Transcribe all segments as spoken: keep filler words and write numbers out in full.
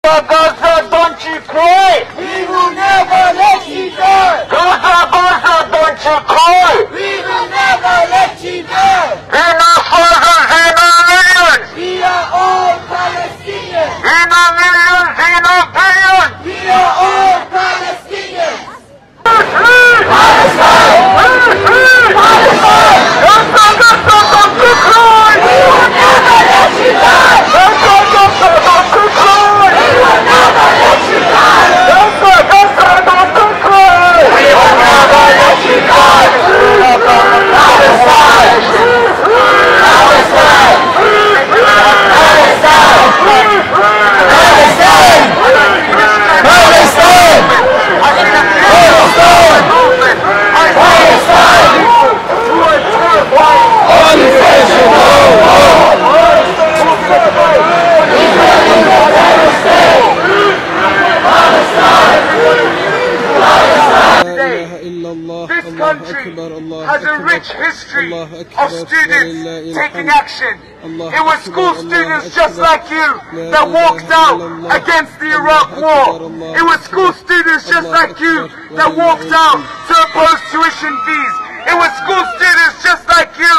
Gaza, don't you cry! We will never let you die! Gaza, Gaza, don't you cry! We will never let you die! Enough, Gaza, enough, millions! We are all Palestinians! Enough, millions, enough, billions! We are all Palestinians! This country has a rich history of students taking action. It was school students just like you that walked out against the Iraq war. It was school students just like you that walked out to oppose tuition fees. It was school students just like you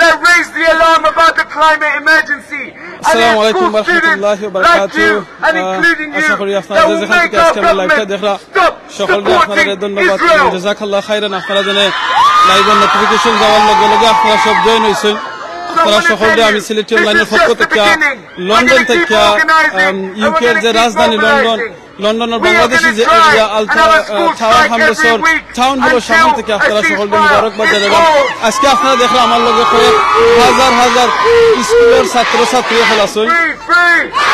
that raised the alarm about the climate emergency. And it is school students like you and including you that will make our government stop সকলকে আপনারারে ধন্যবাদ। জাযাকাল্লাহ খাইরান। আপনারা জানে লাইভর নোটিফিকেশন যাওয়ার লগে লগে আপনারা সব জয়েন হইছেন। আপনারা সকলকে আমি সিলেটি অনলাইনের পক্ষ থেকে, লন্ডন থেকে, ইউকের যে রাজধানী লন্ডন, লন্ডনের বাংলাদেশি যে এরিয়া আলতা টাওয়ার হামলেসর টাউন হলো সামনে থেকে আপনারা সকলকে মুবারকবাদ জানাইলাম। আজকে আপনারা দেখরা আমার লগে কয়েক হাজার হাজার স্কুলের ছাত্র ছাত্রী অকল আছইন,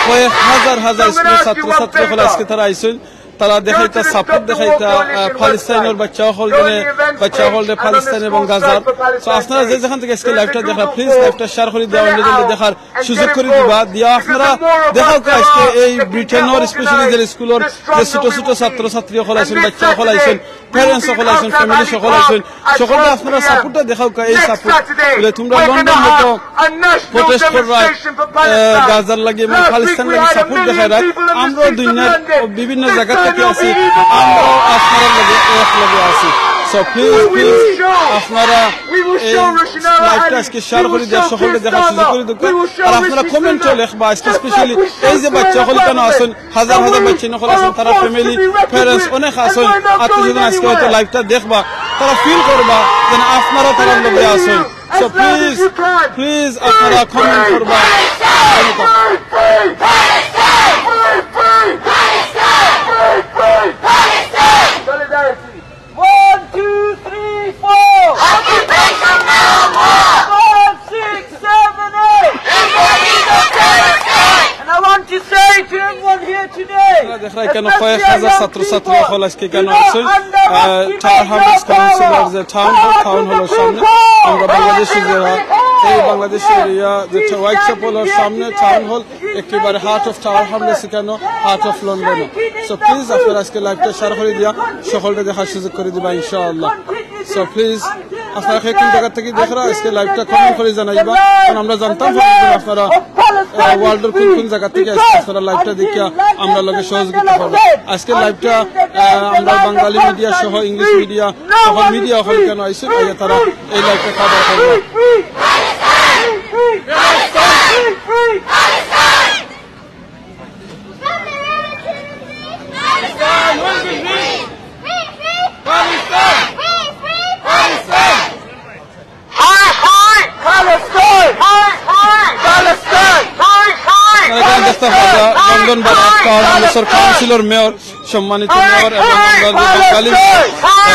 কয়েক হাজার হাজার স্কুলের ছাত্র ছাত্রী অকল আজকে তারা আইছইন। তারা দেখাইতা, সাপোর্ট দেখাইতা, আহ, প্যালেস্টাইনের বাচ্চা অকল, যেনে বাচ্চা অকল যে প্যালেস্টাইন এবং গাজার। তো আপনারা যে যেখান থেকে আজকে লাইভটা দেখরা, প্লিজ লাইভটা শেয়ার করি দেওয়া, অন্যজনকে দেখার সুযোগ করি দিবা। দিয়া আপনারা দেখাউক্কা আজকে এই ব্রিটেনের স্পেশালি যে স্কুলের যে ছোট ছোট ছাত্র ছাত্রী অকল আছইন, বাচ্চা অকল আছইন, প্যারেন্টস অকল আছইন, ফ্যামিলি অকল আছইন, সকলকে আপনারা সাপোর্টটা দেখাউক্কা। এই সাপোর্ট বলে তোমরা লন্ডন মতো প্রোটেস্ট কররায়, আহ, গাজার লাগি এবং প্যালেস্টাইন লাগি সাপোর্ট দেখাইরায়। আমরাও দুনিয়ার বিভিন্ন জায়গা থেকে আছি, আমরাও আপনারার লগে এক লগে আছি। So প্লিজ, প্লিজ আপনারা এই লাইভটা আজকে শেয়ার করি দিয়া সকলকে দেখার সুযোগ করি দেউক্কা। আর আপনারা কমেন্টও লেখবা আজকে স্পেশালি এই যে বাচ্চা অকল কেন আছইন, হাজার হাজার বাচ্চা অকল আছইন, তারা ফ্যামিলি, প্যারেন্টস অনেক আছইন, আত্মীয় স্বজন আজকে হয়তো লাইভটা দেখবা, তারা ফিল করবা যেন আপনারা তারার লগে আছইন। So প্লিজ, প্লিজ আপনারা কমেন্ট করবা। Solidarity. One, two, three, four. Occupation no more. Five, six, seven, eight. It's illegal terror state. And I want to say to everyone here today, আপনারা দেখরা এখানে কয়েক হাজার ছাত্র ছাত্রী অকল আজকে এখানে আছইন। আহ, টাওয়ার হামলেস কাউন্সিলর যে টাউন হল, টাউন হলর সামনে আমরা বাংলাদেশি যে এই বাংলাদেশি এরিয়া যে হোয়াইট চ্যাপেলর সামনে টাউন হল, একেবারে হার্ট অফ টাওয়ার হামলেস এখানে, heart of London. So please আপনারা আজকে লাইভটা শেয়ার করি দিয়া সকলকে দেখার সুযোগ করি দিবা ইনশাআল্লাহ। So প্লিজ আপনারা কে কোন জায়গা থেকে দেখরা আজকে লাইভটা কমেন্ট করি জানাইবা, কারণ আমরা জানতাম পারি যে আপনারা, আহ, ওয়ার্ল্ডর কোন কোন জায়গা থেকে আজকে আপনারা লাইভটা দেখিয়া আমরার লগে সহযোগিতা করবা। আজকে লাইভটা, আহ, আমরা বাঙালি মিডিয়া সহ ইংলিশ মিডিয়া সকল মিডিয়া অকল এখানে আইছইন, আইয়া তারা এই লাইভটা কভার করবা। Free, free! Palestine! Free, free! Palestine! Free, free! Palestine! Free, free! Palestine! Free, free! আপনারা এখানে দেখতে পাচ্ছেন, লন্ডন বারো টাওয়ার হামলেসর কাউন্সিলর মেয়র, সম্মানিত মেয়র এবং আমরা যে বাঙালি, আহ,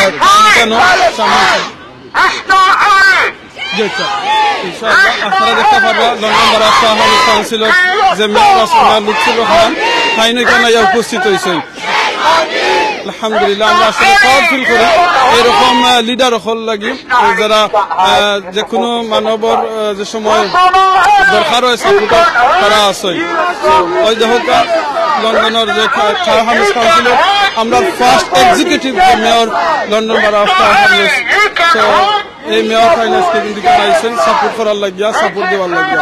কেন সামনে জি, স্যার। ইনশাআল্লাহ, আপনারা দেখতে পারবা লন্ডন বারো টাওয়ার হামলেস কাউন্সিলর যে মেয়র আছইন, মেয়র লুৎফুর রহমান, তাইন এখানে আইয়া উপস্থিত হইছইন। আলহামদুলিল্লাহ, আমরা আসলে প্রাউড ফিল করি এরকম, আহ, লিডার অকল লাগি, যারা, আহ, যে কোনো মানবর, আহ, যে সময় দরকার হয় সাপোর্ট, তারা আছইন। ওই দেখো, লন্ডনের যে কা-, টাওয়ার হামলেস কাউন্সিলর, আমরা ফার্স্ট এক্সিকিউটিভ যে মেয়র লন্ডন বারো টাওয়ার হামলেস। So, এই মেয়র ফাইনান্স কিন্তু আইছইন সাপোর্ট করার লাগিয়া, সাপোর্ট দেওয়ার লাগিয়া।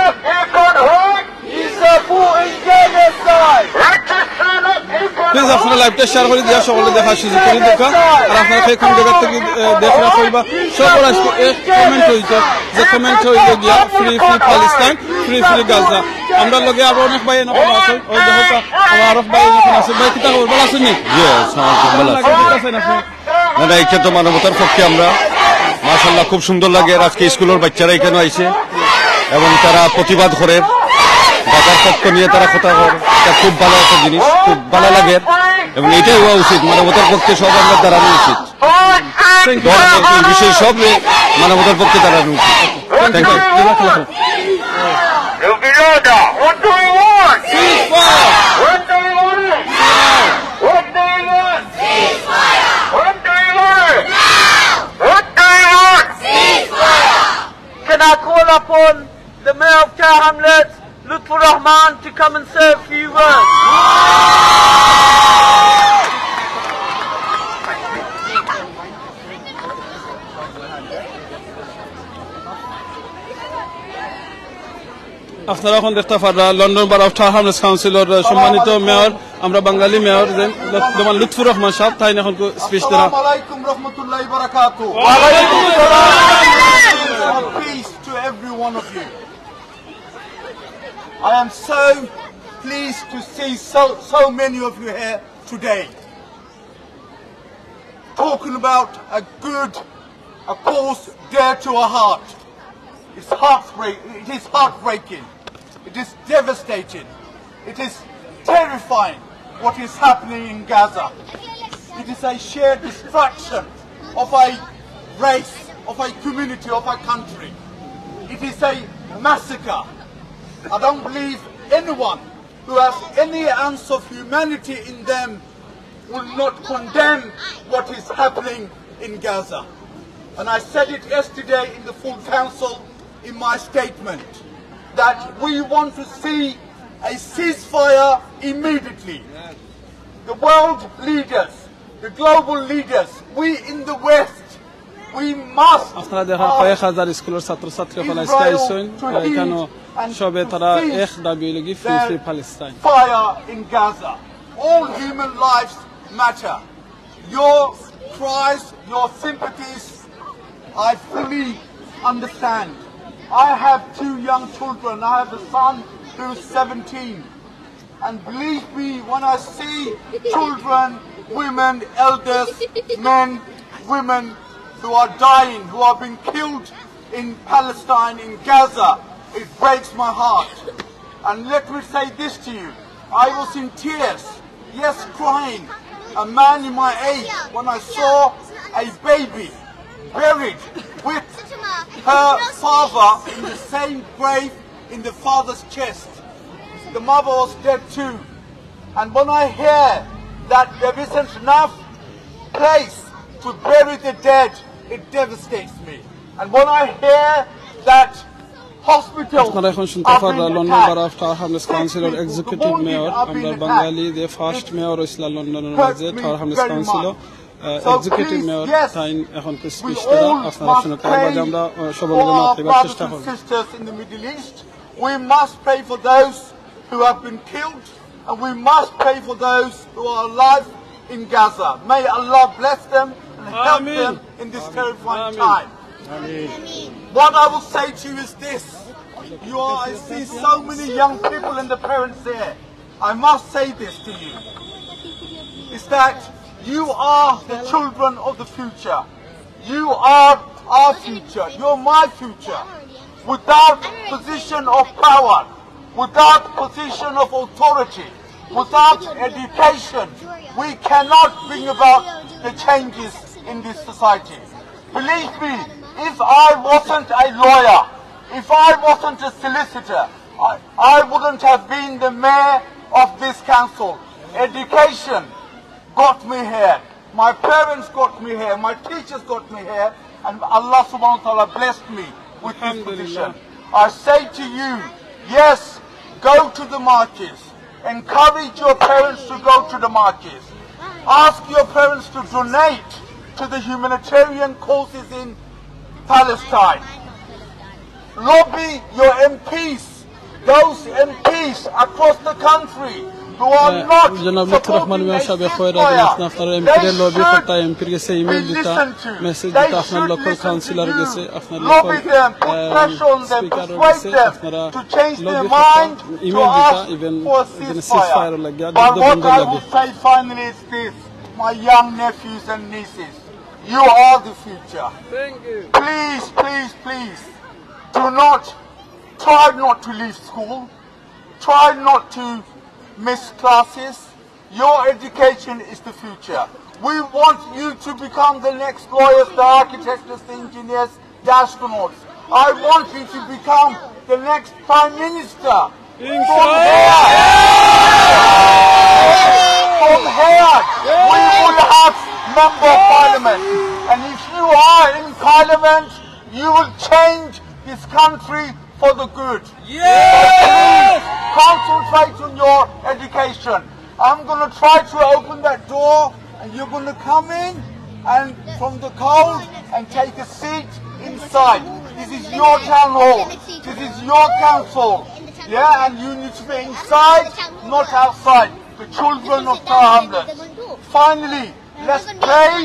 He's supporting genocide. প্লিজ আপনারা লাইভটা শেয়ার করি দিয়া সকলে দেখার সুযোগ করি দেখা। আর আপনারা কে কোন জায়গা থাকি, আহ, দেখরা কইবা, সবর আজকে এক কমেন্ট অইছে, যে কমেন্ট অইল গিয়া free free Palestine, free free Gaza. আমরার লগে আরো অনেক ভাই অখন আছইন, ওই দেখো তো, আমার আরো ভাই অখন আছইন। ভাই, কিতা খবর? ভালা আছইন নি? জি, আসসালামু আলাইকুম, ভালা আছি। কিতা চাইন আপনি? না, না, এটা তো মানবতার পক্ষে আমরা, মাশাআল্লাহ, খুব সুন্দর লাগে। আজকে স্কুলের বাচ্চারা এখানে আইছে এবং তারা প্রতিবাদ করে, গাজার পক্ষ নিয়ে তারা কথা কয়। এটা খুব ভালা একটা জিনিস, খুব ভালা লাগে এবং এটাই হওয়া উচিত। মানবতার পক্ষে সব আমরা দাঁড়ানো উচিত। Thank you. ধর্ম, এই বিষয়ে সব মানবতার পক্ষে দাঁড়ানো উচিত। Thank you. What do you want? Ceasefire! What do you want? What do you want? Ceasefire! What do you want? What do you want? Ceasefire! Can I call upon the Mayor of Tower Hamlets, Lutfur Rahman, to come and say a few words? আপনারা অখন দেখতা পাররা লন্ডন বারো of tower Hamlets councillor, আহ, সম্মানিত মেয়র, আমরা বাঙালি মেয়র, যে ল-, জনাব লুৎফুর রহমান সাহেব, তাইন অখন স্পিচ দেরা। আসসালামু আলাইকুম রহমতুল্লাহি বারাকাতুহু। ওয়ালাইকুম আসসালাম। Peace to every one of you. I am so pleased to see so, so many of you here today. Talking about a good, a cause dear to our heart. It's heartbreak-, it is heartbreaking. It is devastating. It is terrifying what is happening in Gaza. It is a sheer destruction of a race, of a community, of a country. It is a massacre. I don't believe anyone who has any ounce of humanity in them will not condemn what is happening in Gaza. And I said it yesterday in the full council in my statement that we want to see a ceasefire immediately. The world leaders, the global leaders, we in the West, we must আপনারা দেখরা কয়েক হাজার স্কুলর ছাত্রছাত্রী অকল আইজকে আইছইন, আহ, এখানো সবে তারা এক দাবি অইলো গি free free Palestine. Fire in Gaza. All human lives matter. Your cries, your sympathies, I fully understand. I have two young children. I have a son who's seventeen. And believe me, when I see children, women, elders, men, women who are dying, who are being killed in Palestine, in Gaza, it breaks my heart. And let me say this to you. I was in tears, yes, crying, a man in my age, when I saw a baby buried with her father in the same grave in the father's chest. The mother was dead too. And when I hear that there isn't enough place to bury the dead, it devastates me. And when I hear that hospitals আপনারা এখন শুনতে পাররা লন্ডন বারো of tower Hamlets councillor executive mayor, আমরা বাঙালি যে first mayor অইছিলা লন্ডনর মাঝে টাওয়ার হ্যামলেটস কাউন্সিলর, আহ, এক্সিকিউটিভ মেয়র, তাইন এখন স্পিচ দেরা আপনারা শুনতে পাররা। আমরা, আহ, সবার লগে মাত দিবার চেষ্টা করব। Sisters in the Middle East, we must pray for those who have been killed, and we must pray for those who are alive in Gaza. May Allah bless them and help them in this terrifying time. What I will say to you is this. You are, I see so many young people and the parents there. I must say this to you, is that you are the children of the future. You are our future. You're my future. Without position of power, without position of authority, without education, we cannot bring about the changes in this society. Believe me, if I wasn't a lawyer, if I wasn't a solicitor, I, I wouldn't have been the mayor of this council. Education got me here. My parents got me here. My teachers got me here. And Allah subhanahu wa ta'ala blessed me with this position. I say to you, yes, go to the marches. Encourage your parents to go to the marches. Ask your parents to donate to the humanitarian causes in Palestine. Lobby your M Ps, those M Ps across the country You are not জনাব লুৎফুর রহমান মিয়া সাহেব কইরা, আপনে আপনার এমপির লবি করতা, এমপির গেছে ইমেইল দিতা, মেসেজ দিতা, আপনার লোকাল কাউন্সিলর গেছে, আপনার লোকাল স্পিকার গেছে, আপনারা লবি করতা, ইমেইল দিতা, ইভেন সিজফায়ার লাগিয়া, যুদ্ধবন্ধ লাগিয়া। My young nephews and nieces, you are the future. Thank you. Please, please, please, do not, try not to leave school. Try not to miss classes. Your education is the future. We want you to become the next lawyers, the architects, the engineers, the astronauts. I want you to become the next prime minister. From here, from here, we will have member of parliament. And if you are in parliament, you will change this country for the good. Yes! Concentrate on your education. I'm going to try to open that door, and you're going to come in and from the cold and take a seat inside. This is your town hall. This is your council. Yeah, and you need to be inside, not outside. The children of Tower Hamlets. Finally, let's pray.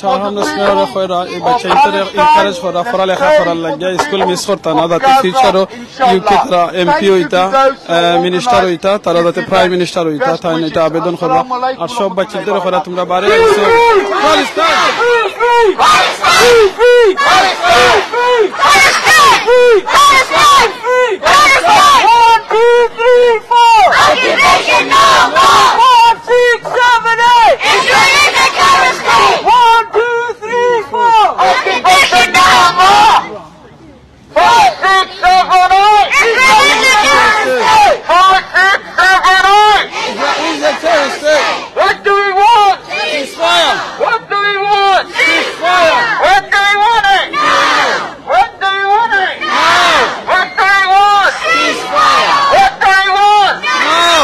Tower Hamlets মেয়রে কইরা এই বাচ্চাইন্তরে এনকারেজ করা, পড়ালেখা করার লাগিয়া, school miss করতা না, যাতে ফিউচারও ইউকে তারা এমপি অইতা, মিনিস্টার অইতা, তারা যাতে প্রাইম মিনিস্টার অইতা, তাইন ইটা আবেদন কররা। আর সব বাচ্চাইন্তরে কইরা, তোমরা বারে আইছো। One, two, three, four. Occupation no more. Five, six, seven, eight. Israel is a terror state. One, two, three, four. Occupation no more. Five, six, seven, eight. Israel is a terror state. Five, six, seven, eight. Israel is a terror state. What do we want? Ceasefire. What do we want? Ceasefire. What do we want it? Now. What do we want it? Now. What do we want? Ceasefire. What do we want? Now.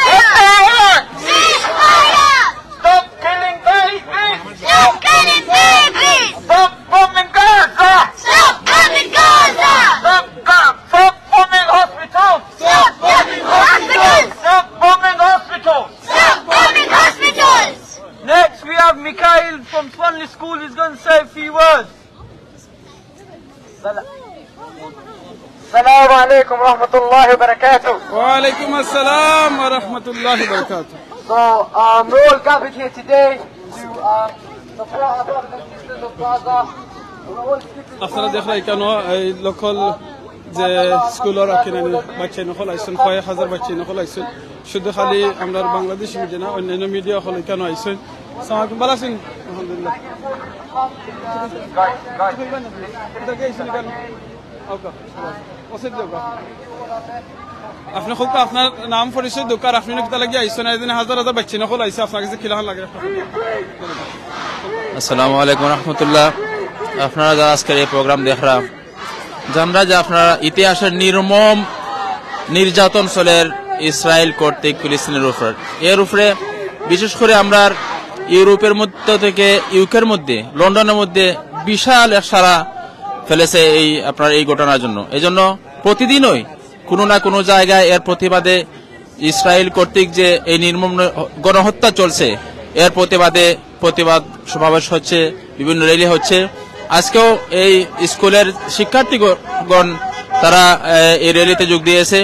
What do we want? Ceasefire. Stop killing babies. Stop killing babies. Stop bombing Gaza. Stop bombing Gaza. Stop, stop bombing hospitals. Stop bombing hospitals. Stop bombing hospitals. Stop bombing hospitals. Next, we have Mikhail from Swanley School. He's going to say a few words. السلام عليكم ورحمة الله وبركاته. وعليكم السلام ورحمة الله وبركاته. So, um, we're all gathered here today to, um, support our brothers and sisters of Gaza. We're all আপনারা দেখরা ইকানো এই লোকাল যে স্কুলর কিনানি বাচ্চাইন অকল আইছইন, কয়েক হাজার বাচ্চাইন অকল আইছইন। শুধু খালি আমরার বাংলাদেশি মিডিয়া না, অন্যান্য মিডিয়া অকল ইকানো আইছইন। আসসালামু আলাইকুম, ভালা আছইন? আলহামদুলিল্লাহ। আপনে কউক্কা, আপনার নাম পরিচয় দেউক্কা, আর আপনে কিতার লাগি আইছইন? এদিন হাজার হাজার বাচ্চাইন অকল আইছে, আপনার গেছে কিলাখান লাগে? আসসালামু আলাইকুম রহমতুল্লাহ। আপনারা যারা আজকের এই প্রোগ্রাম দেখরা, জানরা যে আপনারা ইতিহাসের নির্মম নির্যাতন চলের ইসরায়েল কর্তৃক ফিলিস্তিনের উপর। এর উপরে বিশেষ করে আমরার ইউরোপের মধ্য থেকে ইউকের মধ্যে, লন্ডনের মধ্যে বিশাল এক সাড়া ফেলেছে এই আপনার এই ঘটনার জন্য। এই জন্য প্রতিদিনই কোনো না কোনো জায়গায় এর প্রতিবাদে ইসরায়েল কর্তৃক যে এই নির্মম গণহত্যা চলছে, এর প্রতিবাদে প্রতিবাদ সমাবেশ হচ্ছে, বিভিন্ন র‍্যালি হচ্ছে। আজকেও এই স্কুলের শিক্ষার্থীগণ তারা, এ, এই র‍্যালিতে যোগ দিয়েছে।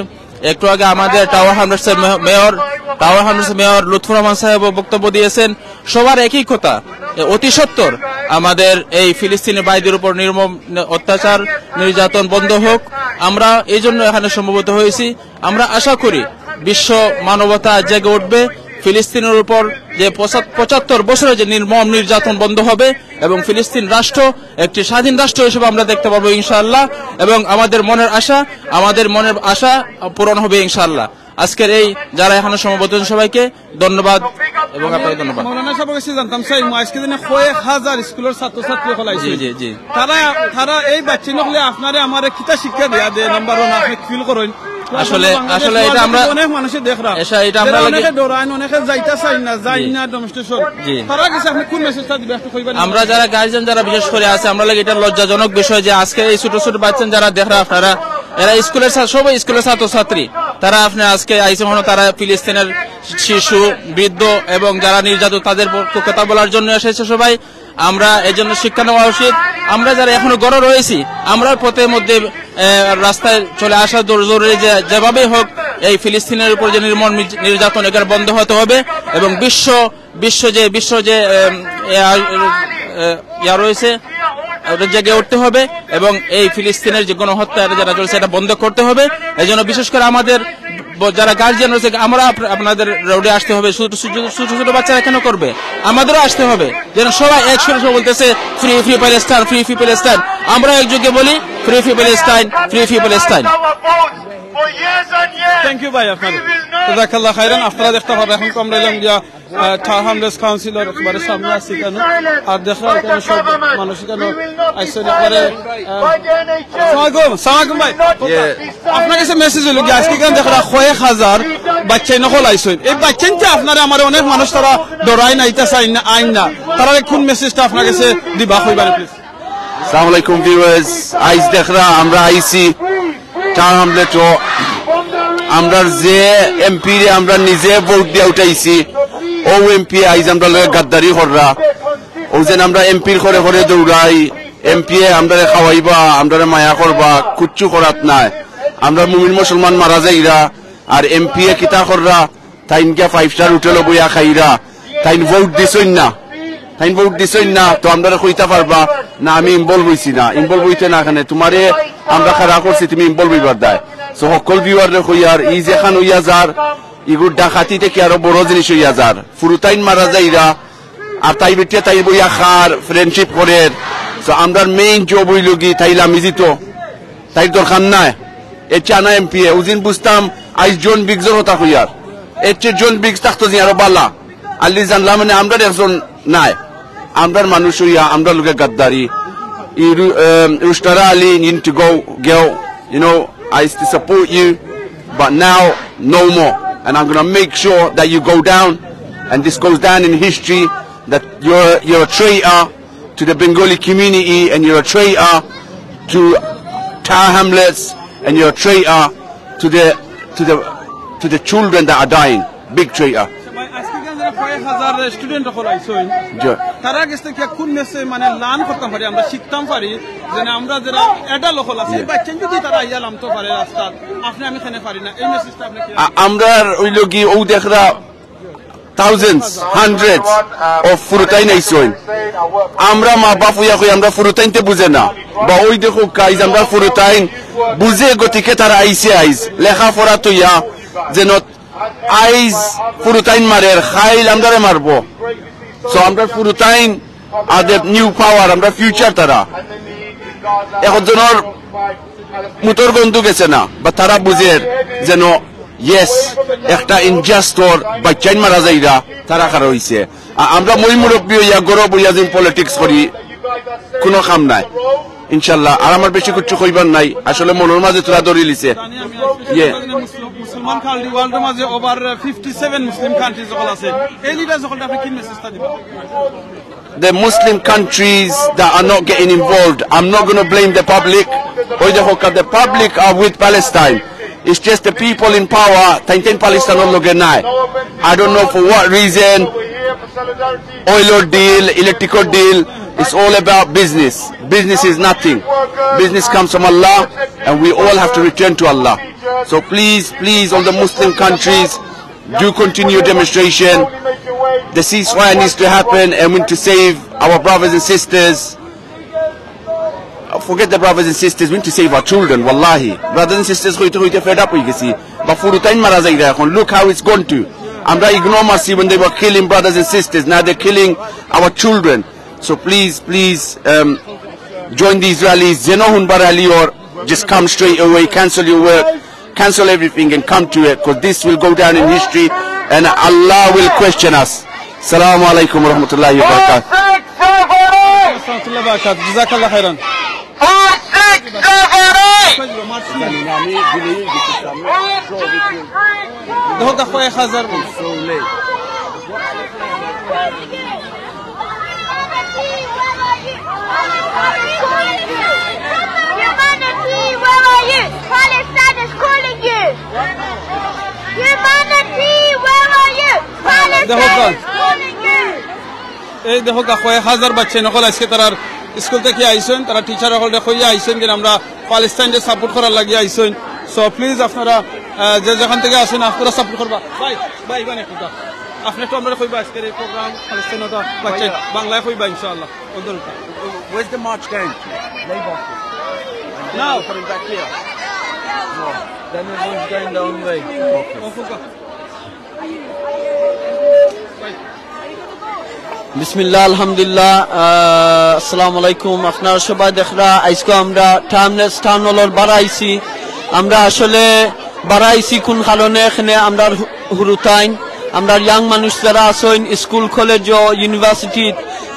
একটু আগে আমাদের টাওয়ার হ্যামলেটসের মে-, মেয়র, টাওয়ার হ্যামলেটসের মেয়র লুৎফুর রহমান সাহেবও বক্তব্য দিয়েছেন। সবার একই কথা, এ, অতি সত্বর আমাদের এই ফিলিস্তিনি ভাইদের উপর নির্মম অত্যাচার, নির্যাতন বন্ধ হোক। আমরা এই জন্য এখানে সমবেত হয়েছি। আমরা আশা করি বিশ্ব মানবতা জেগে উঠবে, ফিলিস্তিনের উপর যে পঁচাত-, পঁচাত্তর বছরের যে নির্মম নির্যাতন বন্ধ হবে এবং ফিলিস্তিন রাষ্ট্র একটি স্বাধীন রাষ্ট্র হিসেবে আমরা দেখতে পাবো ইনশাআল্লাহ। এবং আমাদের মনের আশা, আমাদের মনের আশা পূরণ হবে ইনশাআল্লাহ। আজকের এই যারা এখানে সমবেত হয়েছেন সবাইকে ধন্যবাদ এবং আপনাকে ধন্যবাদ। মৌলানা সাহেব কাছে জানতাম চাই, আজকে দিনে কয়েক হাজার স্কুলের ছাত্রছাত্রী অকল আইছে। জি, জি, জি। তারা, তারা এই বাচ্চাইন অকলে আপনারে আমারে কিতা শিক্ষা দিয়া দেয়, নাম্বার ওয়ান, আপনে ফিল করইন? আসলে, বাংলাদেশ আসলে এটা আমরা অনেক মানুষে দেখরা। এটা, এটা আমরা যারা লাগি অনেকে ডরাইন, অনেকে যাইতা চাইন না, যাইন জি। না ডেমনস্ট্রেশন। জি। তারা গেছে আপনে কোন মেসেজটা দিবা একটু কইবা নি? আমরা যারা গার্জিয়ান যারা বিশেষ করে আছে, আমরা লাগি এটা লজ্জাজনক বিষয় যে আজকে এই ছোট ছোট বাচ্চাইন যারা দেখরা আপনারা, এরা স্কুলের ছা-, সবাই স্কুলের ছাত্রছাত্রী। তারা আপনি আজকে আইসে মনে হয় তারা ফিলিস্তিনের শিশু, বৃদ্ধ এবং যারা নির্যাতিত তাদের পক্ষে কথা বলার জন্য এসেছে সবাই। আমরা এই জন্য শিক্ষা নেওয়া উচিত। আমরা যারা এখনো ঘরে রয়েছি, আমরা পথের মধ্যে, আহ, রাস্তায় চলে আসা জরু-, জরুরি যে যেভাবেই হোক এই ফিলিস্তিনের উপর যে নির্মম নির্য-, নির্যাতন এখানে বন্ধ হতে হবে এবং বিশ্ব, বিশ্ব যে, বিশ্ব যে, আহ, ইয়া, আহ, ইয়া রয়েছে, ওটা জেগে উঠতে হবে এবং এই ফিলিস্তিনের যে গণহত্যা এটা যেটা চলছে এটা বন্ধ করতে হবে। এই জন্য বিশেষ করে আমাদের ব-, যারা গার্জিয়ান রয়েছে আমরা আপ-, আপনাদের রোডে আসতে হবে। ছোট ছোট, ছোট ছোট বাচ্চারা কেন করবে? আমাদেরও আসতে হবে। যেন সবাই একসাথে সবাই বলতেছে, "Free, free Palestine, free, free Palestine।" আমরা একযোগে বলি, "Free, free Palestine, free, free Palestine।" Thank you ভাই আপনাদের। জাযাকাল্লাহ খাইরান। আপনারা দেখতা পাররা এখন তো আমরা এলাম গিয়া আহ, টাওয়ার হামলেটস কাউন্সিলর একবারে সামনে আছি কেন, আর দেখরা কেন সব মানুষ কেন আইসেন একবারে, আহ, সালাম আলাইকুম, সালাম আলাইকুম ভাই। আপনার কাছে মেসেজ হইল কি, আজকে কেন দেখরা কয়েক হাজার বাচ্চাইন অকল আইসেন, এই বাচ্চাইনতে আপনারা আমার অনেক মানুষ তারা ডরাই না, ইতা চাই না, আইন না, তারা কোন মেসেজটা আপনার কাছে দিবা কইবারে প্লিজ? আসসালামু আলাইকুম ভিউয়ার্স, আইজ দেখরা আমরা আইছি টাওয়ার হামলেটও। আমরার যে এমপি রে আমরা নিজে ভোট দিয়া উঠাইছি, ও এমপি আইজ আমরা লগে গাদ্দারি কররা। ও যেন আমরা এমপির ঘরে ঘরে দৌড়াই, এমপি এ আমরারে খাওয়াইবা, আমরারে মায়া করবা, কুচ্ছু করাত নাই। আমরা মুমিন মুসলমান মারা যাইরা, আর এমপি এ কিতা কররা, তাইন গিয়া ফাইভ স্টার হোটেলো বইয়া খাইরা, তাইন ভোট দিছইন না, তাইন ভোট দিছইন না, তো আমরারে কইতা পারবা না, আমি ইনভলভ হইছি না, ইনভলভ হইতে না কেনে, তুমারে আমরা খাড়া করছি, তুমি ইনভলভ হইবার দায়। So হকল ভিউয়াররে কইয়ার, ই যেখান হইয়া যার, ইগুর ডাকাতি থাকি আরো বড় জিনিস হইয়া যার, ফুরুতাইন মারা যাইরা, আর তাই বেটিয়া তাই বইয়া খার, ফ্রেন্ডশিপ করের। So আমরার মেইন জব হইল কি, তাই লামি জিতো, তাইর দরকার নাই। এর চে আনা এমপি এ, উজিন বুঝতাম, আইজ জন ব্রিগসর কথা কইয়ার। এর চে জন ব্রিগস থাকতো যে আরো বালা। আল্লি জানলাম মানে আমরার একজন নাই। আমরার মানুষ হইয়া, আমরার লগে গাদ্দারি। You, um, Rushtara Ali, you need to go, girl. You know, I used to support you, but now, no more. And I'm gonna make sure that you go down, and this goes down in history, that you're, you're a traitor to the Bengali community, and you're a traitor to Tower Hamlets, and you're a traitor to the, to the, to the children that are dying. Big traitor. ভাই, আজকে কেন জানি কয়েক হাজার স্টুডেন্ট অকল আইছইন। জি। তারা গেছে কি কোন মেসেজ মানে লার্ন করতাম পারি, আমরা শিখতাম পারি, যে না, আমরা যারা অ্যাডাল্ট অকল আছি, জি। বাচ্চা যদি তারা আইয়া লামতো পারে রাস্তাত, আপনি আমি কেনে পারি না, এই মেসেজটা আপনি কি? আ-, আমরার ওই লগি ও দেখরা thousands, hundreds of ফুরুতাইন আইছইন। আমরা মা বাপ হইয়া কই, আমরা ফুরুতাইনতে বুঝে না। বা ওই দেখো, গাইজ, আমরা ফুরুতাইন বুঝে গতিকে তারা আইছে আইজ। লেখাপড়া তইয়া যেন আইজ ফুরুতাইন মারের, খাইল আমরারে মারবো। So আমরা ফুরুতাইন are the new power, আমরা ফিউচার তারা। একজনর মুতর গন্ধ গেছে না, বা তারা বুঝের যেন, ইয়েস, একটা ইনজাস্টর বাচ্চাইন মারা যাইরা, তারা খাড়া হইছে। আ-, আমরা মই মুরব্বী হইয়া গরব হইয়া যেন পলিটিক্স করি, কোনো কাম নাই ইনশাল্লাহ। আর আমার বেশি কিছু কইবার নাই, আসলে মনের মাঝে তোরা ধরি লিছে। ইয়ে। মুসলমান কান্ট্রি ওয়ার্ল্ডর মাঝে ওভার ফিফটি সেভেন মুসলিম কান্ট্রি যখন আছে, এই লিডার যখন আপনি কি মেসেজটা দিবেন? The Muslim countries that are not getting involved, I'm not going to blame the public. ওই দেখো, the public are with Palestine. It's just the people in power, তাইন তাইন প্যালেস্টাইনর লগে নাই। I don't know for what reason. Oil or deal, electrical deal, it's all about business. Business is nothing. Business comes from Allah, and we all have to return to Allah. So please, please, all the Muslim countries, do continue demonstration. The ceasefire needs to happen, and we need to save our brothers and sisters. Forget the brothers and sisters, we need to save our children, wallahi. Brothers and sisters, কইতে কইতে fed up হয়ে গেছি। বা ফুরুতাইন মারা যাইরা এখন, look how it's gone to. আমরা ইগনোর মারছি when they were killing brothers and sisters, now they're killing our children. So please, please, um, join these rallies. যেন হুনবা rally or just come straight away, cancel your work, cancel everything and come to it, 'cause this will go down in history and Allah will question us. Assalamu alaikum wa rahmatullahi wa barakatuh. জাযাকাল্লাহ খাইরান। দেখো, দেখো, এক হাজার। Humanity, where are you? Humanity, where are you? Palestine is calling you. Humanity, where are you? দেখো তো। Palestine is calling you. এই দেখো গা, কয়েক হাজার বাচ্চাইন অকল আইজকে তারার স্কুল থাকি আইছইন, তারা টিচার অকলরে কইয়া আইছইন যে আমরা প্যালেস্টাইনরে সাপোর্ট করার লাগি আইছইন। So please আপনারা, আহ, যে যেখান থাকি আছইন আপনারা সাপোর্ট করবা। ভাই, ভাই, মানে কিতা? আপনে তো আমরারে কইবা আইজকের এই প্রোগ্রাম প্যালেস্টাইন অতা বাচ্চাইন ভাইয়া। বাংলায় কইবা ইনশাআল্লাহ। ওদের Where's the march going to? Labour office. Now. Coming back here. No. Then everyone's going down the way. Okay. বিসমিল্লাহ, আলহামদুলিল্লাহ, আহ, আসসালামু আলাইকুম। আপনারা সবাই দেখরা, আইজকে আমরা টাইমলেস টাউন হলর বারা আইছি। আমরা আসলে বারা আইছি কোন কারণে? এখানে আমরার হু-, হুরুতাইন, আমরার ইয়াং মানুষ যারা আছইন, স্কুল, কলেজ, ইউনিভার্সিটি,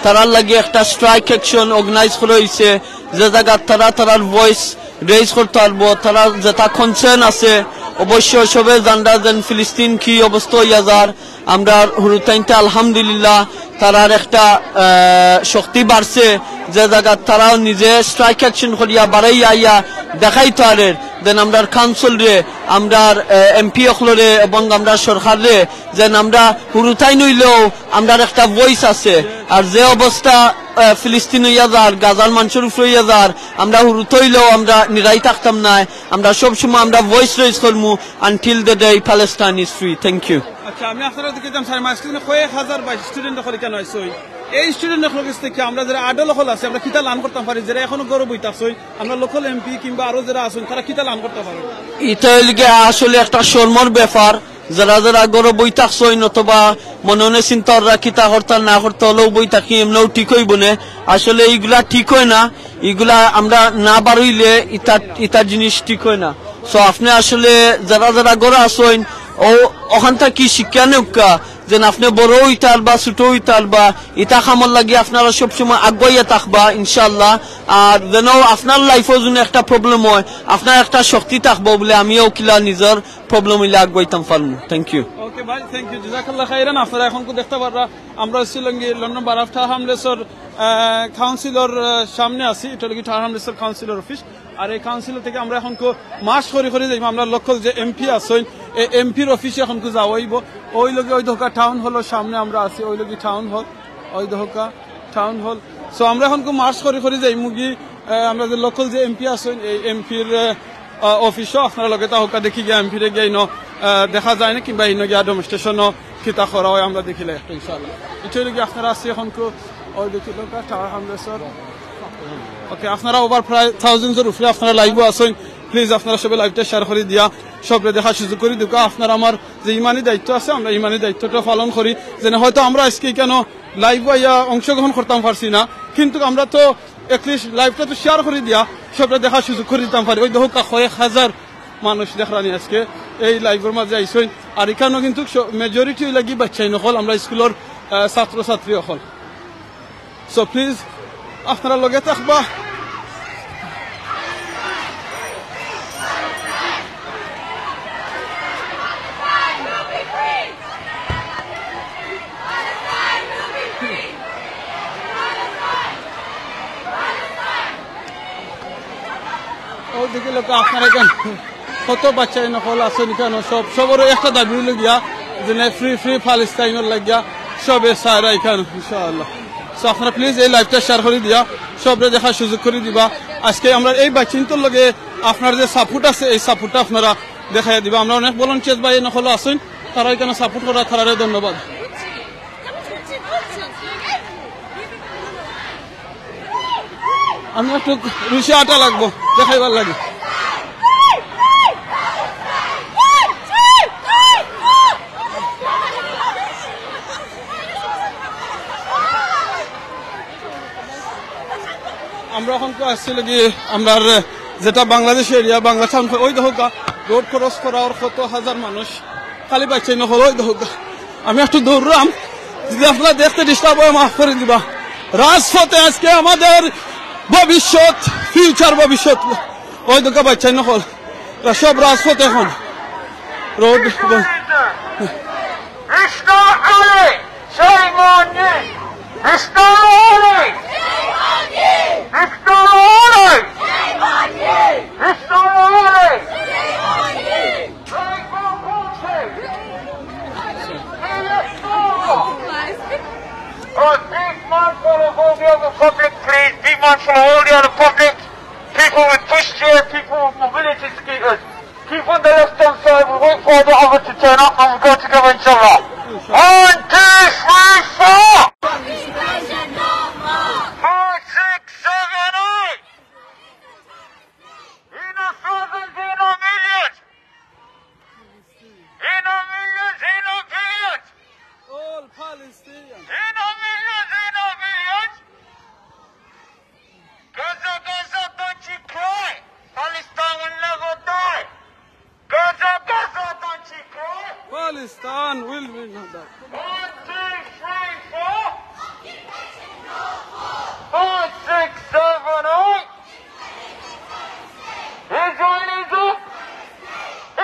তারার লাগি একটা স্ট্রাইক অ্যাকশন অর্গানাইজ করা অইছে, যে জাগাত তারা তারার ভয়েস রেইজ করতা পারবো, তারার যেটা কনসার্ন আছে। অবশ্য সবে জানরা যেন ফিলিস্তিন কি অবস্থা অইয়া যার, আমরার হুরুতাইন্তে আলহামদুলিল্লাহ তারার একটা, আহ, শক্তি বাড়ছে, যে জাগাত তারাও নিজে স্ট্রাইক অ্যাকশন করিয়া বাড়াইয়া আইয়া দেখাইতা পারের, যেন আমরার কাউন্সিলরে, আমরার, আহ, এমপি অকলরে এবং আমরার সরকাররে, যেন আমরা হুরুতাইন অইলেও আমরার একটা ভয়েস আছে। আর যে অবস্থা, আহ, ফিলিস্তিন অইয়া যার, গাজার মানষর উপরে অইয়া যার, আমরা হুরুতাইন অইলেও আমরা নিরাই থাকতাম নায়। আমরা সব সময় আমরা ভয়েস রেইজ করমু until the day Palestine is free. Thank you. আচ্ছা, আমি আপনারার দিকে যাইতাম, স্যার, মাঝখানে কয়েক হাজার বাইশ স্টুডেন্ট অকল ইখানো আইছইন। এই স্টুডেন্ট অকলর গেছ থাকি আমরা যারা আডল অকল আছে, আমরা কিতা লার্ন করতাম পারি, যারা এখনো ঘরো বইতা আছইন, আমরা লোকাল এমপি কিংবা আরো যারা আছইন, তারা কিতা লার্ন করতা পারইন? ইটা অইল গিয়া আসলে একটা শরমর ব্যাপার। যারা যারা ঘরো বই থাকছইন অথবা মনে মনে চিন্তা কররা কিতা করতা না করতা, অলাউ বই থাকি এমনেও ঠিক অইবো নে। আসলে ইগুলা ঠিক অয় না, ইগুলা আমরা না বারইলে ইতা, ইতা জিনিস ঠিক অয় না। So আপনে আসলে যারা যারা ঘরো আছইন, অউ অখান থাকি শিক্ষা নেউক্কা, যেন আপনে বড় অইতা পারবা, ছোট অইতা পারবা, ইতা কামর লাগি আপনারা সবসময় আগুয়াইয়া থাকবা ইনশাআল্লাহ। আর যেন আপনার লাইফও যেন একটা প্রবলেম অয়, আপনার একটা শক্তি থাকবো বুলে আমিও কিলা নিজর প্রবলেম অইলে আগুয়াইতাম পারমু। Thank you. ওকে ভাই, thank you, জাযাকাল্লাহ খাইরান। আপনারা অখনকু দেখতা পাররা, আমরা আছি লন্ডন বারা অফ টাওয়ার হ্যামলেটসর, আহ, কাউন্সিলর, আহ, সামনে আছি। ইটা অইল গি টাওয়ার হ্যামলেটসর কাউন্সিলর অফিস। আর এই কাউন্সিল থাকি আমরা অখনকু মার্চ করি করি যাইমু আমরা লোকাল যে এমপি আছইন, এই এমপির অফিসে অখনকু যাওয়া অইবো। অউ লগি অউ দেখউক্কা টাউন হলর সামনে আমরা আছি, অউ লগি টাউন হল, অউ দেখউক্কা টাউন হল। So আমরা অখনকু মার্চ করি করি যাইমু গি, আহ, আমরা যে লোকাল যে এমপি আছইন, এই এমপির, আহ, আহ, অফিসও আপনারা লগে থাকউক্কা, দেখি গিয়া এমপিরে গিয়া ইনো, আহ, দেখা যায় নি, কিংবা ইনো গিয়া ডেমনস্ট্রেশনও কিতা করা অয় আমরা দেখিলাই একটা ইনশাআল্লাহ। ইটা অইল গি আপনারা আছি অখনকু, অউ দেখি লোকা টাওয়ার হ্যামলেটসর। ওকে, আপনারা ওভার প্রায় থাউজেন্ডসর উপরে আপনারা লাইভও আছইন। প্লিজ আপনারা সবে লাইভটা শেয়ার করি দিয়া সবরে দেখার সুযোগ করি দেউক্কা। আপনারা আমার যে ইমানি দায়িত্ব আছে, আমরা ইমানি দায়িত্বটা পালন করি। যেন হয়তো আমরা আইজকে ইখানো লাইভো আইয়া অংশগ্রহণ করতাম পারছি না, কিন্তুক আমরা তো at least লাইভটা তো শেয়ার করি দিয়া সবরে দেখার সুযোগ করি দিতাম পারি। অউ দেখউক্কা কয়েক হাজার মানুষ দেখরানি আইজকে এই লাইভর মাঝে আইছইন। আর ইখানো কিন্তুক স-, মেজরিটি অইল গি বাচ্চাইন অকল, আমরা স্কুলর, আহ, ছাত্রছাত্রী অকল। So please, আপনারা লগে থাকবা। অউ দেখি লোক আপনারা কেন কত বাচ্চাইন অকল আছইন ইখানো, সব, সবরও একটা দাবি অইল গিয়া, যেন ফ্রি, ফ্রি প্যালেস্টাইনর লাগিয়া সবে চাইরা ইখানো, ইনশাআল্লাহ। So আপনারা প্লিজ এই লাইভটা শেয়ার করি দিয়া সবরে দেখার সুযোগ করি দিবা। আইজকে আমরা এই বাচ্চাইন্তর লগে আপনার যে সাপোর্ট আছে, এই সাপোর্টটা আপনারা দেখাইয়া দিবা। আমরা অনেক ভলান্টিয়ার ভাইয়াইন অকল আছইন, তারা ইখানো সাপোর্ট করা, তারারে ধন্যবাদ। আমি একটু রুশে আটা লাগবো দেখাইবার লাগি। আমরা অখন তো আইছি লাগি আমরার যেটা বাংলাদেশ এরিয়া, বাংলা টাউন, অউ দেখউক্কা রোড ক্রস করার কত হাজার মানুষ। খালি বাচ্চাইন অকল, অউ দেখউক্কা। আমি একটু দৌড়াম, যদি আপনারা দেখতে ডিস্টার্ব অয়, মাফ করি দিবা। রাজপথে আইজকে আমাদের ভবিষ্যৎ, ফিউচার ভবিষ্যৎ। অউ দেখউক্কা বাচ্চাইন অকল, এরা সব রাজপথে অখন। Road Mister Ali, shame on you! Mister Ali! Mister Ali! Mister Ali! All the other public, please, be mindful of all the other public. People with pushchair, people with mobility scooters. Keep on the left-hand side, we wait for the other to turn up and we go together, inshallah. One, two, three, four. Five, six, seven, eight. In a thousand, in a million. In a million, in a billion. All Palestinians. In a million, in a billion. Gaza, Gaza, don't you cry. Palestine will never die. Gaza, Gaza, don't you cry. Palestine will, will not die. One, two, three, four. Five, six, seven, eight. Israel is up.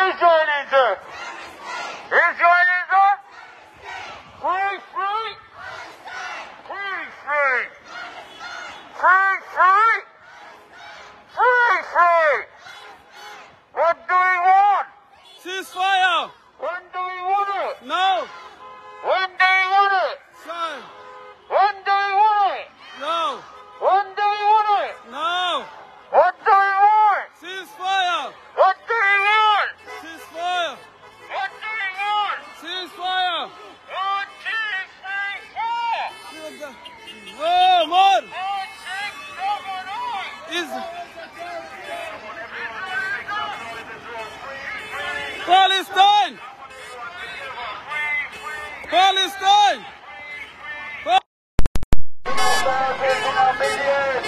Israel is up. Israel is up. Free, free. Free, free. Free, free. Free, free. What do we want? Ceasefire! When do we want it? Now! When do we want it? Sir! When do we want it? Now! When do we want it? Now! What do we want? Ceasefire! What do we want? Ceasefire! What do we want? Ceasefire! One, two, three, four! No more! One, six, seven, eight! Is Palestine! Palestine!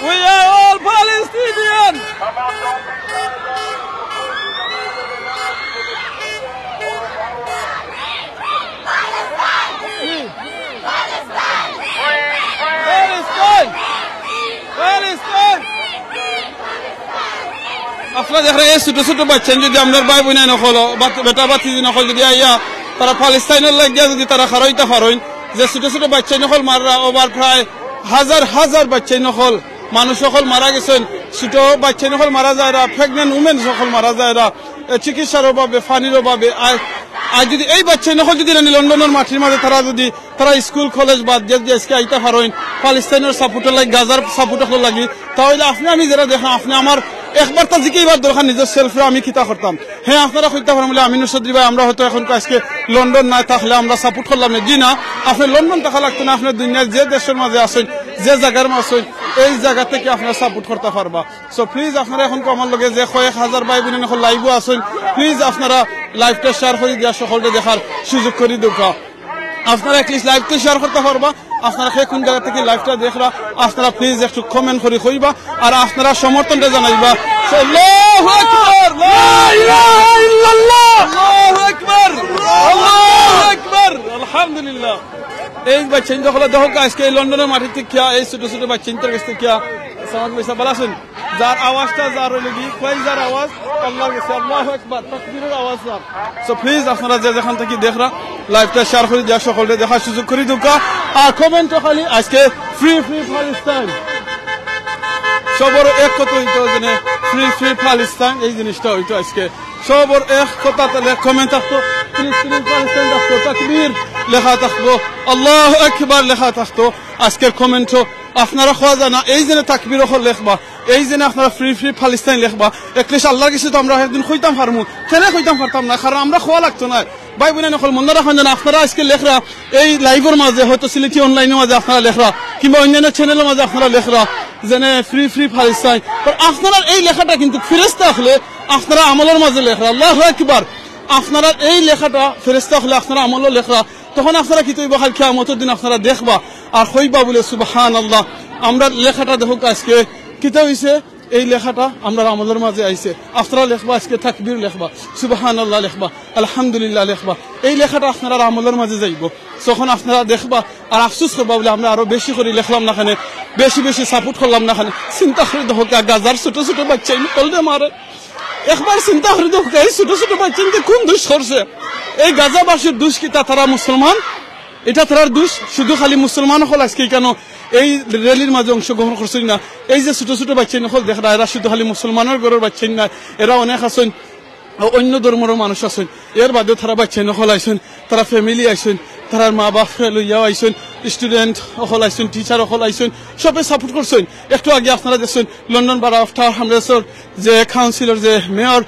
We are all Palestinians! Palestine! Palestine! আপনারা দেখরা, এই ছোট ছোট বাচ্চাইন যদি আমরার ভাই বইনাইন অকল, বাত-, বেটা ভাতিজিন অকল যদি আইয়া তারা প্যালেস্টাইনর লাগিয়া যদি তারা খাড়াইতা পারইন, যে ছোট ছোট বাচ্চাইন অকল মাররা, ওবার প্রায় হাজার হাজার বাচ্চাইন অকল, মানুষ অকল মারা গেছইন, ছোট বাচ্চাইন অকল মারা যায়রা, pregnant women অকল মারা যায়রা, এ, চিকিৎসার অভাবে, পানির অভাবে। আর, আর যদি এই বাচ্চাইন অকল যদি ইরানি লন্ডনর মাটির মাঝে তারা যদি তারা স্কুল কলেজ বাদ দিয়া যদি আজকে আইতা পারইন, প্যালেস্টাইনর সাপোর্টর লাগি, গাজার সাপোর্টর লাগি, তা অইলে আপনে আমি যেরা দেখরাম, আপনে আমার একবার তা জিকাইবার দরকার নিজর self রে আমি কিতা করতাম। হ্যাঁ, আপনারা কইতা পারইন বলে, "আমিনুর চৌধুরী ভাই, আমরা হয়তো এখন আজকে লন্ডন না থাকলে আমরা সাপোর্ট করলাম না।" জি না, আপনে লন্ডন থাকা লাগতো না, আপনে দুনিয়ার যে দেশর মাঝে আছইন, যে জাগার মাঝে আছইন, এই জাগা থাকি আপনারা সাপোর্ট করতা পারবা। So please আপনারা এখন আমার লগে যে কয়েক হাজার ভাই বইন অকল live ও আছইন, please আপনারা live টা share করি দিয়া সকলরে দেখার সুযোগ করি দেউক্কা। আপনারা at least live টা share করতা পারবা। আপনারা কে কুন জাগা থাকি live টা দেখরা, আপনারা please একটু comment করি কইবা, আর আপনারা সমর্থনটা জানাইবা। আল্লাহু আকবার, লা ইলাহা ইল্লাল্লাহ, আল্লাহু আকবার, আল্লাহু আকবার, আলহামদুলিল্লাহ। এই বাচ্চাইন অকল দেখো আজকে এই লন্ডনর মাটি থাকিয়া, এই ছোট ছোট বাচ্চাইনর গেছ থাকিয়া, সামাদ ভাই সাহেব ভালা আছইন? যার আওয়াজটা, যার অইলো কি, কই যার আওয়াজ, আল্লাহর গেছে, আল্লাহু আকবার, তাকবীরের আওয়াজ যার। So please আপনারা যে যেখান থাকি দেখরা, live টা share করি দিয়া সকলরে দেখার সুযোগ করি দেউক্কা। আর comment ও খালি আজকে free free Palestine। সবর এক কথা অইতো যেন free free Palestine, এই জিনিসটা অইতো আজকে। সবর এক কথা তাইলে comment থাকতো, free free Palestine থাকতো, তাকবীর লেখা থাকতো, আল্লাহু আকবার লেখা থাকতো। আজকের comment ও আপনারা কওয়া যায় না, এই যেন তাকবীর অকল লেখবা, এই যেন আপনারা free free Palestine লেখবা, at least আল্লাহর গেছে তো আমরা একদিন কইতাম পারমু। কেনে কইতাম পারতাম না? কারণ আমরা কওয়া লাগতো না। ভাই বইন অকল মনো রাখইন যেন আপনারা আজকে লেখরা, এই live র মাঝে হয়তো সিলেটি online র মাঝে আপনারা লেখরা, কিংবা অন্যান্য channel র মাঝে আপনারা লেখরা, যেন free free Palestine। আর আপনারার এই লেখাটা কিন্তু ফেরেশতা অকলে আপনারার আমলর মাঝে লেখরা। আল্লাহু আকবার। আপনারার এই লেখাটা ফেরেশতা অকলে আপনারার আমলও লেখরা। তখন আপনারা কিতা অইবো, কাইল কিয়ামতর দিন আপনারা দেখবা আর কইবা বলে, "সুবহানাল্লাহ, আমরার লেখাটা দেখউক্কা আজকে কিতা অইছে, এই লেখাটা আমরার আমলর মাঝে আইছে।" আপনারা লেখবা আজকে তাকবীর লেখবা, সুবহানাল্লাহ লেখবা, আলহামদুলিল্লাহ লেখবা, এই লেখাটা আপনারার আমলর মাঝে যাইবো। তখন আপনারা দেখবা আর আফসোস করবা বলে, "আমরা আরো বেশি করি লেখলাম না কেনে, বেশি বেশি support করলাম না কেনে।" চিন্তা করি দেখউক্কা, গাজার ছোট ছোট বাচ্চাইন অকলরে মারে। একবার চিন্তা করি দেখউক্কা, এই ছোট ছোট বাচ্চাইন্তে কুন দুষ করছে? এই গাজাবাসীর দুষ কিতা? তারা মুসলমান, ইটা তারার দুষ। শুধু খালি মুসলমান অকল আজকে কেনে এই rally র মাঝে অংশগ্রহণ করছইন না? এই যে ছোট ছোট বাচ্চাইন অকল দেখরা, এরা শুধু খালি মুসলমানর ঘরর বাচ্চাইন নায়, এরা অনেক আছইন, অন্য ধর্মরও মানুষ আছইন, এর বাদেও তারা বাচ্চাইন অকল আইছইন, তারা family আইছইন, তারার মা বাপরে লইয়াও আইছইন, student অকল আইছইন, teacher অকল আইছইন, সবে support করছইন। একটু আগে আপনারা দেখছইন লন্ডন Borough of Tower Hamlets-র যে council-র যে mayor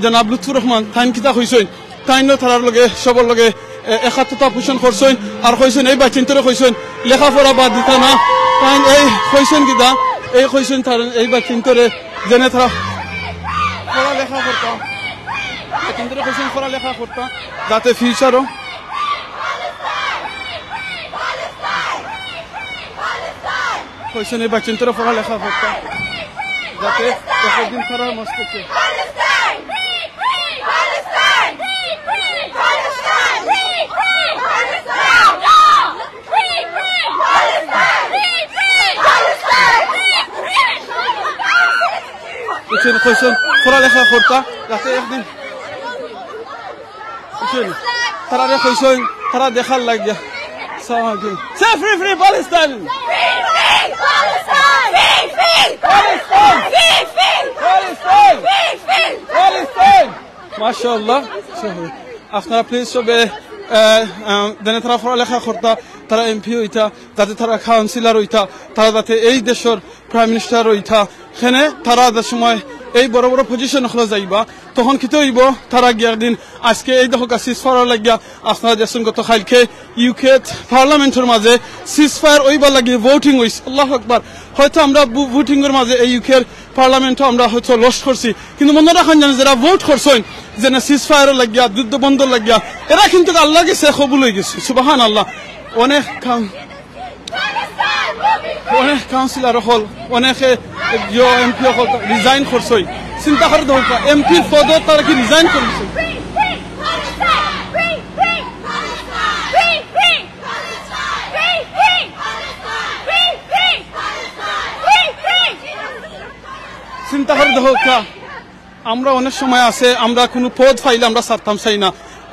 জনাব লুৎফুর রহমান, তাইন কিতা কইছইন, তাইনও তারার লগে, সবর লগে, এ, একাত্মতা পোষণ করছইন। আর কইছইন, এই বাইচ্চাইন্তরে কইছইন, লেখাপড়া বাদ দিতা না। তাইন এই কইছইন কিতা, এই কইছইন তারা এই বাইচ্চাইন্তরে যেন তারা পড়ালেখা করতা, বাইচ্চাইন্তরে কইছইন পড়ালেখা করতা, যাতে future-ও কইছইন এই বাইচ্চাইন্তরে পড়ালেখা করতা, যাতে একদিন তারার মস্তকে। কইছইন, কইছইন পড়ালেখা করতা, যাতে একদিন বুঝছইন? তারারে কইছইন, তারা দেখার লাগিয়া। আসসালামু আলাইকুম। Say free, free Palestine! Free, free Palestine! Free, free Palestine! Free, free Palestine! Free, free Palestine! মাশাআল্লাহ। আপনারা please সবে, আহ, আহ, যেন তারা পড়ালেখা করতা, তারা এমপি অইতা, যাতে তারা councillor অইতা, তারা যাতে এই দেশর Prime Minister অইতা, হেনে তারা যে সময় এই বড় বড় position অকলো যাইবা, তখন কিতা অইবো? তারা গিয়া একদিন আজকে এই দেখো ceasefire-র লাগিয়া আপনারা দেখছইন গত কালকে UK Parliament-র মাঝে ceasefire অইবার লাগি voting অইছে। আল্লাহু আকবার। হয়তো আমরা ভো-, voting-র মাঝে এই UK-র Parliament-ও আমরা হয়তো lost করছি, কিন্তু মনো রাখইন যেন যারা vote করছইন যেন ceasefire-র লাগিয়া, যুদ্ধ বন্ধর লাগিয়া, এরা কিন্তু আল্লাহর গেছে কবুল অইগেছে। সুবহানাল্লাহ। অনেক কাম অনেক councillor অকল, অনেকে ইয়ো এমপি অকল resign করছইন। চিন্তা করি দেখউক্কা, এমপির পদো তারা কি resign করছইন? চিন্তা করি দেখউক্কা। আমরা অনেক সময় আছে, আমরা কুনু পদ পাইলে আমরা ছাড়তাম চাই না।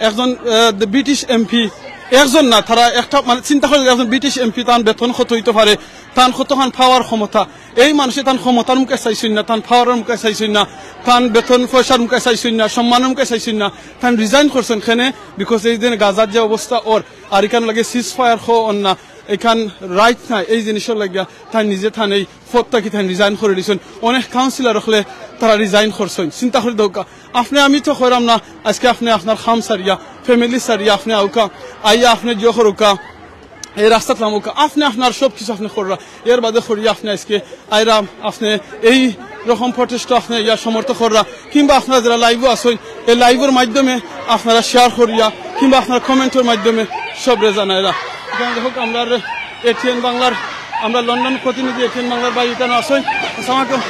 একজন, আহ, the British এমপি, একজন না, তারা একটা, মানে, চিন্তা করি, একজন British এমপি, তান বেতন কত অইতো পারে, তান কতখান power ক্ষমতা। এই মানুষে তান ক্ষমতার মুখে চাইছইন না, তান power-র মুখে চাইছইন না, তান বেতন পয়সার মুখে চাইছইন না, সম্মানর মুখে চাইছইন না, তান resign করছইন। কেনে? Because এই দিন গাজার যে অবস্থা অর, আর ইখান লাগে ceasefire অর না, ইখান right নাই, এই জিনিসর লাগিয়া তাইন নিজে তান এই পদ থাকি তাইন resign করি দিছইন। অনেক councillor অকলে তারা resign করছইন। চিন্তা করি দেখউক্কা, আপনে আমি তো কইরাম না, আজকে আপনে আপনার কাম ছাড়িয়া, family ছাড়িয়া আপনে আউক্কা, আইয়া আপনে জিও করউক্কা, এই রাস্তাত লামউক্কা, আপনে আপনার সব কিছু আপনে কররা, এর বাদে করিয়া আপনে আজকে আইরা আপনে এই রকম protest আপনে ইয়া সমর্থন কররা, কিংবা আপনারা যেরা live-ও আছইন, এই live-র মাধ্যমে আপনারা share করিয়া কিংবা আপনার comment-র মাধ্যমে সবরে জানাইরা। ইখান দেখউক্কা, আমরার এটিএন বাংলার, আমরার লন্ডন প্রতিনিধি এটিএন বাংলার ভাই ইখানো আছইন। আসসালামু আলাইকুম।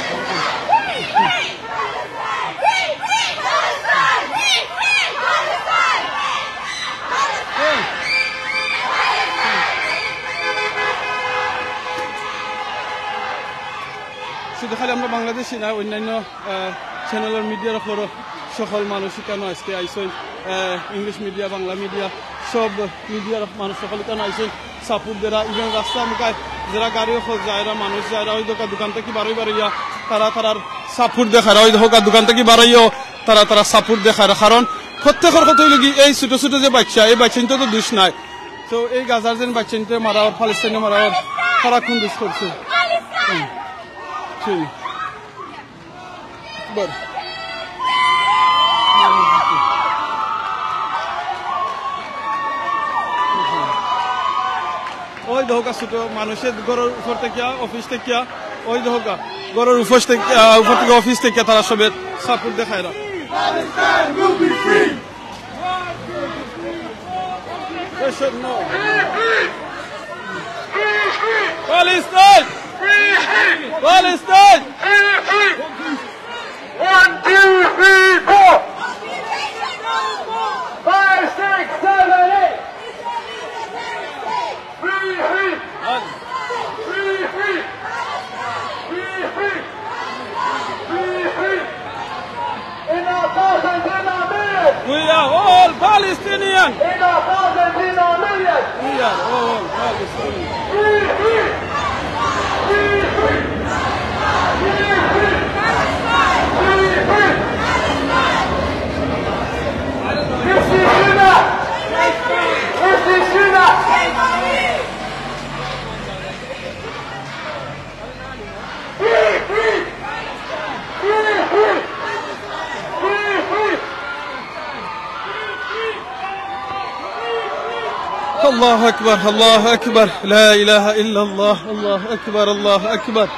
শুধু খালি আমরা বাংলাদেশি না, অন্যান্য, আহ, channel-র media-র অকলর সকল মানুষ ইখানো আজকে আইছইন, আহ, English media, বাংলা media, সব media-র মানুষ সকল ইখানো আইছইন। Support দেরা, even রাস্তা মুখায় যেরা গাড়ি অকল যায়রা, মানুষ যায়রা, ওই দেখউক্কা দোকান থাকি বারই বারইয়া তারা তারার support দেখায়রা, ওই দেখউক্কা দোকান থাকি বারইয়াও তারা তারার support দেখায়রা। কারণ প্রত্যেকর কথা অইলো কি, এই ছোট ছোট যে বাইচ্চা, এই বাইচ্চাইন্তর তো দোষ নাই। তো এই গাজার যেন বাইচ্চাইন্তরে মারা অর, প্যালেস্টাইনরে মারা অর, তারা কুন দোষ করছে? হুম। ঠিক। বল। ওই দেখউক্কা ছোট মানুষে ঘরর উপর থাকিয়া, office থাকিয়া, ওই দেখউক্কা ঘরর উপর থাকি, আহ, উপর থাকি office থাকিয়া তারা সবে support দেখায়রা। Palestine! Palestine! One, two, three, four. Five, six, seven, eight. Free, free. Free, free. Free, free. Free, free. In our thousands, in our millions. We are all Palestinians. In our thousands, in our millions. We are all Palestinians. Free, free. Free, free. Free, free. This is Shinar. This is Shinar. الله أكبر، الله أكبر، لا إله إلا الله، الله أكبر، الله أكبر،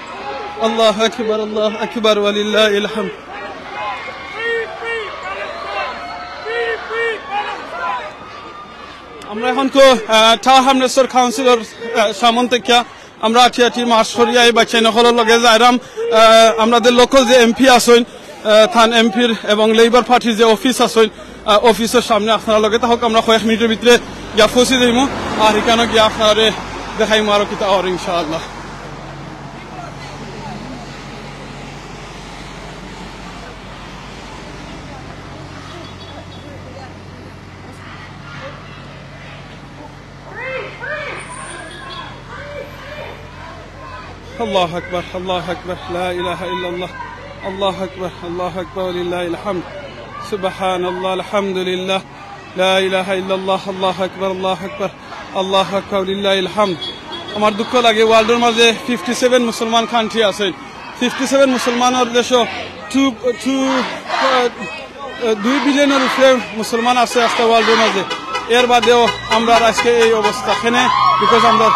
الله أكبر، الله أكبر، ولله الحمد. আমরা এখন কো, আহ, টাওয়ার হ্যামলেটসর কাউন্সিলর, আহ, সামন থাকিয়া আমরা আটি আটি মার্চ করিয়া এই বাচ্চাইন অকলর লগে যাইরাম, আহ, আমরাদের লোকাল যে এমপি আছইন, আহ, তান এমপির এবং লেবার পার্টির যে অফিস আছইন, আহ, অফিসর সামনে। আপনারা লগে থাকউক, আমরা কয়েক মিনিটর ভিতরে গিয়া পৌঁছি যাইমু, আর ইখানো গিয়া আপনারারে দেখাইমু আরো কিতা অর ইনশাআল্লাহ। الله أكبر، الله أكبر، لا إله إلا الله. الله أكبر، الله أكبر، ولله الحمد. سبحان الله، الحمد لله، لا إله إلا الله، الله أكبر، الله أكبر، الله أكبر، ولله الحمد. আমার দুঃখ লাগে, ওয়ার্ল্ডর মাঝে ফিফটি সেভেন মুসলমান কান্ট্রি আছে। ফিফটি সেভেন মুসলমানর দেশো টু, টু, আহ, দুই বিলিয়নর উপরে মুসলমান আছে আস্তা ওয়ার্ল্ডর মাঝে। এর বাদেও আমরার আজকে এই অবস্থা কেনে, বিকজ আমরা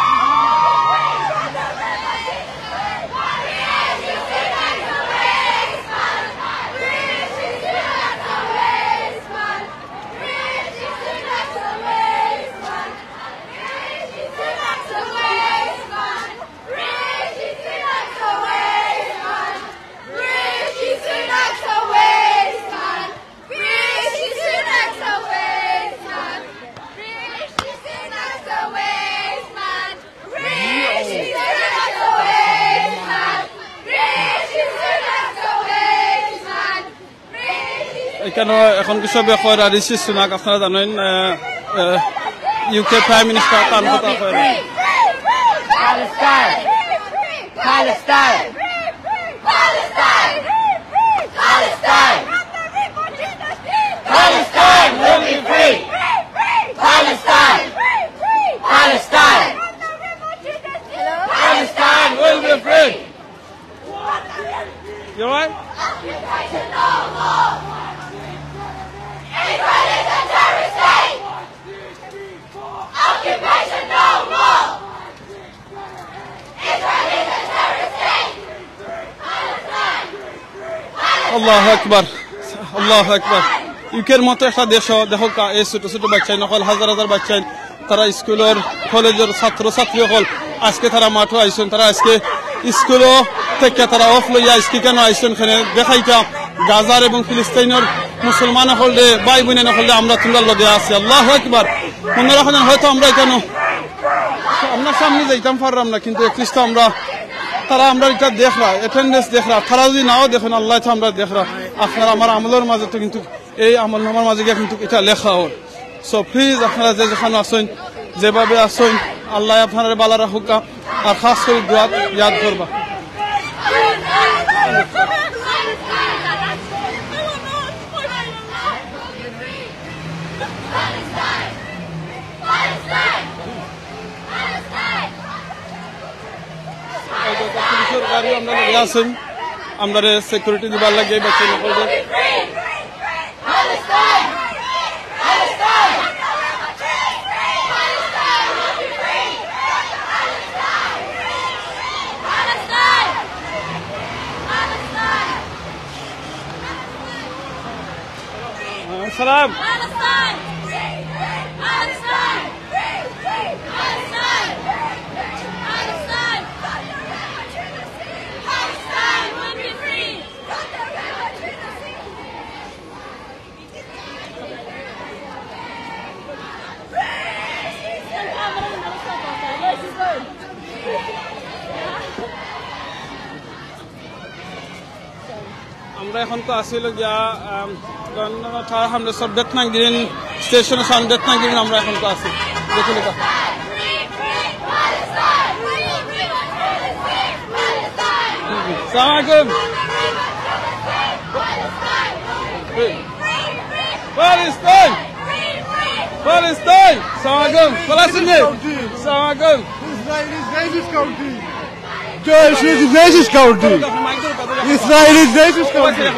এখানো এখন কি সবে কয় রা-, ঋষি সুনাক, আপনারা জানেন, আহ, আহ, ইউকে প্রাইম মিনিস্টার তান কথা কয় রা। Palestine! Palestine! Palestine! Palestine! Palestine will be free! Palestine! Palestine! Palestine will be free! You all right? Occupation no more! Israel is a terrorist state! Occupation no more! Israel is a terrorist state! Palestine! আল্লাহু আকবার, আল্লাহু আকবার। ইউকের মতো একটা দেশো দেখউক্কা, এই ছোট ছোট বাচ্চাইন অকল, হাজার হাজার বাচ্চাইন, তারা স্কুলর, কলেজর ছাত্র ছাত্রী অকল আজকে তারা মাঠো আইছইন। তারা আজকে স্কুল থাকিয়া তারা অফ লইয়া আজকে কেনে আইছইন, কেনে দেখাইতা গাজার এবং ফিলিস্তিনর মুসলমান অকলরে, ভাই বইনাইন অকলরে, আমরা তুমরার লগে আছি। আল্লাহু আকবার। মনে রাখইন, হয়তো আমরা ইখানো আমরার সামনে যাইতাম পাররাম না, কিন্তু at least তো আমরা, তারা আমরার ইটা দেখরা, অ্যাটেন্ডেন্স দেখরা, তারা যদি নাও দেখইন, আল্লায় তো আমরারে দেখরা। আপনার আমার আমলর মাঝে তো কিন্তু এই আমলনামার মাঝে গিয়া কিন্তু ইটা লেখা অয়। So please, আপনারা যে যেখানো আছইন, যেভাবে আছইন, আল্লায় আপনারারে ভালা রাখউক্কা, আর খাস করি দোয়াত ইয়াদ করবা। এই যে পুলিশর গাড়ি আমরার লগে আছইন, আমরারে সিকিউরিটি দিবার লাগি এই বাচ্চাইন অকলরে। সালাম। আমরা এখন তো আছি অইলো গিয়া, আম, কারণ টাওয়ার হ্যামলেটসর বেতনাং গ্রিন স্টেশনর সামনে, বেতনাং গ্রিন আমরা এখন তো আছি। দেখুন এটা। সালাম আলাইকুম। Palestine! Palestine! সালাম আলাইকুম। ভালা আছইন নি? সালাম আলাইকুম। Israel is racist country. Israel is racist country. Israel is racist country.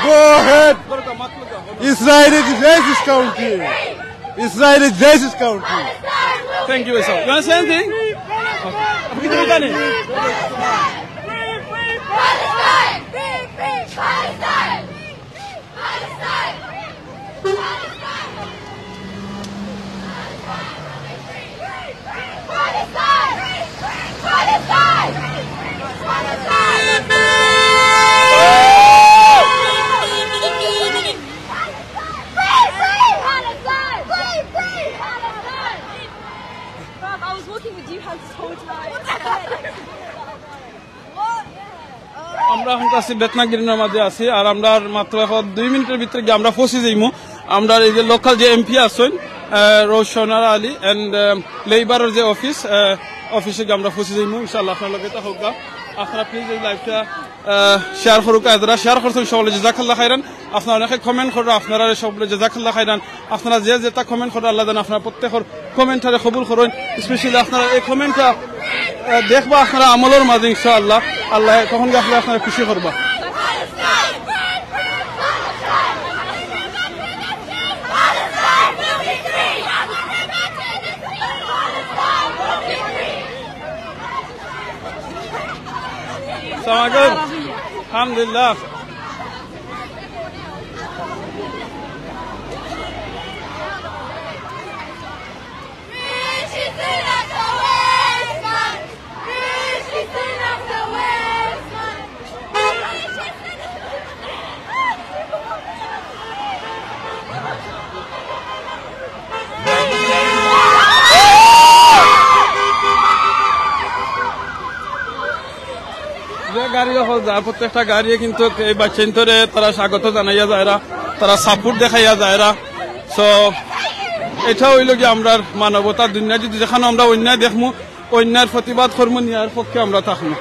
Go ahead. Israel is racist country. Israel is racist country. Thank you, sir. You want to say anything? আপনি কিছু বলতে নেই? I was walking with you hands this whole time. আমরা এখন আছি বেতনা গ্রিনর মাঝে আছি, আর আমরা আর মাত্র এখন দুই মিনিটের ভিতরে গিয়া আমরা পৌঁছি যাইমু। আমরা এই যে লোকাল যে এমপি আছইন, আহ, রওশনারা আলী and, আহ, লেবারর যে অফিস, আহ, অফিসে গিয়া আমরা পৌঁছি যাইমু ইনশাআল্লাহ। আপনারা লগে থাকউক্কা, আপনারা প্লিজ এই লাইভটা, আহ, শেয়ার করউক্কা, যারা শেয়ার করছইন সকলরে জাযাকাল্লাহ খাইরান। আপনারা অনেকে কমেন্ট কররা, আপনারারে সকলরে জাযাকাল্লাহ খাইরান। আপনারা যে যেটা কমেন্ট কররা, আল্লাহ যেন আপনারা প্রত্যেকর কমেন্টটারে কবুল করইন। স্পেশালি আপনারা এই কমেন্টটা, আহ, দেখবা আপনারা আমলর মাঝে ইনশাআল্লাহ, আল্লাহ তখন গিয়া আপনারা, আপনারা খুশি করবা। আসসালামু আলাইকুম। আলহামদুলিল্লাহ। যে গাড়ি অকল যায়, প্রত্যেকটা গাড়িয়ে কিন্তু এই বাচ্চাইন্তরে তারা স্বাগত জানাইয়া যায়রা, তারা সাপোর্ট দেখাইয়া যায়রা। So, এটা অইলো গিয়া আমরার মানবতা। দুনিয়া যদি যেখানো আমরা অন্যায় দেখমু, অন্যায়ের প্রতিবাদ করমু, ন্যায়ের পক্ষে আমরা থাকমু।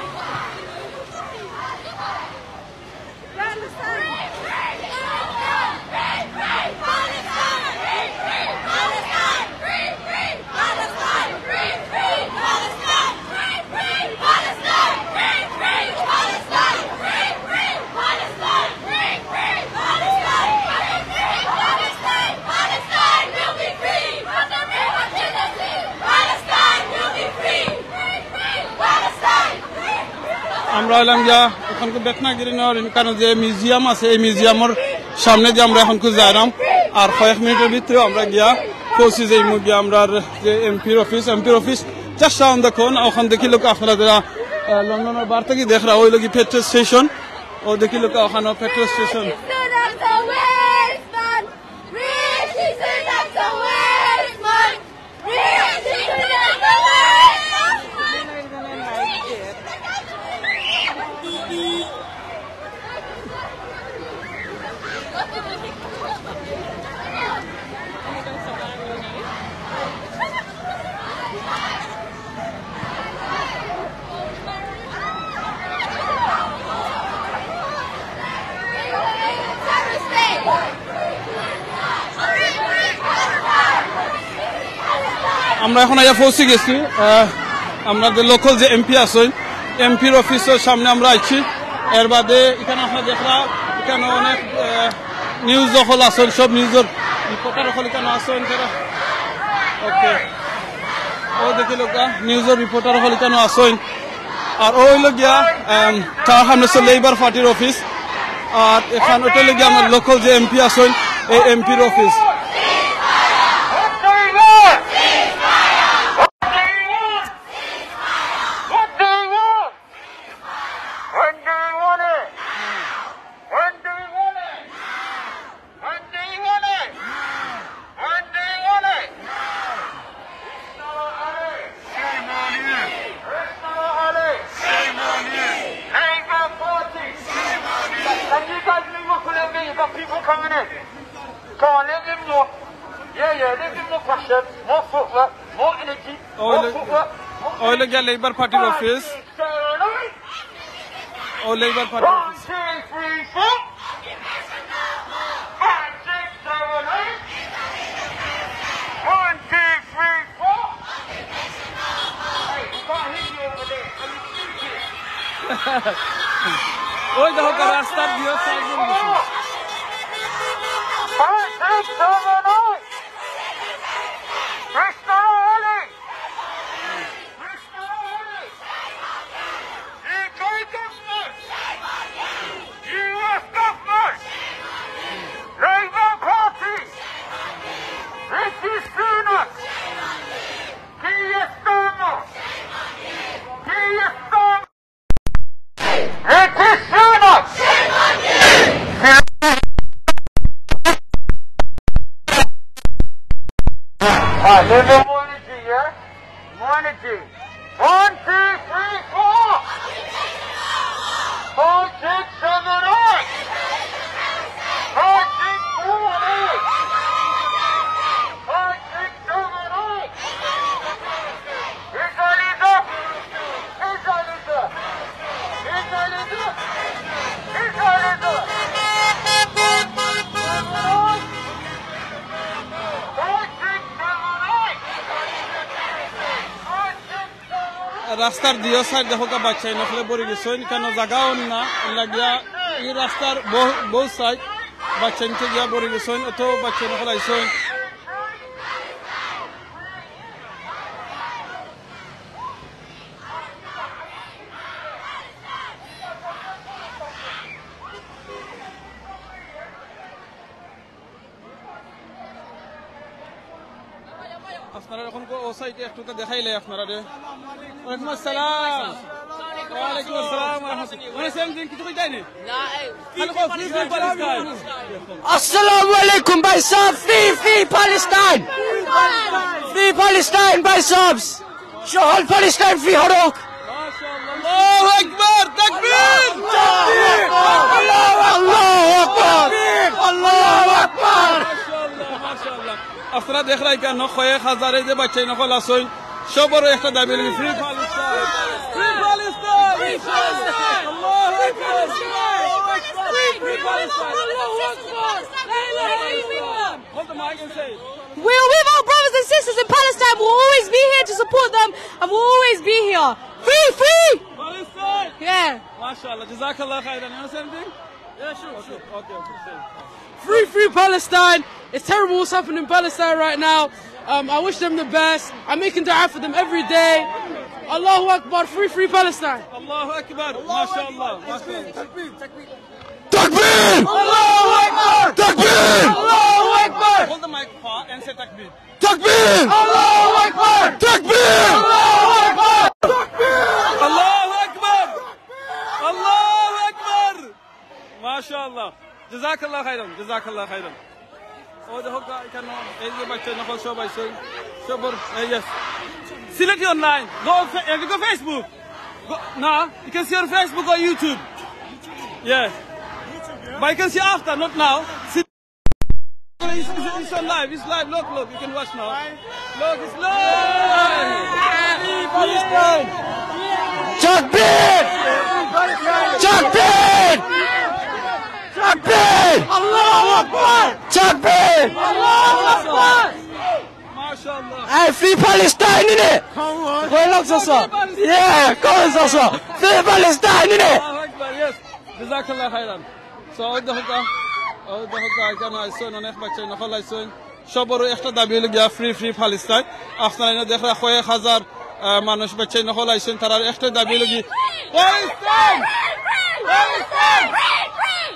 আমরা অইলাম গিয়া ওখানকে বেতনা গ্রিনর ইনকানো যে মিউজিয়াম আছে, এই মিউজিয়ামর সামনে দিয়া আমরা অখানকে যাইরাম। আর কয়েক মিনিটর ভিতরে আমরা গিয়া পৌঁছি যাইমু গিয়া আমরার যে এমপির অফিস, এমপির office just round the corner। ওখান দেখিলাউক্কা আপনারা যারা, আহ, লন্ডনর বার থাকি দেখরা, অউ অইলো গি পেট্রোল স্টেশন। অউ দেখিলাউক্কা ওখানো পেট্রোল স্টেশন। আমরা এখন আইয়া পৌঁছি গেছি, আহ, আমরা যে লোকাল যে এমপি আছইন, এমপির অফিসর সামনে আমরা আইছি। এর বাদে এখানো আপনারা দেখরা, এখানো অনেক, আহ, নিউজ অকল আছইন, সব নিউজর রিপোর্টার অকল এখানো আছইন তারা। ওকে, অউ দেখিলাউক্কা, নিউজর রিপোর্টার অকল এখানো আছইন। আর অউ অইলো গিয়া, আম, তার সামনে আছে লেবার পার্টির অফিস। আর এখান ওটা অইলো গিয়া আমরার লোকাল যে এমপি আছইন, এই এমপির office. What do you want? When do you want it? When do you want it? When do you want it? When do you want it? Shame on you. Shame on you. Labour Party. Shame on you. Can you guys move up a little bit? You've got people coming in. Go on, let them know. Yeah, yeah, let them know passion. More footwork, more energy, more footwork, more energy. অউ অইলো গিয়া লেবার পার্টির office. Seven, eight. অউ লেবার পার্টির office. One, two, three, four. Five, six, seven, eight. One, two, three, four. Hey, we can't hear you over there. Are you stupid? অউ দেখো, রাস্তার দুই সাইডে গেছে। Five, six, seven, eight. One, two, three, four. Five, six, seven, eight. Five, six, seven, eight. Five, six, seven, eight. Visualize. Visualize. Visualize. Visualize. Five, six, seven, eight. Five, six, রাস্তার দুইও সাইড দেখো কা বাচ্চাইন অকলে ভরি গেছইন, কেনে জাগাও না লাগিয়া এই রাস্তার বউ-, বউ সাইড বাচ্চাইন গিয়া ভরি গেছইন, অত বাচ্চাইন অকল আইছইন। আপনারা এখন কো-, ও সাইডে একটু তো দেখাইলে আপনারা রে। ওয়ালাইকুম আসসালাম। ওয়ালাইকুম আসসালাম ওয়া রাহমাতুল্লাহ। মানে সেম থিং, কিছু কইতাই নি? না, এই খালি কো, free, free Palestine। আসসালামু আলাইকুম ভাই সাহেব, free, free Palestine। Free Palestine ভাই সাহেব। সকল প্যালেস্টাইন ফ্রি হোক। আল্লাহু আকবার, তাকবীর। আল্লাহু আকবার। আল্লাহু আকবার। আল্লাহু আকবার। মাশাআল্লাহ, মাশাআল্লাহ। আপনারা দেখরা কেনে কয়েক হাজারে যে বাচ্চাইন অকল আছইন, সবরও একটা দাবি অইলো free Palestine। Free Palestine। Free Palestine। আল্লাহু আকবার। Free Palestine। আল্লাহু আকবার। লা ইলাহা ইল্লাল্লাহ। Hold the mic and say it. We're with our brothers and sisters in Palestine. We'll always be here to support them, and we'll always be here. Free, free! Palestine! Yeah. মাশাআল্লাহ, জাযাকাল্লাহু খাইরান। You wanna say anything? Yeah, sure, sure. Okay, okay, say it. Free, free Palestine! It's terrible what's happening in Palestine right now. Um, I wish them the best. I'm making dua for them every day. Allahu Akbar, free, free Palestine! Allahu Akbar, mashallah, mashallah. Takbir! Allahu Akbar! Takbir! Allahu Akbar! Hold the mic far and say takbir. Takbir! Allahu Akbar! Takbir! Allahu Akbar! Takbir! Allahu Akbar! Allahu Akbar! Mashallah. Jazakallah khairan, jazakallah khairan. ও দেখো, গা-, এখানে এই যে বাচ্চাইন অকল সব আইছইন, সবর, এই, yes. Sylheti online. Go fa-, eh, go Facebook. Go, no, you can see on Facebook or YouTube. Yeah. But you can see after, not now. See, it's, it's, it's on live. It's live. Look, look. You can watch now. Look, it's live. Takbir! Takbir! Takbir! Allahu Akbar! Takbir! Allahu Akbar! Mashallah. Hey, free Palestine, innit? Come on. Go along, Soso. Yeah, come on, Soso. Free Palestine, innit? Allahu Akbar, yes. Jazakallah khairan. So, ওই দেখো কা, ওই দেখো কা, এখানে আইছইন, অনেক বাচ্চাইন অকল আইছইন। সবরও একটা দাবি অইলো গিয়া free, free Palestine। আপনারা এনে দেখরা কয়েক হাজার, আহ, মানুষ বাচ্চাইন অকল আইছইন, তারার একটা দাবি অইলো গি-, Palestine! Palestine!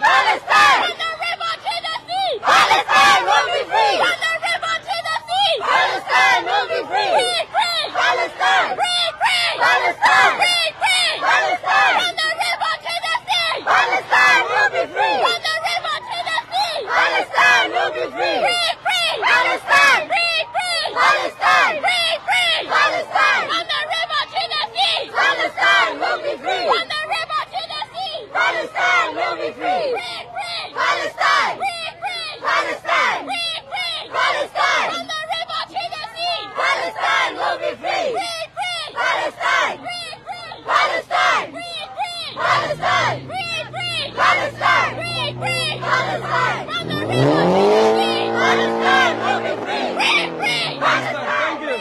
Palestine! From the river to the sea! Palestine will be free! From the river to the sea! Palestine will be free! Free, free! Palestine! Free, free! Palestine! Free, free! Palestine! From the river to the sea! Palestine will be free! From the river to the sea! Palestine will be free! Free, free! Palestine! Free, free! Palestine! Free, free! Palestine! From the river to the sea! Palestine will be free! From the river to the sea! Palestine will be free! Free, free! Palestine! Free, free! Palestine! Free, free! Palestine! From the river to the sea! Palestine will be free! Free, free! Palestine! Free, free! Palestine! Free, free! Palestine! Free, free! Palestine! Free, free! Palestine! From the river to the sea! Palestine will be free! Free, free! Palestine! Thank you.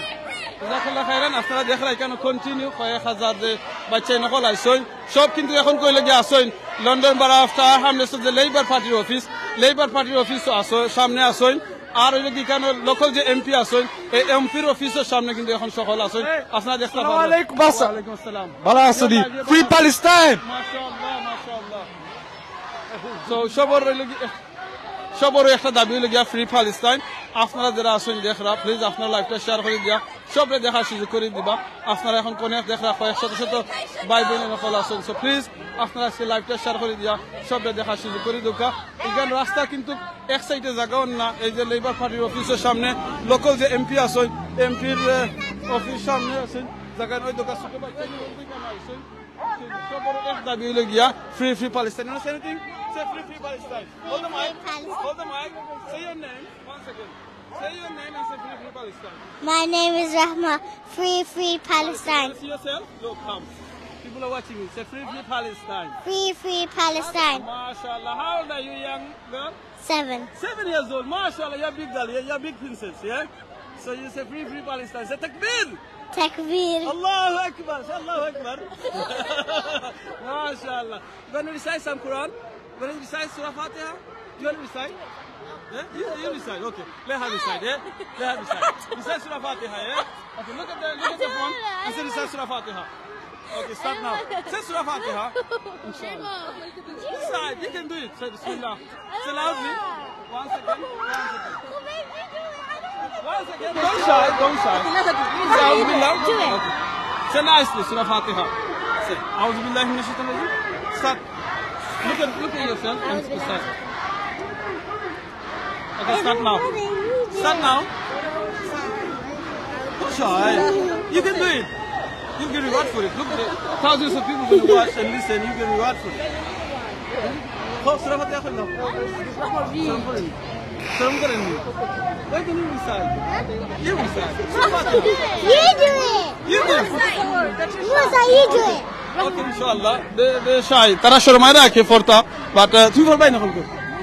Jazakallah khairan, আপনারা দেখরা এখানে continue কয়েক হাজার যে বাচ্চাইন অকল আইছইন, সব কিন্তু এখন কইলে গিয়া আছইন লন্ডন বারো আফটার হামলেসর যে লেবার পার্টির অফিস, লেবার পার্টির অফিস আছইন, সামনে আছইন। আর অইলো কি এখানে লোকাল যে এমপি আছইন, এই এমপির অফিসর সামনে কিন্তু এখন সকল আছইন। আপনারা দেখরা আসসালামু আলাইকুম, বাসা। ওয়ালাইকুম আসসালাম। ভালা আছো নি? Free Palestine! মাশাআল্লাহ, মাশাআল্লাহ। So, সবর অইলো কি, সবরও একটা দাবি অইলো গিয়া free Palestine। আপনারা যেরা আছইন দেখরা, please আপনারা liveটা share করি দিয়া সবরে দেখার সুযোগ করি দিবা। আপনারা এখন কোনে দেখরা, কয়েক শত শত ভাই বইন অকল আছইন। So please আপনারা আজকে liveটা share করি দিয়া সবরে দেখার সুযোগ করি দেউক্কা। এখান রাস্তা কিন্তু এক সাইডে জাগাও না, এই যে লেবার পার্টির অফিসর সামনে লোকাল যে এমপি আছইন, এমপির, আহ, অফিস সামনে আছইন। জাগার ওই দোকান ছোট বাচ্চা নিয়ে বলতে কেন আইসেন? সবর এক দাবি হইল গিয়া, "Free, free Palestine." You wanna say anything? Say, "Free, free Palestine." Hold the mic. Palestine. Hold the mic. Say your name. One second. Say your name and say, "Free, free Palestine." My name is Rahma. Free, free Palestine. Can you see yourself? Look, come. People are watching you. Say, "Free, free Palestine." Free, free Palestine. MashaAllah. How old are you, young girl? Seven. Seven years old. MashaAllah, you're a big girl. You're, you're a big princess, yeah? So you say, "Free, free Palestine." Say, "Takbir." Takbir. Allahu Akbar. Say, "Allahu Akbar." MashaAllah. You gonna recite some Quran? You gonna recite Surah Fatiha? You gonna recite? Yeah? You, you recite. Okay. Let her recite, yeah? Let her recite. Recite Surah Fatiha, yeah? Okay, look at the, look at the phone and say, "Recite Surah Fatiha." Okay, start now. Say Surah Fatiha. Inshallah. Recite. You can do it. Say Bismillah. Say loudly. One second. One second. One second. Don't shy. Don't shy. Say Auzubillah. Okay. Say nicely, Surah Fatiha. Say, "Auzubillah minash shaitanir rajim." Start. Look at, look at yourself and start. Okay, start now. Start now. Don't shy. You can do it. You get reward for it. Look, the thousands of people will watch and listen. You get reward for it. Surah Fatiha এখন নাও। শরম করেন। শরম করেন নি? Why don't you recite? You recite. Surah Fatiha. You do it. You do it. Musa, you do it. Okay, inshallah. They, they shy. তারা শরমায় রাখে পড়তা, but, uh, তুমি পড়বায় না এখন?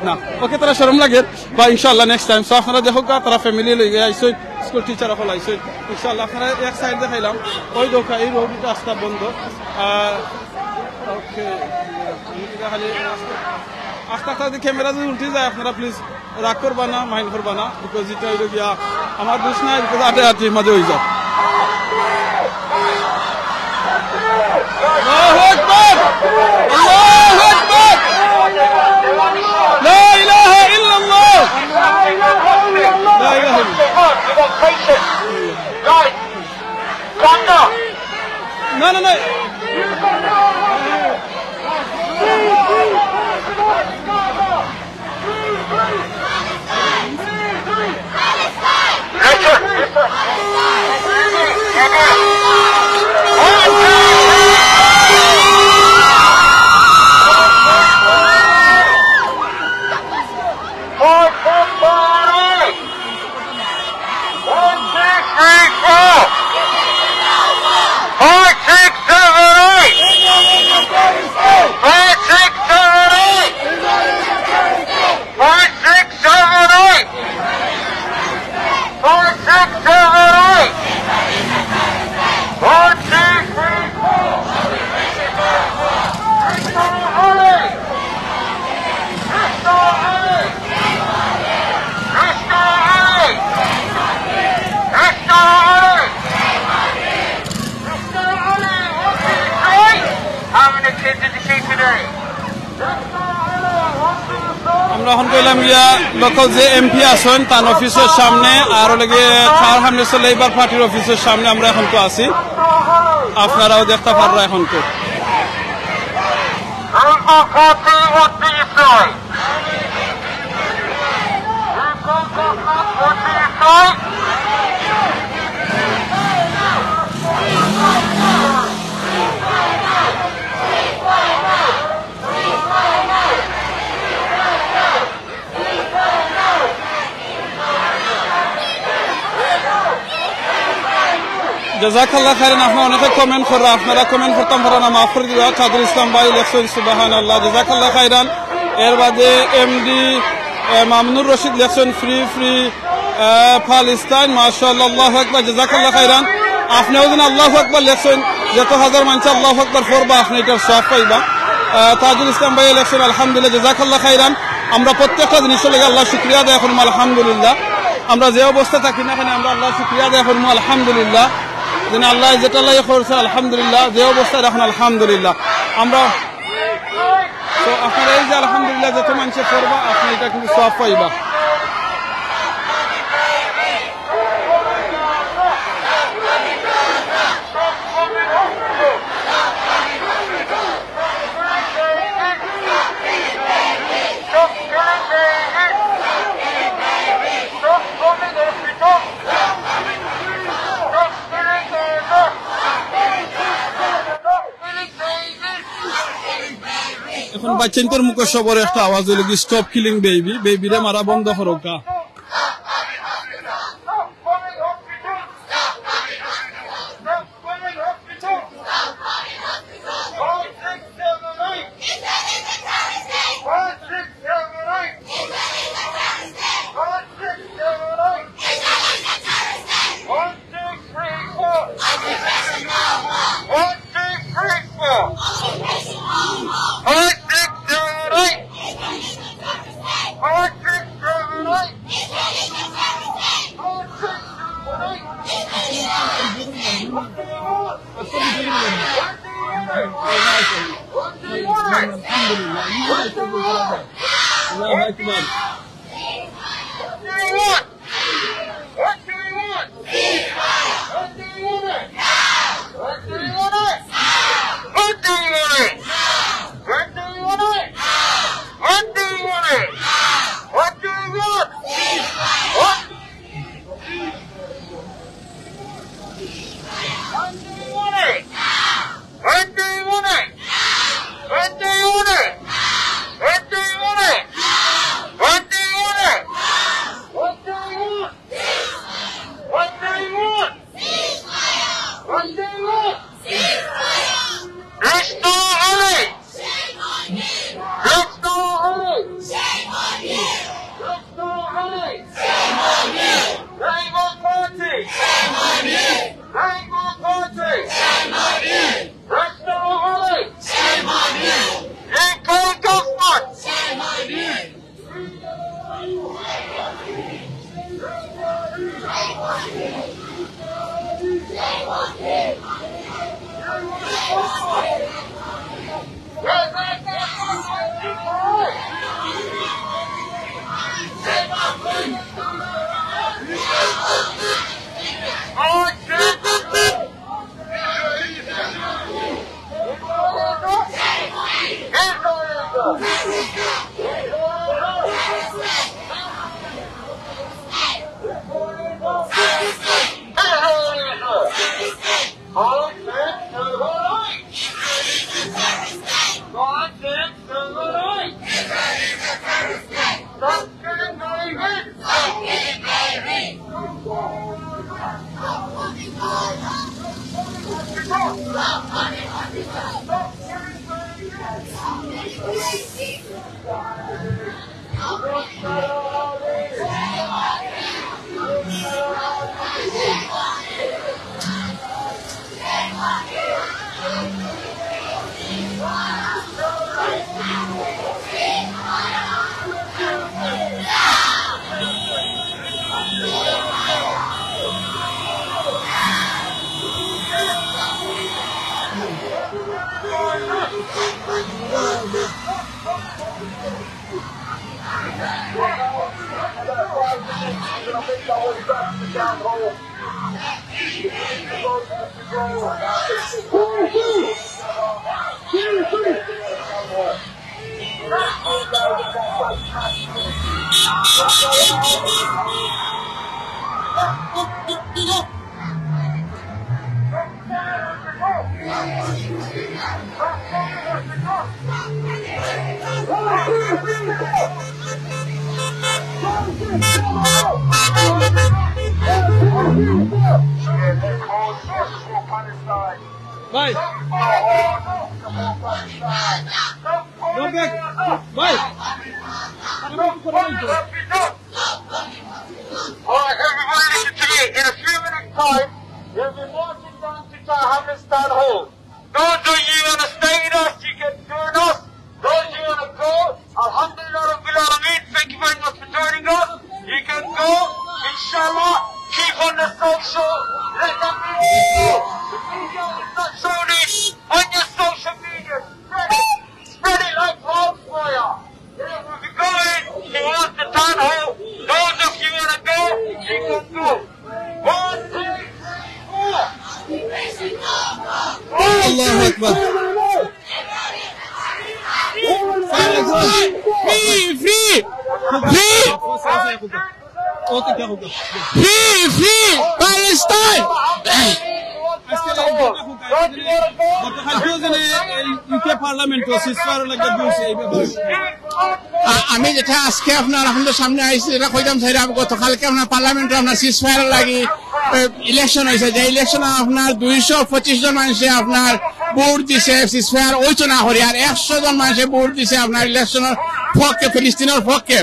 না। Okay, তারা শরম লাগে, বা ইনশাআল্লাহ next time। So আপনারা দেখউক্কা, তারা family লইয়া আইছইন, school teacher অকল আইছইন। ইনশাআল্লাহ আপনারা এক side দেখাইলাম, ওই দেখউক্কা, এই road টা আস্তা বন্ধ। আহ, okay, আমি কিতা খালি আস্তা, আস্তা যদি camera যদি উল্টি যায়, আপনারা please রাগ করবা না, mind করবা না, because ইটা অইলো গিয়া আমার দোষ নাই, because আটে আটে মাঝে অই যায়। আল্লাহু আকবার! আল্লাহু আকবার! লা ইলাহা ইল্লাল্লাহ! লা ইলাহা ইল্লাল্লাহ! Right. Come down. না, না, না। One, two, three, four. Five, six, seven, eight. Five, six, seven, eight. Five, six, seven, eight. Five, six, seven, eight. One, two, three, four. Mister Ali. Mister Ali. Mister Ali. Mister Ali. Mister Ali, what do you say? How many kids did you see today? আমরা এখন কইলাম গিয়া local যে এমপি আছইন তান অফিসর সামনে, আর অইলো গিয়া তার সামনে আছে লেবার পার্টির অফিসর সামনে আমরা এখন তো আছি। আপনারাও দেখতা পাররা এখন তো। Local party, what do you say? Local government, what do you say? জাযাকাল্লাহ খাইরান, আপনারা অনেকে comment কররা, আপনারা comment করতাম পাররা না, মাফ করি দিবা। তাজুল ইসলাম ভাই লেখছইন সুবহানাল্লাহ, জাযাকাল্লাহ খাইরান। এর বাদে এমডি, এ, মামুনুর রশিদ লেখছইন free free, এ, Palestine, মাশাআল্লাহ, আল্লাহু আকবার, জাযাকাল্লাহ খাইরান। আপনেও যেন আল্লাহু আকবার লেখছইন, যত হাজার মানষে আল্লাহু আকবার পড়বা, আপনে ইটার সওয়াব পাইবা। এ, তাজুল ইসলাম ভাই লেখছইন আলহামদুলিল্লাহ, জাযাকাল্লাহ খাইরান। আমরা প্রত্যেকটা জিনিসর লাগি আল্লাহর শুকরিয়া আদায় করমু আলহামদুলিল্লাহ। আমরা যে অবস্থা থাকি না কেনে, আমরা আল্লাহর শুকরিয়া আদায় করমু আলহামদুলিল্লাহ। যেন আল্লাহ যেটা আল্লাহ করছে আলহামদুলিল্লাহ, যে অবস্থায় রাখুন আলহামদুলিল্লাহ। আমরা তো আপনারা এই যে আলহামদুলিল্লাহ যত মানষে পড়বা, আপনে ইটা কিন্তু সওয়াব পাইবা। বাচ্চাইন্তর মুখো সবর একটা আওয়াজ অইলো গি, "Stop killing baby, বেবিরে মারা বন্ধ করউক্কা।" One, two, three, four. One, two, three, four. Five, six, seven, eight. Five, six, seven, eight. Five, six, seven, eight. What do you want? What do you want? What do you want? What do you want? What do you want? What do you want? What do you want? What do you want? What do you want? What do you want? What do you want? What do you want? What do you want? What do you want? What? What do you want? What do you want? What do you want? What do you want? What do you want? What do you want? What do you want? What do you want? Rasta Ali! Rasta Ali! Rasta Ali! Labour Party! Labour Party! Rasta Ali! U K government! Bhai. Go back. Bhai. Alright, everybody, listen to me. In a few minutes' time, we'll be marching down to Tower Hamlets Town Hall. Those of you wanna stay with us, you can join us. Those of you wanna go, Alhamdulillah Rabbil Alameen, thank you very much for joining us. You can go, inshallah, keep on the social, let them know. The video is not showing on your social media. Spread it, spread it like wildfire. We'll be going towards the town hall. Those of you wanna go, you can go. One, two, three, four. Allahu Akbar. Free, free, free. Free, free Palestine. গতকালকেও যেন এই ইউকে পার্লামেন্টও সিজফায়ার লাগে দিয়েছে এই ব্যাপারে। আ-, আমি যেটা আজকে আপনার, আপনাদের সামনে আইছি, যেটা কইতাম চাইরাম, গতকালকে আপনার পার্লামেন্টও আপনার সিজফায়ার লাগি, এ, ইলেকশন হইছে, যে ইলেকশনে আপনার দুইশো পঁচিশ জন মানুষে আপনার ভোট দিছে সিজফায়ার হইতো না করি, আর একশো জন মানুষে ভোট দিছে আপনার ইলেকশনের পক্ষে, ফিলিস্তিনের পক্ষে।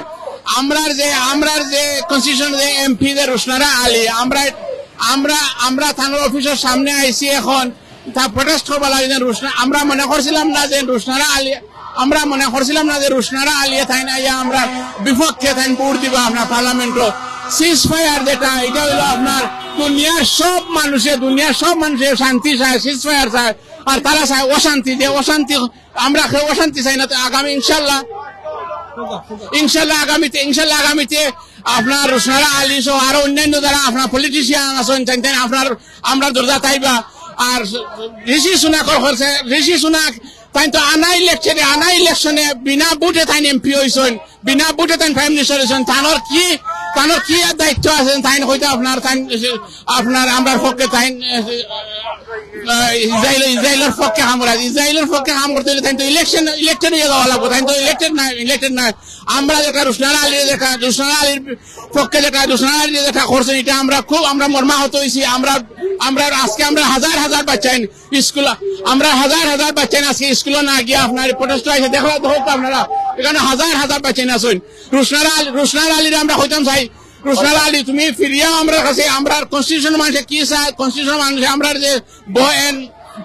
আমরার যে, আমরার যে কনস্টিটিউশন যে এমপি যে রুশনারা আলী, আমরা, আমরা, আমরা থানার অফিসের সামনে আইছি এখন, তা প্রোটেস্ট করবার লাগি যে রুশনা-, আমরা মনে করছিলাম না যে রুশনারা আলী, আমরা মনে করছিলাম না যে রুশনারা আলী তাইন আইয়া আমরার বিপক্ষে তাইন ভোট দিবা আপনার পার্লামেন্টও। সিজফায়ার যেটা, এটা হইলো আপনার দুনিয়ার সব মানুষে, দুনিয়ার সব মানুষে শান্তি চায়, সিজফায়ার চায়, আর তারা চায় অশান্তি, যে অশান্তি আমরা কেউ অশান্তি চাই না। তো আগামী ইনশাল্লাহ, ইনশাল্লাহ আগামীতে, ইনশাল্লাহ আগামীতে আপনার রুশনারা আলী সহ আরো অন্যান্য যারা আপনার পলিটিশিয়ান আছেন, তাইন, তাইন আপনার, আমরা দরজা থাকবা। আর ঋষি সুনাকর করছে, ঋষি সুনাক তাইন তো আনা ইলেকশনে, আনা ইলেকশনে বিনা ভোটে তাইন এমপি হইছেন, বিনা ভোটে তাইন প্রাইম মিনিস্টার হইছেন। তানোর কি, তানোর কি আর দায়িত্ব আছে? তাইন হয়তো আপনার, তাইন আপনার আমরার পক্ষে তাইন, আহ, ইসরায়েল, ইসরায়েলের পক্ষে কাম করা, ইসরায়েলের পক্ষে কাম করতে হইলে তাইন তো ইলেকশন, ইলেকটেড হইয়া যাওয়া লাগবো। তাইন তো ইলেকটেড না, ইলেকটেড না। আমরা যেটা রুশনারা আলী, যেটা রুশনারা আলীর পক্ষে, যেটা রুশনারা আলী যেটা করছেন, এটা আমরা খুব, আমরা মর্মাহত হইছি। আমরা, আমরা আজকে আমরা হাজার হাজার বাচ্চাইন স্কুল, আমরা হাজার হাজার বাচ্চাইন আজকে স্কুলে না গিয়া আপনার প্রোটেস্ট হয়েছে। দেখো, দেখো আপনারা, এখানে হাজার হাজার বাচ্চাইন আছেন। রুশনারা আলী, রুশনারা আলীরে আমরা কইতাম চাই, রুশনারা আলী, তুমি ফিরিয়া আমরার কাছে, আমরার কনস্টিটিউশন মানুষে কি চায়, কনস্টিটিউশন মানুষে আমরার যে বহেন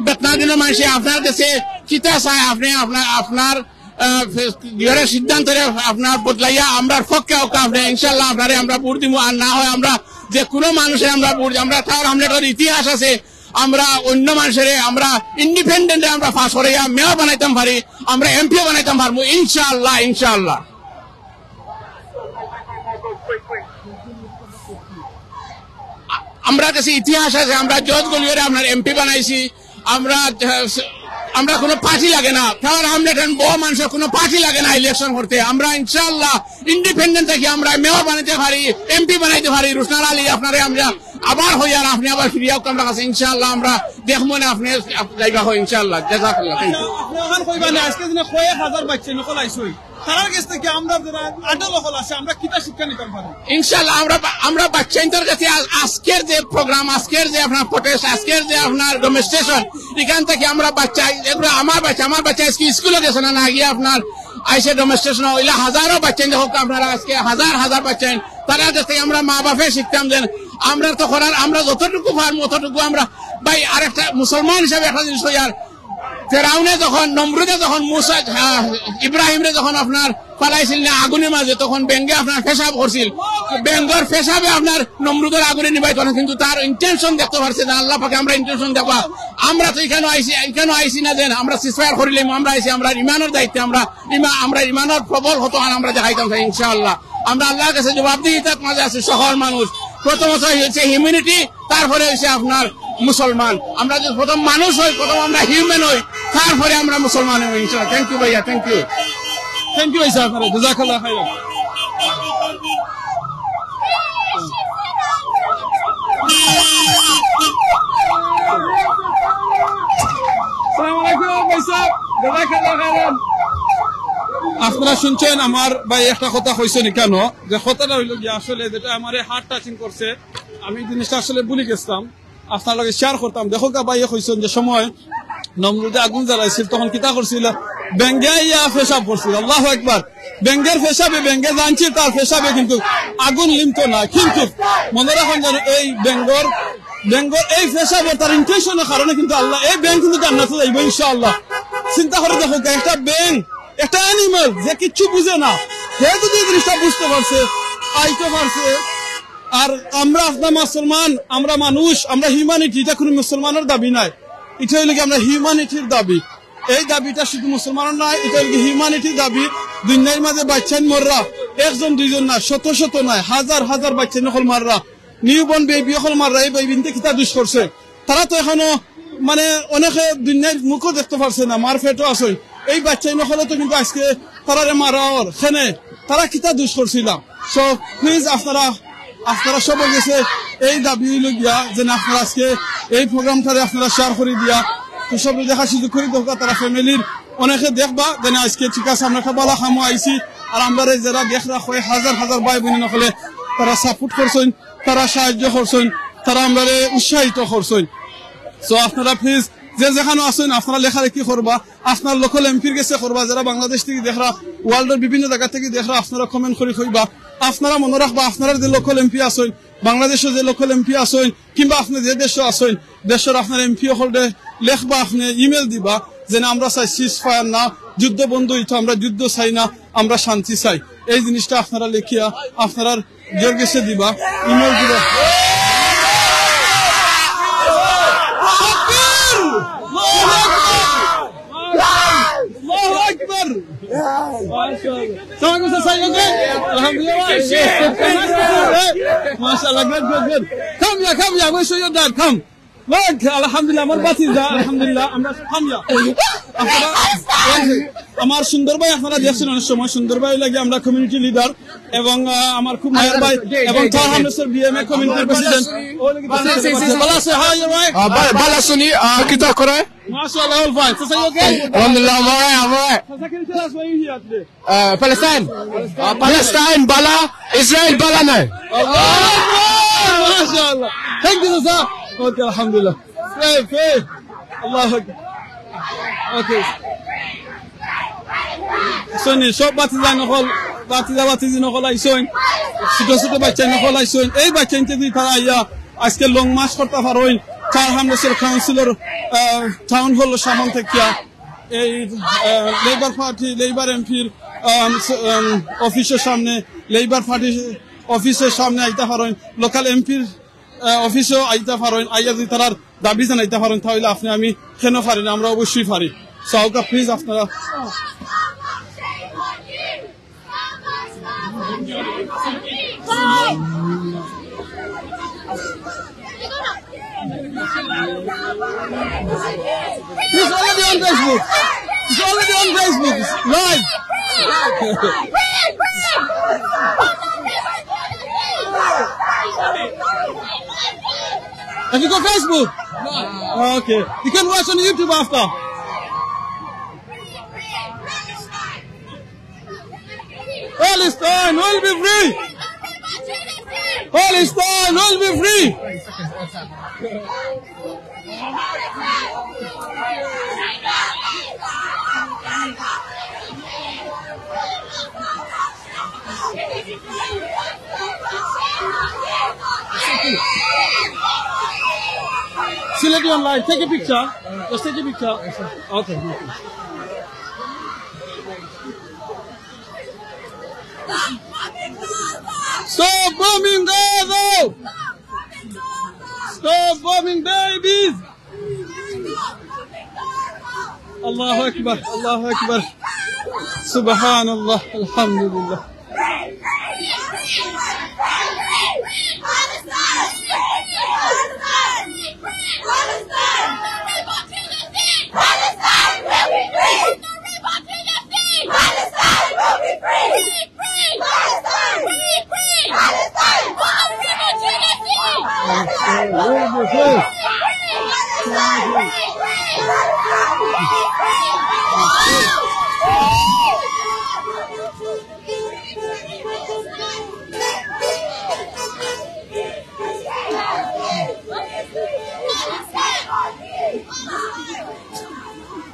বেতনা দিন মানুষে আপনার কাছে কিতা চায়, আপনি আপনার, আপনার, আহ, ইয়ের সিদ্ধান্তরে আপনার বদলাইয়া আমরার পক্ষে হোক, আপনি ইনশাল্লাহ আপনারে আমরা ভোট দিমু। আর না হয় আমরা যে কোনো মানুষে আমরা ভোট, আমরা টাওয়ার হামলেটর ইতিহাস আছে, আমরা অন্য মানুষেরে আমরা ইন্ডিপেন্ডেন্টে আমরা পাস করাইয়া মেয়র বানাইতাম পারি, আমরা এমপিও বানাইতাম পারবো ইনশাআল্লাহ, ইনশাআল্লাহ। আ-, আমরা কাছে ইতিহাস আছে, আমরা জজ গলিয়রে আপনার এমপি বানাইছি, আমরা, আহ, আমরা কোনো পার্টি লাগে না, টাওয়ার হামলেট and বহু মানুষের কোনো পার্টি লাগে না ইলেকশন করতে। আমরা ইনশাআল্লাহ ইন্ডিপেন্ডেন্ট থাকি আমরা মেয়র বানাইতে পারি, এমপি বানাইতে পারি। রুশনারা আলী আপনারে আমরা আবার হই আর আপনি আবার ফিরিয়া হোক আমরা কাছে ইনশাআল্লাহ আমরা দেখবো না আপনি আপ-, জায়গা হয় ইনশাআল্লাহ। জাযাকাল্লাহ। Thank you। আপনি ওখান কইবা না, আজকে দিনে কয়েক হাজার বাচ্চা নকল আইসই। তারার কাছ থেকে আমরা যারা আডল হকল আছে, আমরা কিতা শিক্ষা নিতাম পারি? ইনশাআল্লাহ আমরা বা-, আমরা বাচ্চাইন্তর কাছে আ-, আজকের যে প্রোগ্রাম, আজকের যে আপনার প্রোটেস্ট, আজকের যে আপনার ডেমনস্ট্রেশন, এখান থেকে আমরা বাচ্চা, এগুলো আমার বাচ্চা, আমার বাচ্চা আজকে স্কুলে গেছে না, না গিয়া আপনার আইসে ডেমনস্ট্রেশন হইলে হাজারো বাচ্চাইন দেখো আপনারা আজকে হাজার হাজার বাচ্চাইন, তারার কাছ থেকে আমরা মা বাপে শিখতাম যেন আমরা তো করার, আমরা যতটুকু পারমু অতটুকু আমরা, ভাই, আরেকটা মুসলমান হিসাবে একটা জিনিস হই আর ফেরাউনে যখন, নমরুদে যখন মুসা, আহ, ইব্রাহিমরে যখন আপনার ফালাইছিল না আগুনের মাঝে, তখন বেঙ্গে আপনার পেশাব করছিল। বেঙ্গর পেশাবে আপনার নমরুদের আগুনে নিবাই তখন, কিন্তু তার ইন্টেনশন দেখতে পারছে না। আল্লাহ পাকে আমরা ইন্টেনশন দেখবা। আমরা তো এখানে আইছি, এখানে আইছি না যেন আমরা সিজফায়ার করিলাম, আমরা আইছি আমরা ইমানের দায়িত্বে, আমরা ইমা-, আমরা ইমানের প্রবল হতো আর আমরা দেখাইতাম চাই ইনশাআল্লাহ। আমরা আল্লাহর কাছে জবাবদিহিতার মাঝে আছি সকল মানুষ। প্রথমত হচ্ছে হিউম্যানিটি, তারপরে হইছে আপনার মুসলমান। আমরা যদি প্রথম মানুষ হই, প্রথম আমরা হিউম্যান হই, তারপরে আমরা মুসলমান হই ইনশাআল্লাহ। Thank you ভাইয়া, thank you। Thank you ভাই সাহেব, জাযাকাল্লাহ খাইরান। আসসালামু আলাইকুম ভাই সাহেব, জাযাকাল্লাহ খাইরান। আপনারা শুনছেন আমার ভাই একটা কথা কইছেন কেন, যে কথাটা হইল গিয়া আসলে যেটা আমারে হার্ট টাচিং করছে, আমি জিনিসটা আসলে ভুলি গেছিলাম, আপনার লগে শেয়ার করতাম। দেখো গা, ভাইয়ে কইছেন যে সময় নমরুদে আগুন জ্বালাইছিল, তখন কিতা করছিল? বেঙ্গে আইয়া পেশাব করছিল। আল্লাহু আকবার। বেঙ্গের পেশাবে, বেঙ্গে জানছিল তার পেশাবে কিন্তু আগুন নিমতো না। কিন্তু মনে রাখুন যেন এই বেঙ্গর, বেঙ্গর এই পেশাবে তার ইন্টেনশনের কারণে কিন্তু আল্লাহ, এই বেঙ্গ কিন্তু জান্নাতে যাইব ইনশাআল্লাহ। চিন্তা করে দেখো গা, একটা বেঙ্গ, একটা অ্যানিমাল যে কিচ্ছু বুঝে না, সে যদি এই জিনিসটা বুঝতে পারছে, আইতে পারছে, আর আমরা আপনার মুসলমান, আমরা মানুষ, আমরা হিউম্যানিটি, এটা কোনো মুসলমানের দাবি নাই। এটা হইল কি আমরা হিউম্যানিটির দাবি। এই দাবিটা শুধু মুসলমানের নয়, এটা হইল কি হিউম্যানিটির দাবি। দুনিয়ার মাঝে বাচ্চাইন মররা, একজন দুইজন না, শত শত নয়, হাজার হাজার বাচ্চাইন হকল মাররা, নিউ বর্ন বেবি হকল মাররা। এই বেবিনতে কিতা দুষ করছে? তারা তো এখনো মানে অনেকে দুনিয়ার মুখও দেখতে পারছে না, মার পেটও আছে। এই বাচ্চাইন হকলে তো কিন্তু আজকে তারারে মারা অর, কেনে তারা কিতা দুষ করছিলা? So প্লিজ আপনারা, আপনারা সবার কাছে এই দাবি হইল গিয়া যেন আপনারা আজকে এই প্রোগ্রামটারে আপনারা শেয়ার করি দিয়া তো সবরে দেখার সুযোগ করি দেউক্কা, তারা ফ্যামিলির অনেকে দেখবা, যেন আজকে ঠিক আছে, আমরা একটা ভালা কামো আইছি। আর আমরারে যারা দেখরা, কয়েক হাজার হাজার ভাই বইন অকলে তারা সাপোর্ট করছইন, তারা সাহায্য করছইন, তারা আমরারে উৎসাহিত করছইন। So আপনারা প্লিজ যে যেখানো আছইন, আপনারা লেখালেখি করবা, আপনার লোকাল এমপির গেছে করবা, যারা বাংলাদেশ থাকি দেখরা, ওয়ার্ল্ডর বিভিন্ন জাগা থাকি দেখরা, আপনারা কমেন্ট করি কইবা। আপনারা মনো রাখবা, আপনারার যে লোকাল এমপি আছইন, বাংলাদেশো যে লোকাল এমপি আছইন, কিংবা আপনে যে দেশো আছইন, দেশর আপনার এমপি অকলরে লেখবা, আপনে ইমেইল দিবা, যেন আমরা চাই সিজ ফায়ার না, যুদ্ধ বন্ধ অইতো, আমরা যুদ্ধ চাই না, আমরা শান্তি চাই। এই জিনিসটা আপনারা লেখিয়া আপনারার জোর গেছে দিবা, ইমেইল দিবা। আল্লাহু আকবার! মাশাআল্লাহ। Come here, come here, wait, show your dad, come. Look, আলহামদুলিল্লাহ, আমার ভাতিজা, আলহামদুলিল্লাহ, আমরা, come here. আপনারা, এই যে, আমার সুন্দর ভাই, আপনারা দেখছেন অনেক সময়, সুন্দর ভাই লাগে আমরা কমিউনিটি লিডার, এবং, আহ, আমার খুব মায়ার ভাই, এবং তার হামলেসের বিএমএ কমিউনিটির প্রেসিডেন্ট। ভালা আছে, hi, ভাই। আহ, ভাই, ভালা আছইন নি? আহ, কিতা করে? মাশাআল্লাহ, all fine. So, so you okay? আলহামদুলিল্লাহ, I'm alright, I'm alright. So, so can you tell us why you here today? Uh, Palestine. Uh, Palestine, ভালা, Israel, ভালা নায়। আল্লাহু আকবার! মাশাআল্লাহ। Thank you, sir. Okay, আলহামদুলিল্লাহ। Hey, hey. আল্লাহু আকবার। Okay. হুনছইন নি, সব ভাতিজা অকল, ভাতিজা ভাতিজিন অকল আইছইন, ছোট ছোট বাইচ্চাইন অকল আইছইন। এই বাইচ্চাইন্তে যদি তারা আইয়া আজকে লং মার্চ করতা পারইন, তার হামলেসের কাউন্সিলর, আহ, টাউন হল সামন থাকিয়া এই, আহ, লেবার পার্টি, লেবার এমপির, আম, স-, আম, অফিসর সামনে, লেবার পার্টির অফিসর সামনে আইতা পারইন, লোকাল এমপির, আহ, অফিসো আইতা পারইন, আইয়া যদি তারার দাবি জানাইতা পারইন, তাইলে আপনে আমি কেনে পারি না, আমরা অবশ্যই পারি। So, আউক্কা, প্লিজ আপনারা। It's already on Facebook. It's already on Facebook. It's live. Have you got Facebook? Okay. You can watch on YouTube after. Palestine will be free! Palestine will be free! Sylheti online, take a picture. Just take a picture. Okay. Stop bombing Gaza! Stop bombing babies! Allahu Akbar, Allahu Akbar. Subhanallah, alhamdulillah.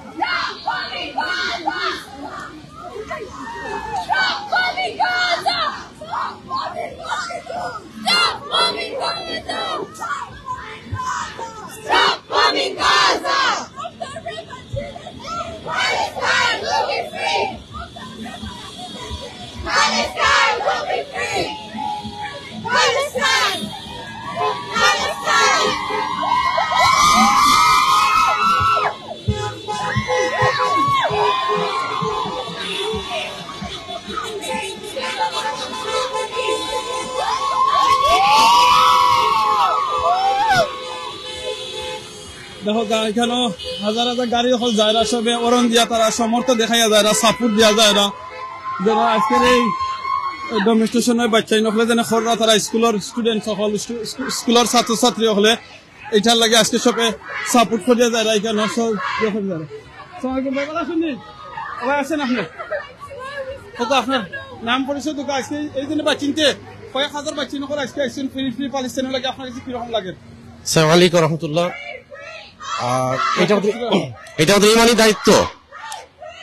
Stop bombing Gaza! Stop bombing Gaza! Stop bombing Gaza! Stop bombing Gaza! Palestine will be free! Palestine will be free! Palestine! Palestine! দেখো, গা-, এখানো হাজার হাজার গাড়ি অকল যাইরা, সবে অরন দিয়া তারা সমর্থ দেখাইয়া যাইরা, সাপোর্ট দিয়া যাইরা। যারা আজকের এই ডেমনস্ট্রেশনে বাচ্চাইন অকলে যেন খররা তারা স্কুলর স্টুডেন্ট অকল, স্কু-, স্কু-, স্কুলর ছাত্রছাত্রী অকলে এইটার লাগি আজকে সবে সাপোর্ট করিয়া যারা এখানে সব ইয়ে করে যারা। আসসালামু আলাইকুম ভাই, ভালা আছইন নি? ভাই আছেন আপনি? তো, তো আপনার নাম পরিচয় তো আজকে এই দিনে বাচ্চাইন্তে কয়েক হাজার বাচ্চাইন করে আজকে আইছেন ফ্রি ফ্রি প্যালেস্টাইনের লাগি, আপনার কাছে কিরকম লাগে? আসসালামু আলাইকুম রহমতুল্লাহ। আর এটা আমাদের, এটা আমাদের ইমানি দায়িত্ব।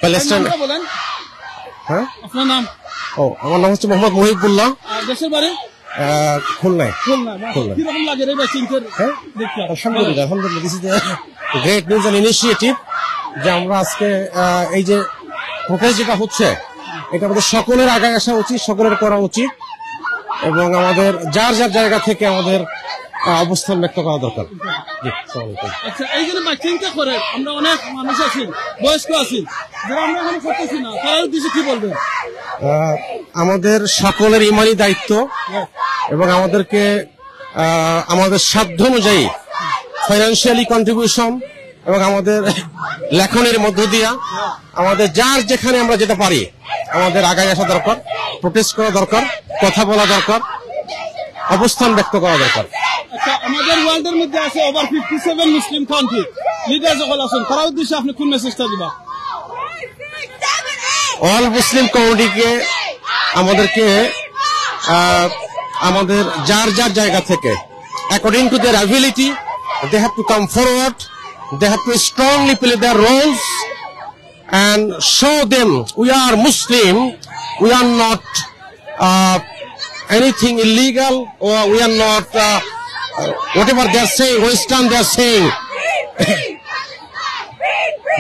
প্যালেস্টাইন। আপনার নামটা বলেন। হ্যাঁ? আপনার নাম? ও, আমার নাম হচ্ছে মোহাম্মদ মুহিবুল্লাহ। আর দেশের বাড়ি? আহ, খুলনায়। খুলনা, বাহ। খুলনা। কিরকম লাগে রে ভাই, চিনতে হ্যাঁ? দেখতে? আলহামদুলিল্লাহ, আলহামদুলিল্লাহ। This is the great news and initiative যে আমরা আজকে, আহ, এই যে প্রোটেস্ট যেটা হচ্ছে, এটা আমাদের সকলের আগে আসা উচিত, সকলের করা উচিত, এবং আমাদের যার যার জায়গা থেকে আমাদের, আহ, অবস্থান ব্যক্ত করা দরকার। জি, আসসালামু আলাইকুম। আচ্ছা, এই যে বাচ্চাইন্তে করে, আমরা অনেক মানুষ আছি, বয়স্ক আছি, যারা আমরা এখানে করতেছি না, তারার উদ্দেশ্যে কি বলবেন? আহ, আমাদের সকলের ইমানি দায়িত্ব এবং আমাদেরকে, আহ, আমাদের সাধ্য অনুযায়ী ফাইন্যান্সিয়ালি কন্ট্রিবিউশন এবং আমাদের লেখনের মধ্য দিয়া আমাদের যার যেখানে আমরা যেটা পারি, আমাদের আগায় আসা দরকার, প্রোটেস্ট করা দরকার, কথা বলা দরকার, অবস্থান ব্যক্ত করা দরকার। আচ্ছা, আমাদের ওয়ার্ল্ডের মধ্যে আছে ওভার ফিফটি সেভেন মুসলিম কান্ট্রি, লিডার যখন আছেন, তারার উদ্দেশ্যে আপনি কোন মেসেজটা দিবা? অল মুসলিম কমিউনিটিকে আমাদেরকে, আহ, আমাদের যার যার জায়গা থেকে, according to their ability, they have to come forward, they have to strongly play their roles and show them we are Muslim, we are not, uh, anything illegal, or we are not, uh, uh, whatever they are saying, Western they are saying.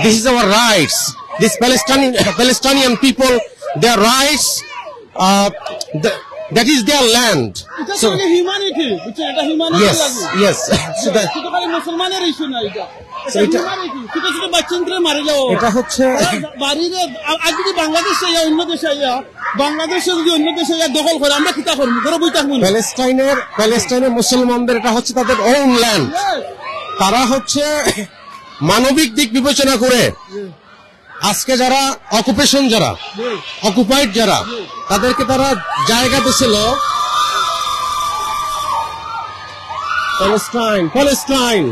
This is our rights. This Palestinian, Palestinian people, their rights, uh, the, that is their land. এটা তো So, একটা হিউম্যানিটি, বুঝছেন? এটা humanity yes, লাগে। Yes. So that শুধু খালি মুসলমানের ইস্যু না এটা। এটা So এটা হিউম্যানিটি। ছোট ছোট বাচ্চাদের মারিলেও এটা হচ্ছে তারা বাড়িরে আ-, আজ যদি বাংলাদেশে ইয়া অন্য দেশে ইয়া, বাংলাদেশে যদি অন্য দেশে ইয়া দখল করে, আমরা কিতা করবো? ঘরে বই থাকবো না। প্যালেস্টাইনের, প্যালেস্টাইনের মুসলমানদের এটা হচ্ছে তাদের ওন ল্যান্ড। Yes. তারা হচ্ছে মানবিক দিক বিবেচনা করে আজকে যারা অকুপেশন, যারা অকুপাইড, যারা তাদেরকে তারা জায়গা দিছিল। Palestine, Palestine.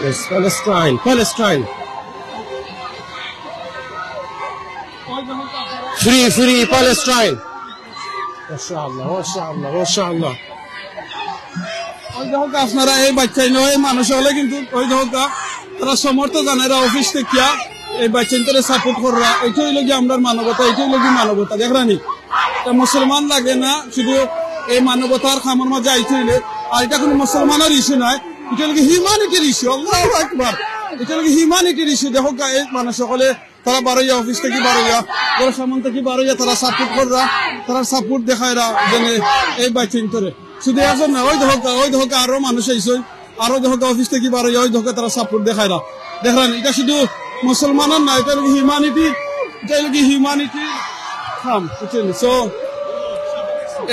Yes, Palestine, Palestine. Free, free Palestine. মাশাআল্লাহ, মাশাআল্লাহ, মাশাআল্লাহ। ওই দেখো আপনারা এই বাচ্চাইন, এই মানুষ হলে কিন্তু ওই দেখো তারা সমর্থ জানাইরা অফিস থেকে এই বাচ্চাইন্তরে সাপোর্ট কররা। এটা হইল কি আমরার মানবতা, এটা হইল কি মানবতা, দেখরানি? এটা মুসলমান লাগে না, শুধু এই মানবতার খামর মাঝে আইতে হইলে। আর এটা কোনো মুসলমানের ইস্যু নয়, এটা হইল কি হিউম্যানিটির ইস্যু। আল্লাহু আকবার, এটা হইল কি হিউম্যানিটির ইস্যু। দেখো গা, এই মানুষ সকলে তারা বারইয়া, অফিস থেকে বারইয়া, তারা সামন থেকে বারইয়া, তারা সাপোর্ট কররা, তারা সাপোর্ট দেখাইরা যেন এই বাচ্চাইন্তরে। শুধু একজন না, ওই দেখো, ওই দেখো আরো মানুষ আইছে, আরো দেখো অফিস থেকে বারইয়া, ওই দেখো তারা সাপোর্ট দেখাইরা। দেখলেন, এটা শুধু মুসলমানের না, এটা হলো হিউম্যানিটি, এটা হলো কি হিউম্যানিটি কাম, বুঝছেন? So,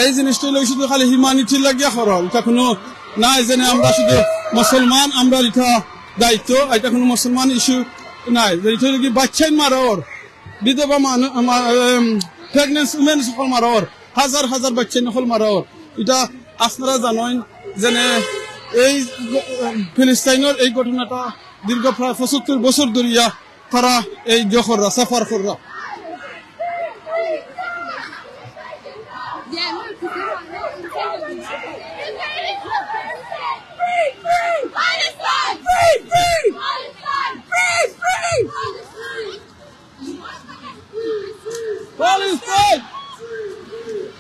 এই জিনিসটা হলো শুধু খালি হিউম্যানিটির লাগিয়া করা, এটা কোনো নাই যেন আমরা শুধু মুসলমান, আমরা এটা দায়িত্ব, এটা কোনো মুসলমান ইস্যু নাই। যে এটা হলো কি বাচ্চাইন মারা অর, বিধবা মানু-, মা-, এম, প্রেগন্যান্ট উমেন সকল মারা অর, হাজার হাজার বাচ্চাইন সকল মারা অর। এটা আপনারা জানেন যেন এই, এম, ফিলিস্তাইনের এই ঘটনাটা দীর্ঘ প্রায় পঁচাত্তর বছর ধরিয়া তারা এই ইয়ে কররা, সাফার কররা। Palestine!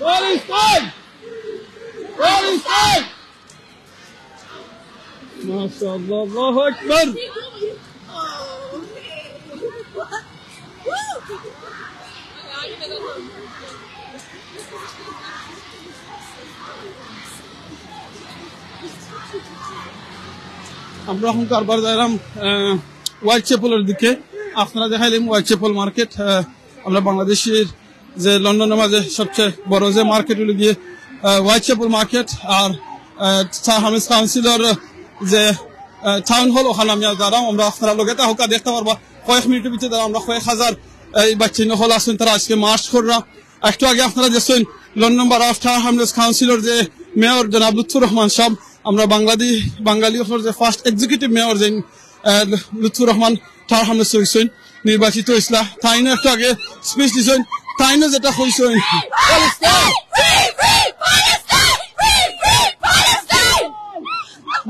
Palestine! Palestine! মাশাআল্লাহ, আল্লাহু আকবার। আমরা এখন কারবার যাইলাম, আহ, হোয়াইট চ্যাপেলের দিকে। আপনারা দেখাইলাম হোয়াইট চ্যাপেল মার্কেট, আহ, আমরা বাংলাদেশের যে লন্ডনের মাঝে সবচেয়ে বড় যে মার্কেট হলো গিয়ে, আহ, হোয়াইট চ্যাপেল মার্কেট, আর, আহ, স্যার হামিদ কাউন্সিলর যে, আহ, টাউন হল, ওখানে আমি আর দাঁড়াও, আমরা আপনারা লগে তা হোকা দেখতে পারবা। কয়েক মিনিটের ভিতরে দাঁড়াও, আমরা কয়েক হাজার এই বাচ্চাইন হল আছেন, তারা আজকে মার্চ কররা। একটু আগে আপনারা দেখছেন লন্ডন বারো অফ ঠার হামলেটস কাউন্সিলর যে মেয়র জনাব লুৎফুর রহমান সাহেব, আমরা বাংলাদেশ, বাঙালি অকলর যে ফার্স্ট এক্সিকিউটিভ মেয়র যে, আহ, লুৎফুর রহমান ঠার হামলেটস অইছইন, নির্বাচিত অইছলা। তাইনও একটু আগে স্পিচ দিছইন, তাইনও যেটা কইছইন।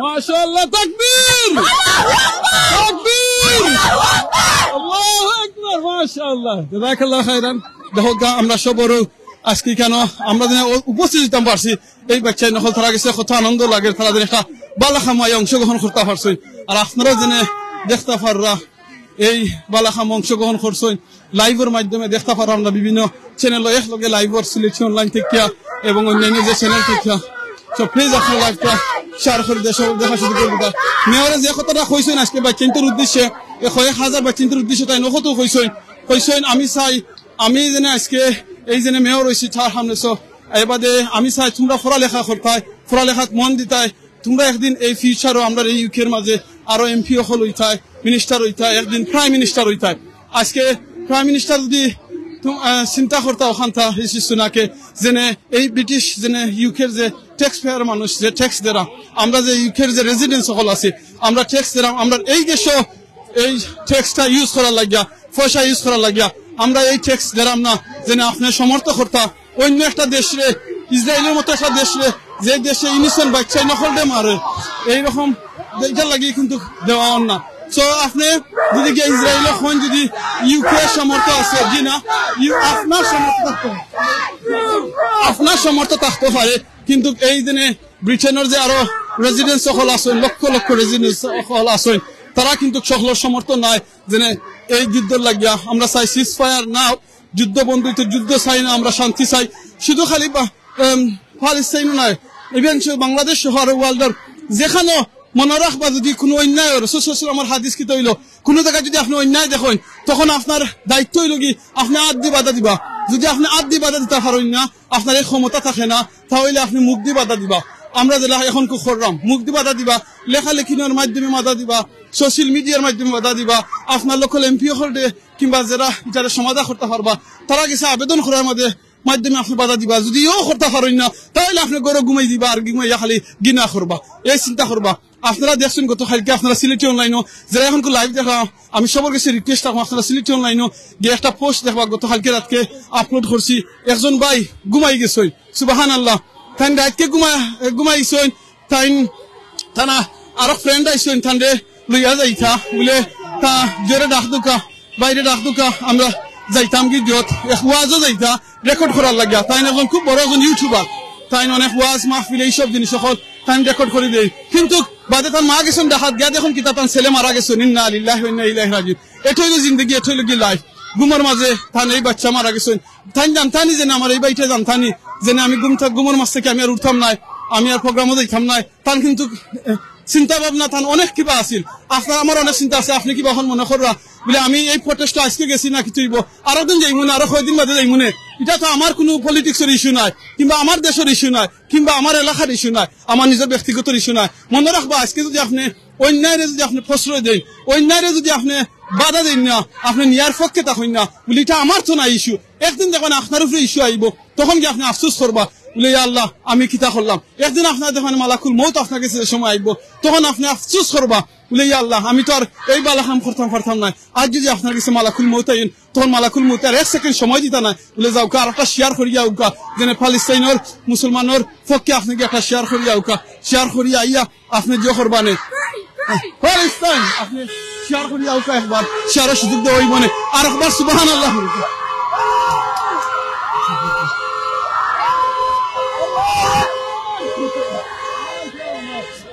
মাশাআল্লাহ, তাকবীর! তাকবীর! আল্লাহু আকবার, মাশাআল্লাহ। জাযাকাল্লাহু খাইরান। দেখউক্কা, আমরা সবরও আজকে কেন আমরা যেন উ-, উপস্থিত অইতাম পারছি, এই বাচ্চাইন অকল তারা গেছে কত আনন্দ লাগে, তারা যেন একটা বালা কামো অংশগ্রহণ করতা পারছইন। আর আপনারা যেন দেখতা পাররা, এই বালা কামো অংশগ্রহণ করছইন, লাইভর মাধ্যমে দেখতা পাররা আমরা বিভিন্ন চ্যানেলও একলগে লাইভর সিলেটি অনলাইন থাকিয়া এবং অন্যান্য যে চ্যানেল থাকিয়া। So প্লিজ আপনারা লাইভটা শেয়ার করি দেশে দেখা শুরু করবো। মেয়রে যে কথাটা কইছইন আজকে বাচ্চাইন্তর উদ্দেশ্যে, এ কয়েক হাজার বাচ্চাইন্তর উদ্দেশ্যে তাইন অ কথা কইছইন, কইছইন আমি চাই, আমি যেন আজকে এই যেন মেয়র অইছি ঠার হামলেটসো, এবাদে আমি চাই তুমরা পড়ালেখা করতায়, পড়ালেখাত মন দিতায়, তুমরা একদিন এই ফিউচারও আমরার এই ইউকের মাঝে আরো এমপি অকল অইতায়, মিনিস্টার অইতায়, একদিন প্রাইম মিনিস্টার অইতায়। আজকে প্রাইম মিনিস্টার যদি তুম-, আহ, চিন্তা করতা অখানতা ঋষি সুনাকে, যেন এই ব্রিটিশ, যেন ইউকের যে ট্যাক্স পেয়ার মানুষ, যে ট্যাক্স দেরা, আমরা যে ইউকের যে রেসিডেন্টস অকল আছি, আমরা ট্যাক্স দেরাম, আমরার এই দেশও এই ট্যাক্সটা ইউজ করার লাগিয়া, পয়সা ইউজ করার লাগিয়া, আমরা এই ট্যাক্স দেরাম না, যেন আপনে সমর্থ করতা অন্য একটা দেশরে, ইসরায়েলর মতো একটা দেশরে, যে দেশে ইনোসেন্ট বাচ্চাইন অকলরে মারে, এইরকম, ইটার লাগি কিন্তু দেওয়া অর না। So আপনে যদি গিয়া ইসরায়েলরে কইন যদি ইউকে সমর্থ আছে, জি না, ইউ-, আপনার সমর্থ থাকতো, আপনার সমর্থ থাকতো পারে, কিন্তু এই দিনে ব্রিটেনর যে আরো রেসিডেন্টস অকল আছইন, লক্ষ লক্ষ রেসিডেন্টস অকল আছইন, তারা কিন্তু সকলর সমর্থন নাই। যেন এই যুদ্ধর লাগিয়া আমরা চাই সিজফায়ার নাও, যুদ্ধ বন্ধ অইতো, যুদ্ধ চাই না, আমরা শান্তি চাই। শুধু খালি বা-, এম, প্যালেস্টাইনও নায়, ইভেন সে বাংলাদেশ সহ আরো ওয়ার্ল্ডর যেখানো মনো রাখবা, যদি কুনু অন্যায় অর, রাসূল সাল্লাল্লাহু আলাইহি ওয়াসাল্লামর হাদিস কিতা অইলো, কুনু জাগাত যদি আপনে অন্যায় দেখইন, তখন আপনার দায়িত্ব অইলো কি, আপনে আত দি বাধা দিবা। যদি আপনে আত দি বাধা দিতা পারইন না, আপনার এই ক্ষমতা থাকে না, তা অইলে আপনে মুখ দি বাধা দিবা। আমরা যেলা এখন কু কররাম, মুখ দি বাধা দিবা, লেখালেখির মাধ্যমে বাধা দিবা, সোশ্যাল মিডিয়ার মাধ্যমে বাধা দিবা, আপনার লোকাল এমপি অকলরে কিংবা যেরা ইটারে সমাধা করতা পারবা, তারার গেছে আবেদন করার মাঝে মাধ্যমে আপনে বাধা দিবা। যদি ইও করতা পারইন না, তা অইলে আপনে ঘরো ঘুমাই দিবা, আর ঘুমাইয়া খালি ঘৃণা করবা, এই চিন্তা করবা। আপনারা দেখছইন গত কালকে আপনারা সিলেটি অনলাইনও যেরা এখন লাইভ দেখরা, আমি সবর গেছে রিকোয়েস্ট রাখমু, আপনারা সিলেটি অনলাইনও গিয়া একটা পোস্ট দেখবা, গত কালকে রাইতকে আপলোড করছি। একজন ভাই ঘুমাই গেছইন, সুবহানাল্লাহ। তাইন রাইতকে ঘুমা-, ঘুমাই গেছইন, তাইন তানা আরো ফ্রেন্ড আইছইন, তানরে লইয়া যাইতা বুলে, তা জোরে ডাক দেউক্কা, বাইরে ডাক দেউক্কা, আমরা যাইতাম কি দিয়ত, এক ওয়াজও যাইতা, রেকর্ড করার লাগিয়া। তাইন একজন খুব বড় একজন ইউটিউবার, তাইন অনেক ওয়াজ মাহফিল এইসব জিনিস অকল তাইন রেকর্ড করি দেইন। কিন্তু বাদে তান মা গেছইন ডাকাত গিয়া দেখইন কিতা, তান ছেলে মারা গেছইন। ইন্না লিল্লাহি ওয়া ইন্না ইলাইহি রাজিউন। এটাউ অইলো জিন্দেগি, এটাউ অইলো কি লাইফ। ঘুমর মাঝে তান এই বাচ্চা মারা গেছইন। তাইন জানতা নি যেন আমার এই ভাইটা জানতা নি যেন আমি ঘুম থা-, ঘুমর মাঝ থাকি আমি আর উঠতাম নায়, আমি আর প্রোগ্রামও যাইতাম নায়। তান কিন্তু, এ, চিন্তা ভাবনা তান অনেক কিবা আছিল। আপনার আমার অনেক চিন্তা আছে, আপনে কিবা অখন মনে কররা বুলে আমি এই প্রোটেস্টো আইজকে গেছি না কিছু অইবো, আরো দিন যাইমু নে, আরো কয়দিন বাদে যাইমু নে। ইটা তো আমার কুনু পলিটিক্সর ইস্যু নায়, কিংবা আমার দেশর ইস্যু নায়, কিংবা আমার এলাকার ইস্যু নায়, আমার নিজর ব্যক্তিগত ইস্যু নায়। মনো রাখবা, আইজকে যদি আপনে অন্যায়রে যদি আপনে প্রশ্রয় দেইন, অন্যায়রে যদি আপনে বাধা দেইন না, আপনে নিয়ার পক্ষে থাকইন না, বুলে ইটা আমার তো না ইস্যু, একদিন দেখবা আপনার উপরে ইস্যু আইবো, তখন গিয়া আপনে আফসোস করবা, বুলে ইয়া আল্লাহ আমি কিতা করলাম। একদিন আপনার দেখবা মালাকুল মউত আপনার গেছে যে সময় আইবো, তখন আপনে আফসোস করবা, বুলে ইয়া আল্লাহ আমি তো আর এই বালা কাম করতাম পারতাম নায়। আইজ যদি আপনার গেছে মালাকুল মউত আইন, তখন মালাকুল মউতে আর এক সেকেন্ড সময় দিতা নায়, বুলে যাউক্কা আর একটা শেয়ার করিয়া আউক্কা, যেন প্যালেস্টাইনর মুসলমানর পক্ষে আপনে গিয়া একটা শেয়ার করিয়া আউক্কা, শেয়ার করিয়া আইয়া আপনে যে করবা নে। প্যালেস্টাইন, আপনে শেয়ার করিয়া আউক্কা একবার, শেয়ারর সুযোগ দেওয়া অইবো নে। আর একবার সুবহানাল্লাহ।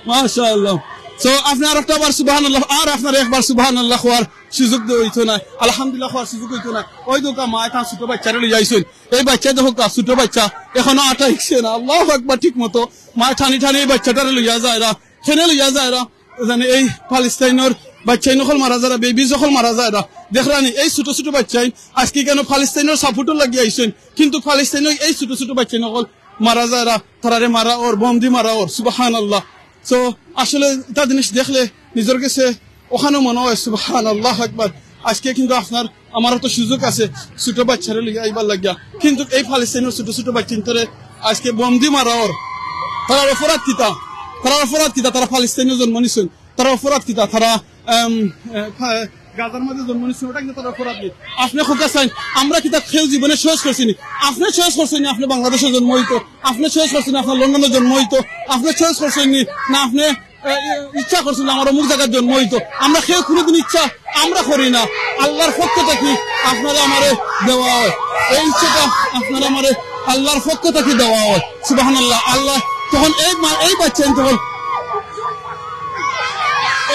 মাশাআল্লাহ। So, আপনে আর একটা বার সুবহানাল্লাহ, আর আপনার একবার সুবহানাল্লাহ কওয়ার সুযোগ দেওয়া অইতো নায়, আলহামদুলিল্লাহ কওয়ার সুযোগ অইতো নায়। ওই দেখউক্কা মায় তান ছোট বাচ্চারে লইয়া আইছইন, এই বাচ্চা দেখউক্কা ছোট বাচ্চা, এখনো আটা হিকছে না। আল্লাহু আকবার, ঠিক মতো মায় টানি টানি এই বাচ্চাটারে লইয়া যায়রা, কেনে লইয়া যায়রা, জানে এই প্যালেস্টাইনর বাচ্চাইন অকল মারা যায়রা, বেবিজ অকল মারা যায়রা। দেখরা নি, এই ছোট ছোট বাচ্চাইন আইজকে কেন প্যালেস্টাইনর সাপোর্টর লাগি আইছইন, কিন্তু প্যালেস্টাইনর এই ছোট ছোট বাচ্চাইন অকল মারা যায়রা, তারারে মারা অর, বোম দি মারা অর, সুবহানাল্লাহ। So, আসলে ইতা জিনিস দেখলে নিজর গেছে অখানও মনো অয়, সুবহানাল্লাহ আকবার। আইজকে কিন্তু আপনার আমারও তো সুযোগ আছে ছোট বাচ্চারে লইয়া আইবার লাগিয়া, কিন্তু এই ফালিস্তাইনর ছোট ছোট বাচ্চাইন্তরে আজকে বন্দি মারা অর। তারার অপরাধ কিতা? তারার অপরাধ কিতা? তারা ফালিস্তাইনো জন্ম নিছইন। তারার অপরাধ কিতা? তারা, আম, এ, ফা-, গাজার মাঝে জন্ম নিছইন, ওটা কিন্তু তারার অপরাধ নি। আপনে কউক্কা চাইন, আমরা কিতা কেউ জীবনে সাহস করছি নি? আপনে সাহস করছইন নি আপনে বাংলাদেশো জন্ম অইতো? আপনে সাহস করছইন নি আপনে লন্ডনো জন্ম অইতো? আপনে সাহস করছইন নি না আপনে, এ, এ, ইচ্ছা করছইন নি আমার অমুক জাগাত জন্ম অইতো? আমরা কেউ কুনুদিন ইচ্ছা আমরা করি না। আল্লার পক্ষ থাকি আপনারা আমারে দেওয়া অয়, এই ইচ্ছাটা আপনারা আমারে আল্লার পক্ষ থাকি দেওয়া অয়। সুবহানাল্লাহ। আল্লাহ তখন এই মা-, এই বাচ্চাইন তখন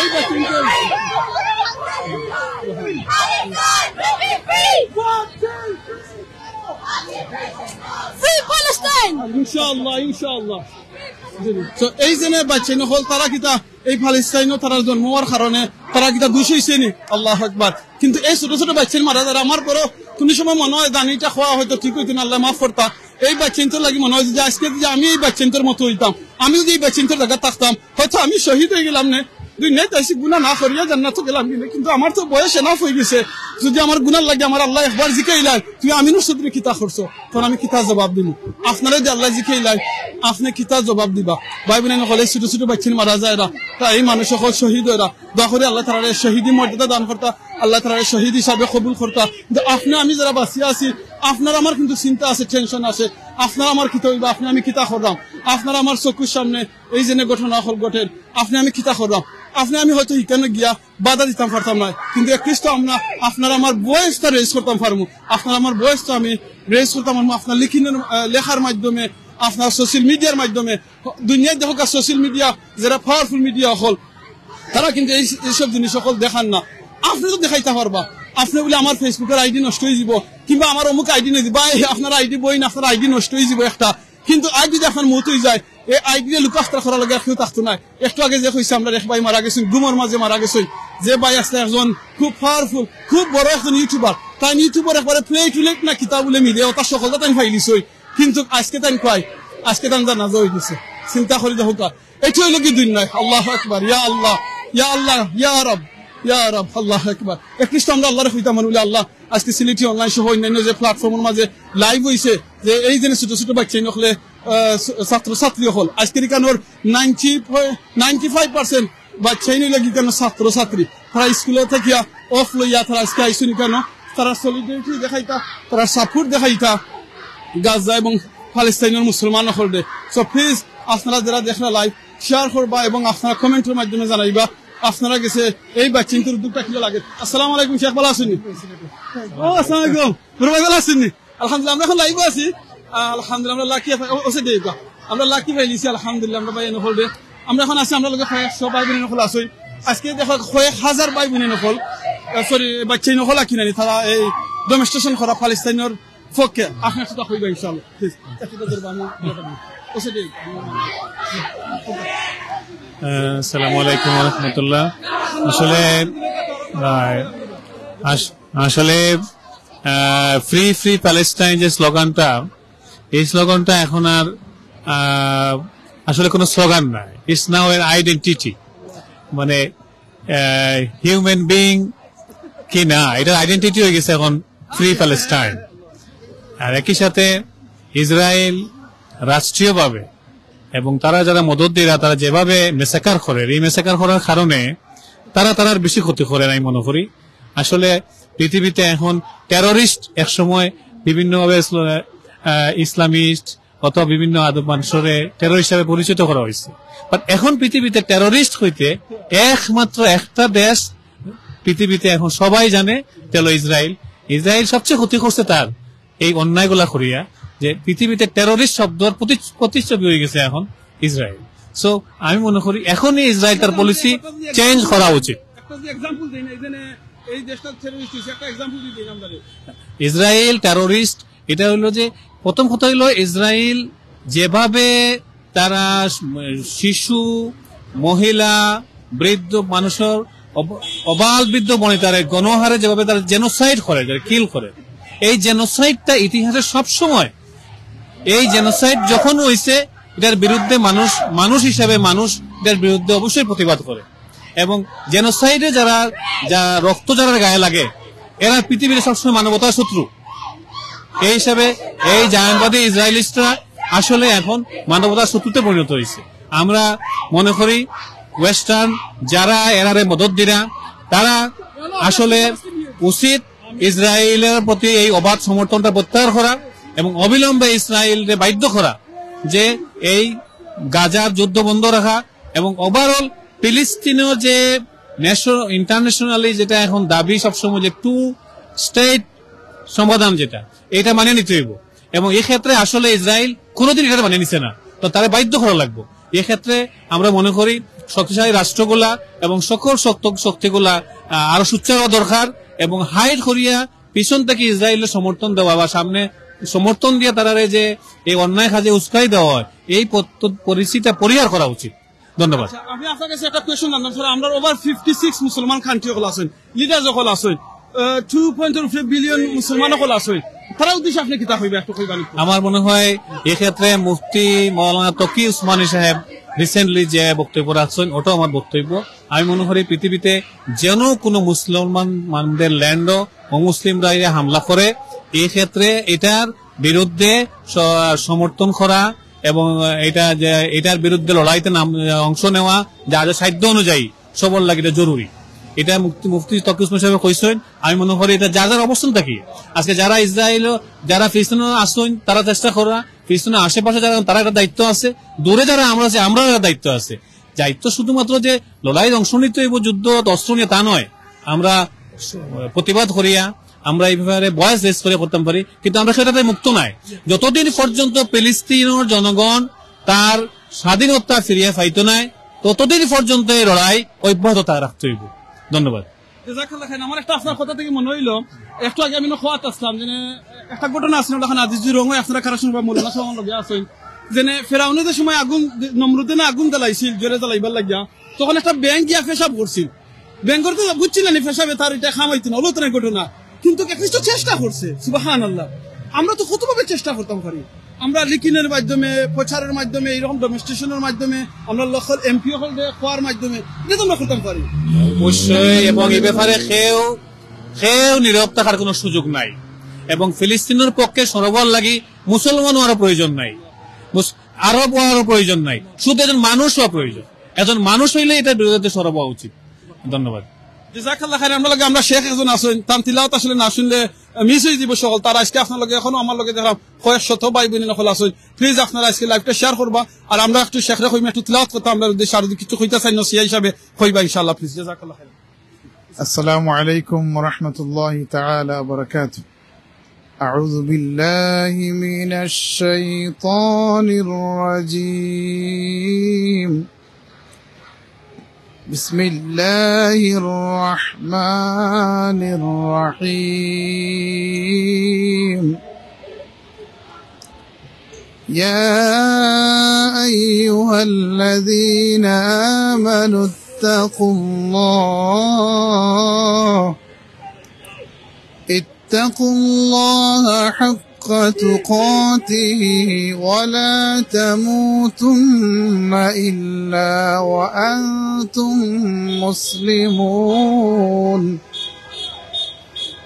এই বাচ্চাইন তখন Free Palestine! ইনশাআল্লাহ, ইনশাআল্লাহ। তো এই যে বাচ্চাইন অকল, তারা কিতা এই ফালিস্তাইনো তারার জন্ম অওয়ার কারণে তারা কিতা দুষ অইছে নি? আল্লাহু আকবার। কিন্তু এই ছোট ছোট বাচ্চাইন মারা যারা, আমার বড় কুনু সময় মনে অয় জানি ইটা কওয়া হয়তো ঠিক অইতো না, আল্লায় মাফ করতা। এই বাচ্চাইন্তর লাগি মনে অয় যে আজকে যদি আমি এই বাচ্চাইন্তর মতো অইতাম, আমি যদি এই বাচ্চাইন্তর জাগাত থাকতাম, হয়তো আমি শহীদ অইগেলাম নে, দুনিয়াত আইছি গুনা না করিয়া জান্নাতো গেলাম গি নে, কিন্তু আমার তো বয়স enough অইগেছে। যদি আমার গুনার লাগি আমার আল্লায় একবার জিকাইলায়, "তুমি আমিনুর সাথে কিতা করছো?" তখন আমি কিতা জবাব দিমু? আপনারে যদি আল্লায় জিকাইলায়, আপনে কিতা জবাব দিবা? ভাই বইনাইন অকল, এই ছোট ছোট বাচ্চাইন মারা যায়রা, তা এই মানুষ অকল শহীদ অয়রা। দোয়া করি আল্লায় তারারে শহীদি মর্যাদা দান করতা, আল্লায় তারারে শহীদ হিসাবে কবুল করতা। কিন্তু আপনে আমি যারা বাঁচিয়া আছি, আপনার আমার কিন্তু চিন্তা আছে, tension আছে। আপনার আমার কিতা অইবা, আপনে আমি কিতা কররাম, আপনার আমার চকুর সামনে এই যেনে ঘটনা অকল ঘটের, আপনে আমি কিতা কররাম, আপনে আমি হয়তো ইখানো গিয়া বাধা দিতাম পারতাম নায়, কিন্তু at least তো আমরা আপনার আমার voice টা raise করতাম পারমু, আপনার আমার voice টা আমি raise করতাম পারমু আপনার লিখিনের, আহ, লেখার মাধ্যমে, আপনার social media র মাধ্যমে। দুনিয়াত দেখউক্কা social media, যারা powerful media অকল, তারা কিন্তু এই, এইসব জিনিস অকল দেখার না। আপনে তো দেখাইতা পারবা, আপনে বুলে আমার Facebook র ID নষ্ট অইযিবো, কিংবা আমার অমুক ID নষ্ট অইযিবো, বা এই আপনার ID বইন, আপনার ID নষ্ট অইযিবো একটা, কিন্তু আইজ যদি আপনার মউত অইযায়, এই ID রে look after করার লাগি আর কেউ থাকতো নায়। একটু আগে যে কইছে, আমরার এক ভাই মারা গেছইন, গুমর মাঝে মারা গেছইন। যে ভাই আছলা একজন খুব powerful, খুব বড় একজন YouTuber, তাইন YouTube র একবারে platelet না কিতা বুলে মিলে, অতা সকলতা তাইন পাইলিছইন। কিন্তু আজকে তাইন কই? আজকে তান জানাজা অইগেছে। চিন্তা করি দেখউক্কা, ইটা অইলো কি দিন নায়? আল্লাহু আকবার, ইয়া আল্লাহ, ইয়া আল্লাহ, ইয়া রব, ইয়া রব, আল্লাহু আকবার। At least আমরা আল্লারে কইতাম পারমু, আল্লাহ, আজকে সিলেটি online সহ অন্যান্য যে platform র মাঝে live অইছে, যে এই যে ছোট ছোট বাচ্চাইন অকলে, আহ, ছ-, ছাত্র ছাত্রী অকল, আজকের ইখানোর ninety, ninety five percent বাচ্চাইন অইলো গি ইখানো ছাত্র ছাত্রী। তারা স্কুল থাকিয়া off লইয়া তারা আজকে আইছইন ইখানো, তারা solidarity দেখাইতা, তারা support দেখাইতা গাজা এবং ফালিস্তাইনর মুসলমান অকলরে। So please, আপনারা যারা দেখরা live, share করবা এবং আপনারা comment র মাধ্যমে জানাইবা আপনারা গেছে এই বাচ্চাইন্তর উদ্যোগটা কিলা লাগে। আসসালামু আলাইকুম শেখ, ভালা আছইন নি? ও, আসসালামু আলাইকুম। বড় ভাই, ভালা আছইন নি? আলহামদুলিল্লাহ, আমরা এখন live এ আছি। আহ, আলহামদুলিল্লাহ, আমরা lucky আছি। ও, ওসে দেই গা। আমরা lucky পাইলিছি, আলহামদুলিল্লাহ, আমরা ভাই এনে হলদে। আমরা এখন আছি, আমরা লগে কয়েক শো ভাই বইন অকল আছইন। আজকে দেখো কয়েক হাজার ভাই বইন অকল, আহ, sorry, বাচ্চাইন অকল আকি নানি, তারা এই demonstration করা ফালিস্তাইনর পক্ষে। আপনে একটা কইবা ইনশাআল্লাহ, please। একটা ধরবা আমি, ওসে দেই। আহ, আসসালামু আলাইকুম ওয়া রাহমাতুল্লাহ। আসলে, আহ, আস-, আসলে, আহ, Free Free Palestine যে স্লোগানটা, এই স্লোগানটা এখন আর, আহ, আসলে কোনো স্লোগান নয়, it's now an identity। মানে, আহ, হিউম্যান বিইং কি না, এটার আইডেন্টিটি হয়ে গেছে এখন ফ্রি প্যালেস্টাইন। আর একই সাথে ইসরায়েল রাষ্ট্রীয়ভাবে এবং তারা যারা মদত দেয়, তারা যেভাবে মেসাকার করে, এই মেসাকার করার কারণে তারা তারার বেশি ক্ষতি করে, আমি মনে করি। আসলে পৃথিবীতে এখন টেররিস্ট, এক সময় বিভিন্নভাবে ইসলা-, আহ, ইসলামিস্ট অথবা বিভিন্ন আদব মানুষরে টেরর হিসাবে পরিচিত করা হয়েছে, বাট এখন পৃথিবীতে টেররিস্ট হইতে একমাত্র একটা দেশ পৃথিবীতে এখন সবাই জানে, এটা হলো ইসরায়েল। ইসরায়েল সবচেয়ে ক্ষতি করছে তার এই অন্যায়গুলা করিয়া, যে পৃথিবীতে টেররিস্ট শব্দর প্রতি-, প্রতিচ্ছবি হয়ে গেছে এখন ইসরায়েল। সো আমি মনে করি এখনই ইসরায়েল তার পলিসি চেঞ্জ করা উচিত। একটা যে এক্সাম্পল দেই না, এই যে এই দেশটা টেররিস্ট হইছে, একটা এক্সাম্পল দিয়ে দিন আমরা। ইসরায়েল টেররিস্ট, এটা হলো যে প্রথম কথা হলো ইসরায়েল যেভাবে তারা শিশু, মহিলা, বৃদ্ধ মানুষের অব-, অবাল বৃদ্ধ বনিতারে গণহারে যেভাবে তারা জেনোসাইড করে, যারা কিল করে, এই জেনোসাইডটা ইতিহাসে সব সময়, এই জেনোসাইড যখন হইছে, এটার বিরুদ্ধে মানুষ, মানুষ হিসাবে মানুষ এটার বিরুদ্ধে অবশ্যই প্রতিবাদ করে। এবং জেনোসাইডে যারা, যা রক্ত যারা গায়ে লাগে, এরা পৃথিবীর সবসময় মানবতার শত্রু। এই হিসাবে এই জায়নবাদী ইসরায়েলিস্টরা আসলে এখন মানবতার শত্রুতে পরিণত হয়েছে। আমরা মনে করি ওয়েস্টার্ন যারা এরারে মদত দিরা, তারা আসলে উচিত ইসরায়েলের প্রতি এই অবাধ সমর্থনটা প্রত্যাহার করা এবং অবিলম্বে ইসরায়েলকে বাধ্য করা যে এই গাজার যুদ্ধ বন্ধ রাখা এবং ওভারঅল ফিলিস্তিনও যে ন্যাশনাল, ইন্টারন্যাশনালি যেটা এখন দাবি সবসময় যে টু স্টেট সমাধান, যেটা এটা মানিয়ে নিতে হইব। এবং এই ক্ষেত্রে আসলে ইসরায়েল কোনোদিন এটা মানিয়ে নিছে না, তো তারা বাধ্য করা লাগবে। এই ক্ষেত্রে আমরা মনে করি শক্তিশালী রাষ্ট্রগুলা এবং সকল শক্ত-, শক্তিগুলা আহ, আরো সোচ্চার হওয়া দরকার এবং হাইড করিয়া পিছন থেকে ইসরায়েলের সমর্থন দেওয়া বা সামনে সমর্থন দিয়ে তারারে যে এই অন্যায় কাজে উস্কাই দেওয়া হয়, এই পত্ত-, পরিস্থিতিটা পরিহার করা উচিত। ধন্যবাদ। আচ্ছা, আমি আপনার কাছে একটা কোয়েশ্চন জানতাম স্যার, আমরা ওভার ফিফটি সিক্স মুসলমান কান্ট্রি হকল আছইন, লিডার হকল আছইন, টু পয়েন্ট উপরে বিলিয়ন মুসলমান হকল আছইন, তারা উদ্দেশ্যে আপনি কিতা কইবা, একটু কইবা নি? আমার মনে হয় এক্ষেত্রে মুফতি মৌলানা তকি উসমানী সাহেব রিসেন্টলি যে বক্তব্য রাখছেন, ওটাও আমার বক্তব্য। আমি মনে করি পৃথিবীতে যেন কোনো মুসলমান মানদের ল্যান্ডও অমুসলিমরা এরা হামলা করে, এই ক্ষেত্রে এটার বিরুদ্ধে স-, সমর্থন করা এবং এটা যে, এটার বিরুদ্ধে লড়াইতে নাম, অংশ নেওয়া, যা যা সাধ্য অনুযায়ী সবর লাগি এটা জরুরি। এটা মুফতি, মুফতি তকি উসমানী সাহেব কইছেন, আমি মনে করি এটা যার যার অবস্থান থাকি। আজকে যারা ইসরায়েল, যারা ফিলিস্তিনে আছেন, তারা চেষ্টা করা, ফিলিস্তিনের আশেপাশে যারা, তারা একটা দায়িত্ব আছে, দূরে যারা আমরা আছি, আমরাও একটা দায়িত্ব আছে। দায়িত্ব শুধুমাত্র যে লড়াইয়ে অংশ নিতে হইব, যুদ্ধ অস্ত্র নিয়ে, তা নয়। আমরা স-, প্রতিবাদ করিয়া আমরা এই ব্যাপারে ভয়েস রেজ করে করতাম পারি, কিন্তু আমরা সেটাতে মুক্ত নাই। যতদিন পর্যন্ত ফিলিস্তিনের জনগণ তার স্বাধীনতা ফিরিয়ে পাইতো নাই, ততদিন পর্যন্ত এই লড়াই অব্যাহত তা রাখতে হইব। ধন্যবাদ। জাযাকাল্লাহ খাইর। আমার একটা আপনার কথা থেকে মনে হইল, একটু আগে আমি না খোয়াত আসলাম, যে একটা ঘটনা আছে না, ওখানে আজিজুর রহমান, আপনারা কারা শুনবা, মৌলানা সাহেব আমার লগে আছেন, যে ফেরাউনে যে সময় আগুন, নমরুদে না আগুন জ্বালাইছিল, জোরে জ্বালাইবার লাগিয়া, তখন একটা ব্যাঙ গিয়া পেশাব করছিল। ব্যাঙর তো বুঝছিল না, পেশাবে তার এটা খামাইতো না, হলো তো না ঘটনা, কিন্তু একনিষ্ঠ চেষ্টা করছে। সুবহানাল্লাহ। আমরা তো কতভাবে চেষ্টা করতাম পারি, আমরা লিখিনের মাধ্যমে, প্রচারের মাধ্যমে, এরকম ডেমনস্ট্রেশনের মাধ্যমে, আমরা লোকাল এমপি হকলরে কওয়ার মাধ্যমে, এটা তো আমরা করতাম পারি। অবশ্যই, এবং এই ব্যাপারে কেউ, কেউ নীরব থাকার কোনো সুযোগ নাই। এবং ফিলিস্তিনের পক্ষে সরবর লাগি মুসলমান হওয়ারও প্রয়োজন নাই, মুস-, আরব হওয়ারও প্রয়োজন নাই, শুধু একজন মানুষ হওয়া প্রয়োজন। একজন মানুষ হইলে এটার বিরুদ্ধে সরব হওয়া উচিত। ধন্যবাদ। জাযাকাল্লাহ খাইর। আমরা লগে আমরা শেখ একজন আছেন, তান তিলাওয়াত আসলে না শুনলে মিস হয়ে দিব সকল। তার আজকে আপনার লগে, এখনো আমার লগে দেখলাম কয়েক শত ভাই বোন সকল আছেন। প্লিজ আপনারা আজকে লাইভটা শেয়ার করবা, আর আমরা একটু শেখরে কইমা একটু তিলাওয়াত করতাম, আমরা যদি সারা কিছু কইতা চাই নসিহা হিসাবে কইবা ইনশাআল্লাহ। প্লিজ, জাযাকাল্লাহ খাইর। السلام عليكم ورحمة الله تعالى وبركاته. أعوذ بالله من الشيطان الرجيم. بسم الله الرحمن الرحيم. يا أيها الذين آمنوا اتقوا الله، اتقوا الله حق تقاته ولا تموتن إلا وأنتم مسلمون.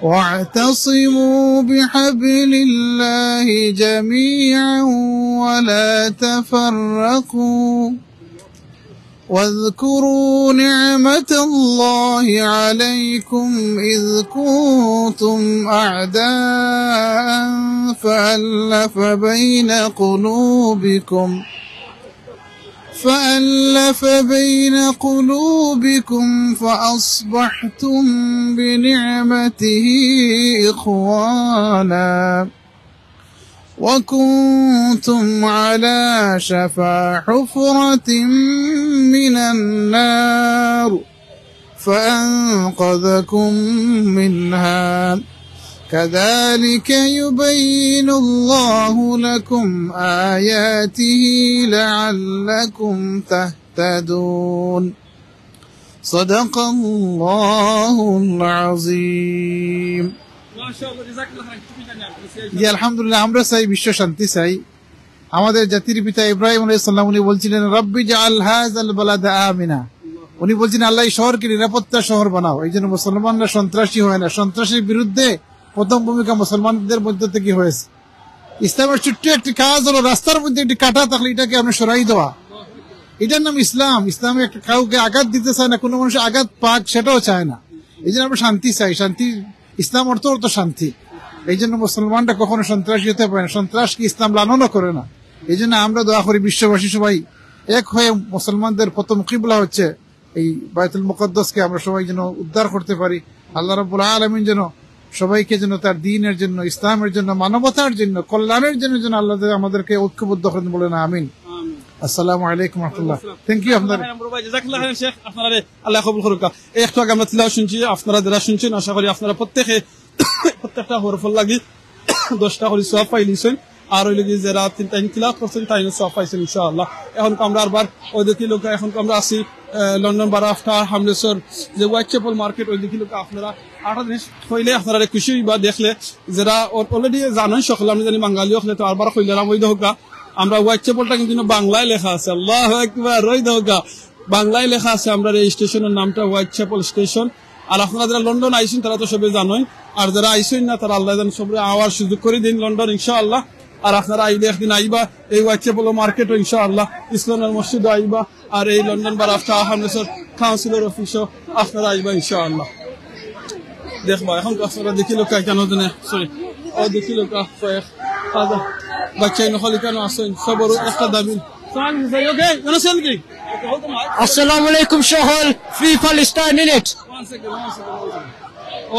واعتصموا بحبل الله جميعا ولا تفرقوا. واذكروا نعمة الله عليكم إذ كنتم أعداء فألف بين قلوبكم، فألف بين قلوبكم فأصبحتم بنعمته إخوانا وكنتم على شفا حفرة من النار فأنقذكم منها كذلك يبين الله لكم آياته لعلكم تهتدون. صدق الله العظيم. মাশাআল্লাহ, জাযাকাল্লাহ খাইরান। জি, আলহামদুলিল্লাহ, আমরা চাই বিশ্ব শান্তি চাই। আমাদের জাতির পিতা ইব্রাহিম আলাইহিস সালাম উনি বলছিলেন, "রব্বি জাআল হাযাল বালাদা আমিনা।" উনি বলছেন, "আল্লাহ, এই শহরকে নিরাপত্তা শহর বানাও।" এই জন্য মুসলমানরা সন্ত্রাসী হয় না। সন্ত্রাসের বিরুদ্ধে প্রথম ভূমিকা মুসলমানদের মধ্য থেকে হয়েছে। ইসলামের ছোট্ট একটি কাজ হলো রাস্তার মধ্যে একটি কাটা থাকলে এটাকে আপনি সরাই দেওয়া, এটার নাম ইসলাম। ইসলামে একটা কাউকে আঘাত দিতে চায় না, কোনো মানুষ আঘাত পাক সেটাও চায় না। এই জন্য আমরা শান্তি চাই। শান্তি, ইসলাম অর্থ অর্থ শান্তি। এই জন্য মুসলমানরা কখনো সন্ত্রাসী হতে পারে না, সন্ত্রাসকে ইসলাম লালনও করে না। এই জন্য আমরা দোয়া করি বিশ্ববাসী সবাই এক হয়ে মুসলমানদের প্রথম কিবলা হচ্ছে এই বায়তুল মুকাদ্দাসকে আমরা সবাই যেন উদ্ধার করতে পারি। আল্লাহ রাব্বুল আলামিন যেন সবাইকে যেন তার দ্বীনের জন্য, ইসলামের জন্য, মানবতার জন্য, কল্যাণের জন্য যেন আল্লাহ তাআলা আমাদেরকে ঐক্যবদ্ধ করেন, বলেন আমিন। আমিন। আসসালামু আলাইকুম ওয়া রাহমাতুল্লাহ। Thank you আপনাদের। জাযাকাল্লাহু খাইরান বড় ভাই, জাযাকাল্লাহু খাইরান শেখ। আপনারা আল্লাহ কবুল করুক। এই একটু আগে আমরা তিলাওয়াত শুনছি, আপনারা যারা শুনছেন আশা করি আপনারা প্রত্যেকে প্রত্যেকটা হরফর লাগি দশটা করি সওয়াব পাইলিছেন। আর ওই লাগি যারা তিন টাইম তিলাওয়াত করছেন তাইনও সওয়াব পাইছেন ইনশাআল্লাহ। এখন তো আমরা আরবার ওই দেখি লোক, এখন তো আমরা আছি আহ, লন্ডন বারো আফটার হামলেসর যে হোয়াইট চ্যাপেল মার্কেট, ওই দেখি লোক আপনারা আরটা জিনিস কইলে আপনারা খুশি হইবা দেখলে, যারা অলরেডি জানেন সকলে, আমি জানি বাঙালি হকলে তো আরবার কইলাম ওই দেখোকা আমরা হোয়াইট চ্যাপেলটা কিন্তু বাংলায় লেখা আছে। আল্লাহু আকবার, ওই দেখোকা বাংলায় লেখা আছে আমরা এই স্টেশনের নামটা হোয়াইট চ্যাপেল স্টেশন। আর আপনারা যারা লন্ডন আইছেন তারা তো সবে জানেন, আর যারা আইছেন না তারা আল্লাহ জানে সবরে আওয়ার সুযোগ করি দিন লন্ডন ইনশাআল্লাহ। আর আপনারা আইলে একদিন আইবা এই হোয়াইট চ্যাপেল মার্কেটও ইনশাআল্লাহ, ইসলামের মসজিদও আইবা, আর এই লন্ডন বারো আফটার হামলেসর কাউন্সিলর অফিসও আপনারা আইবা ইনশাআল্লাহ। দেখবা এখন তো আপনারা দেখিল কা কেন জানে, সরি, ও দেখিল কা কয়েক হাজার বাচ্চা নকল কেন আছেন, সবরও একটা দাবি। Okay, you know something? Assalamu alaikum, Shahal. Free Palestine, innit? One second, one second, one second.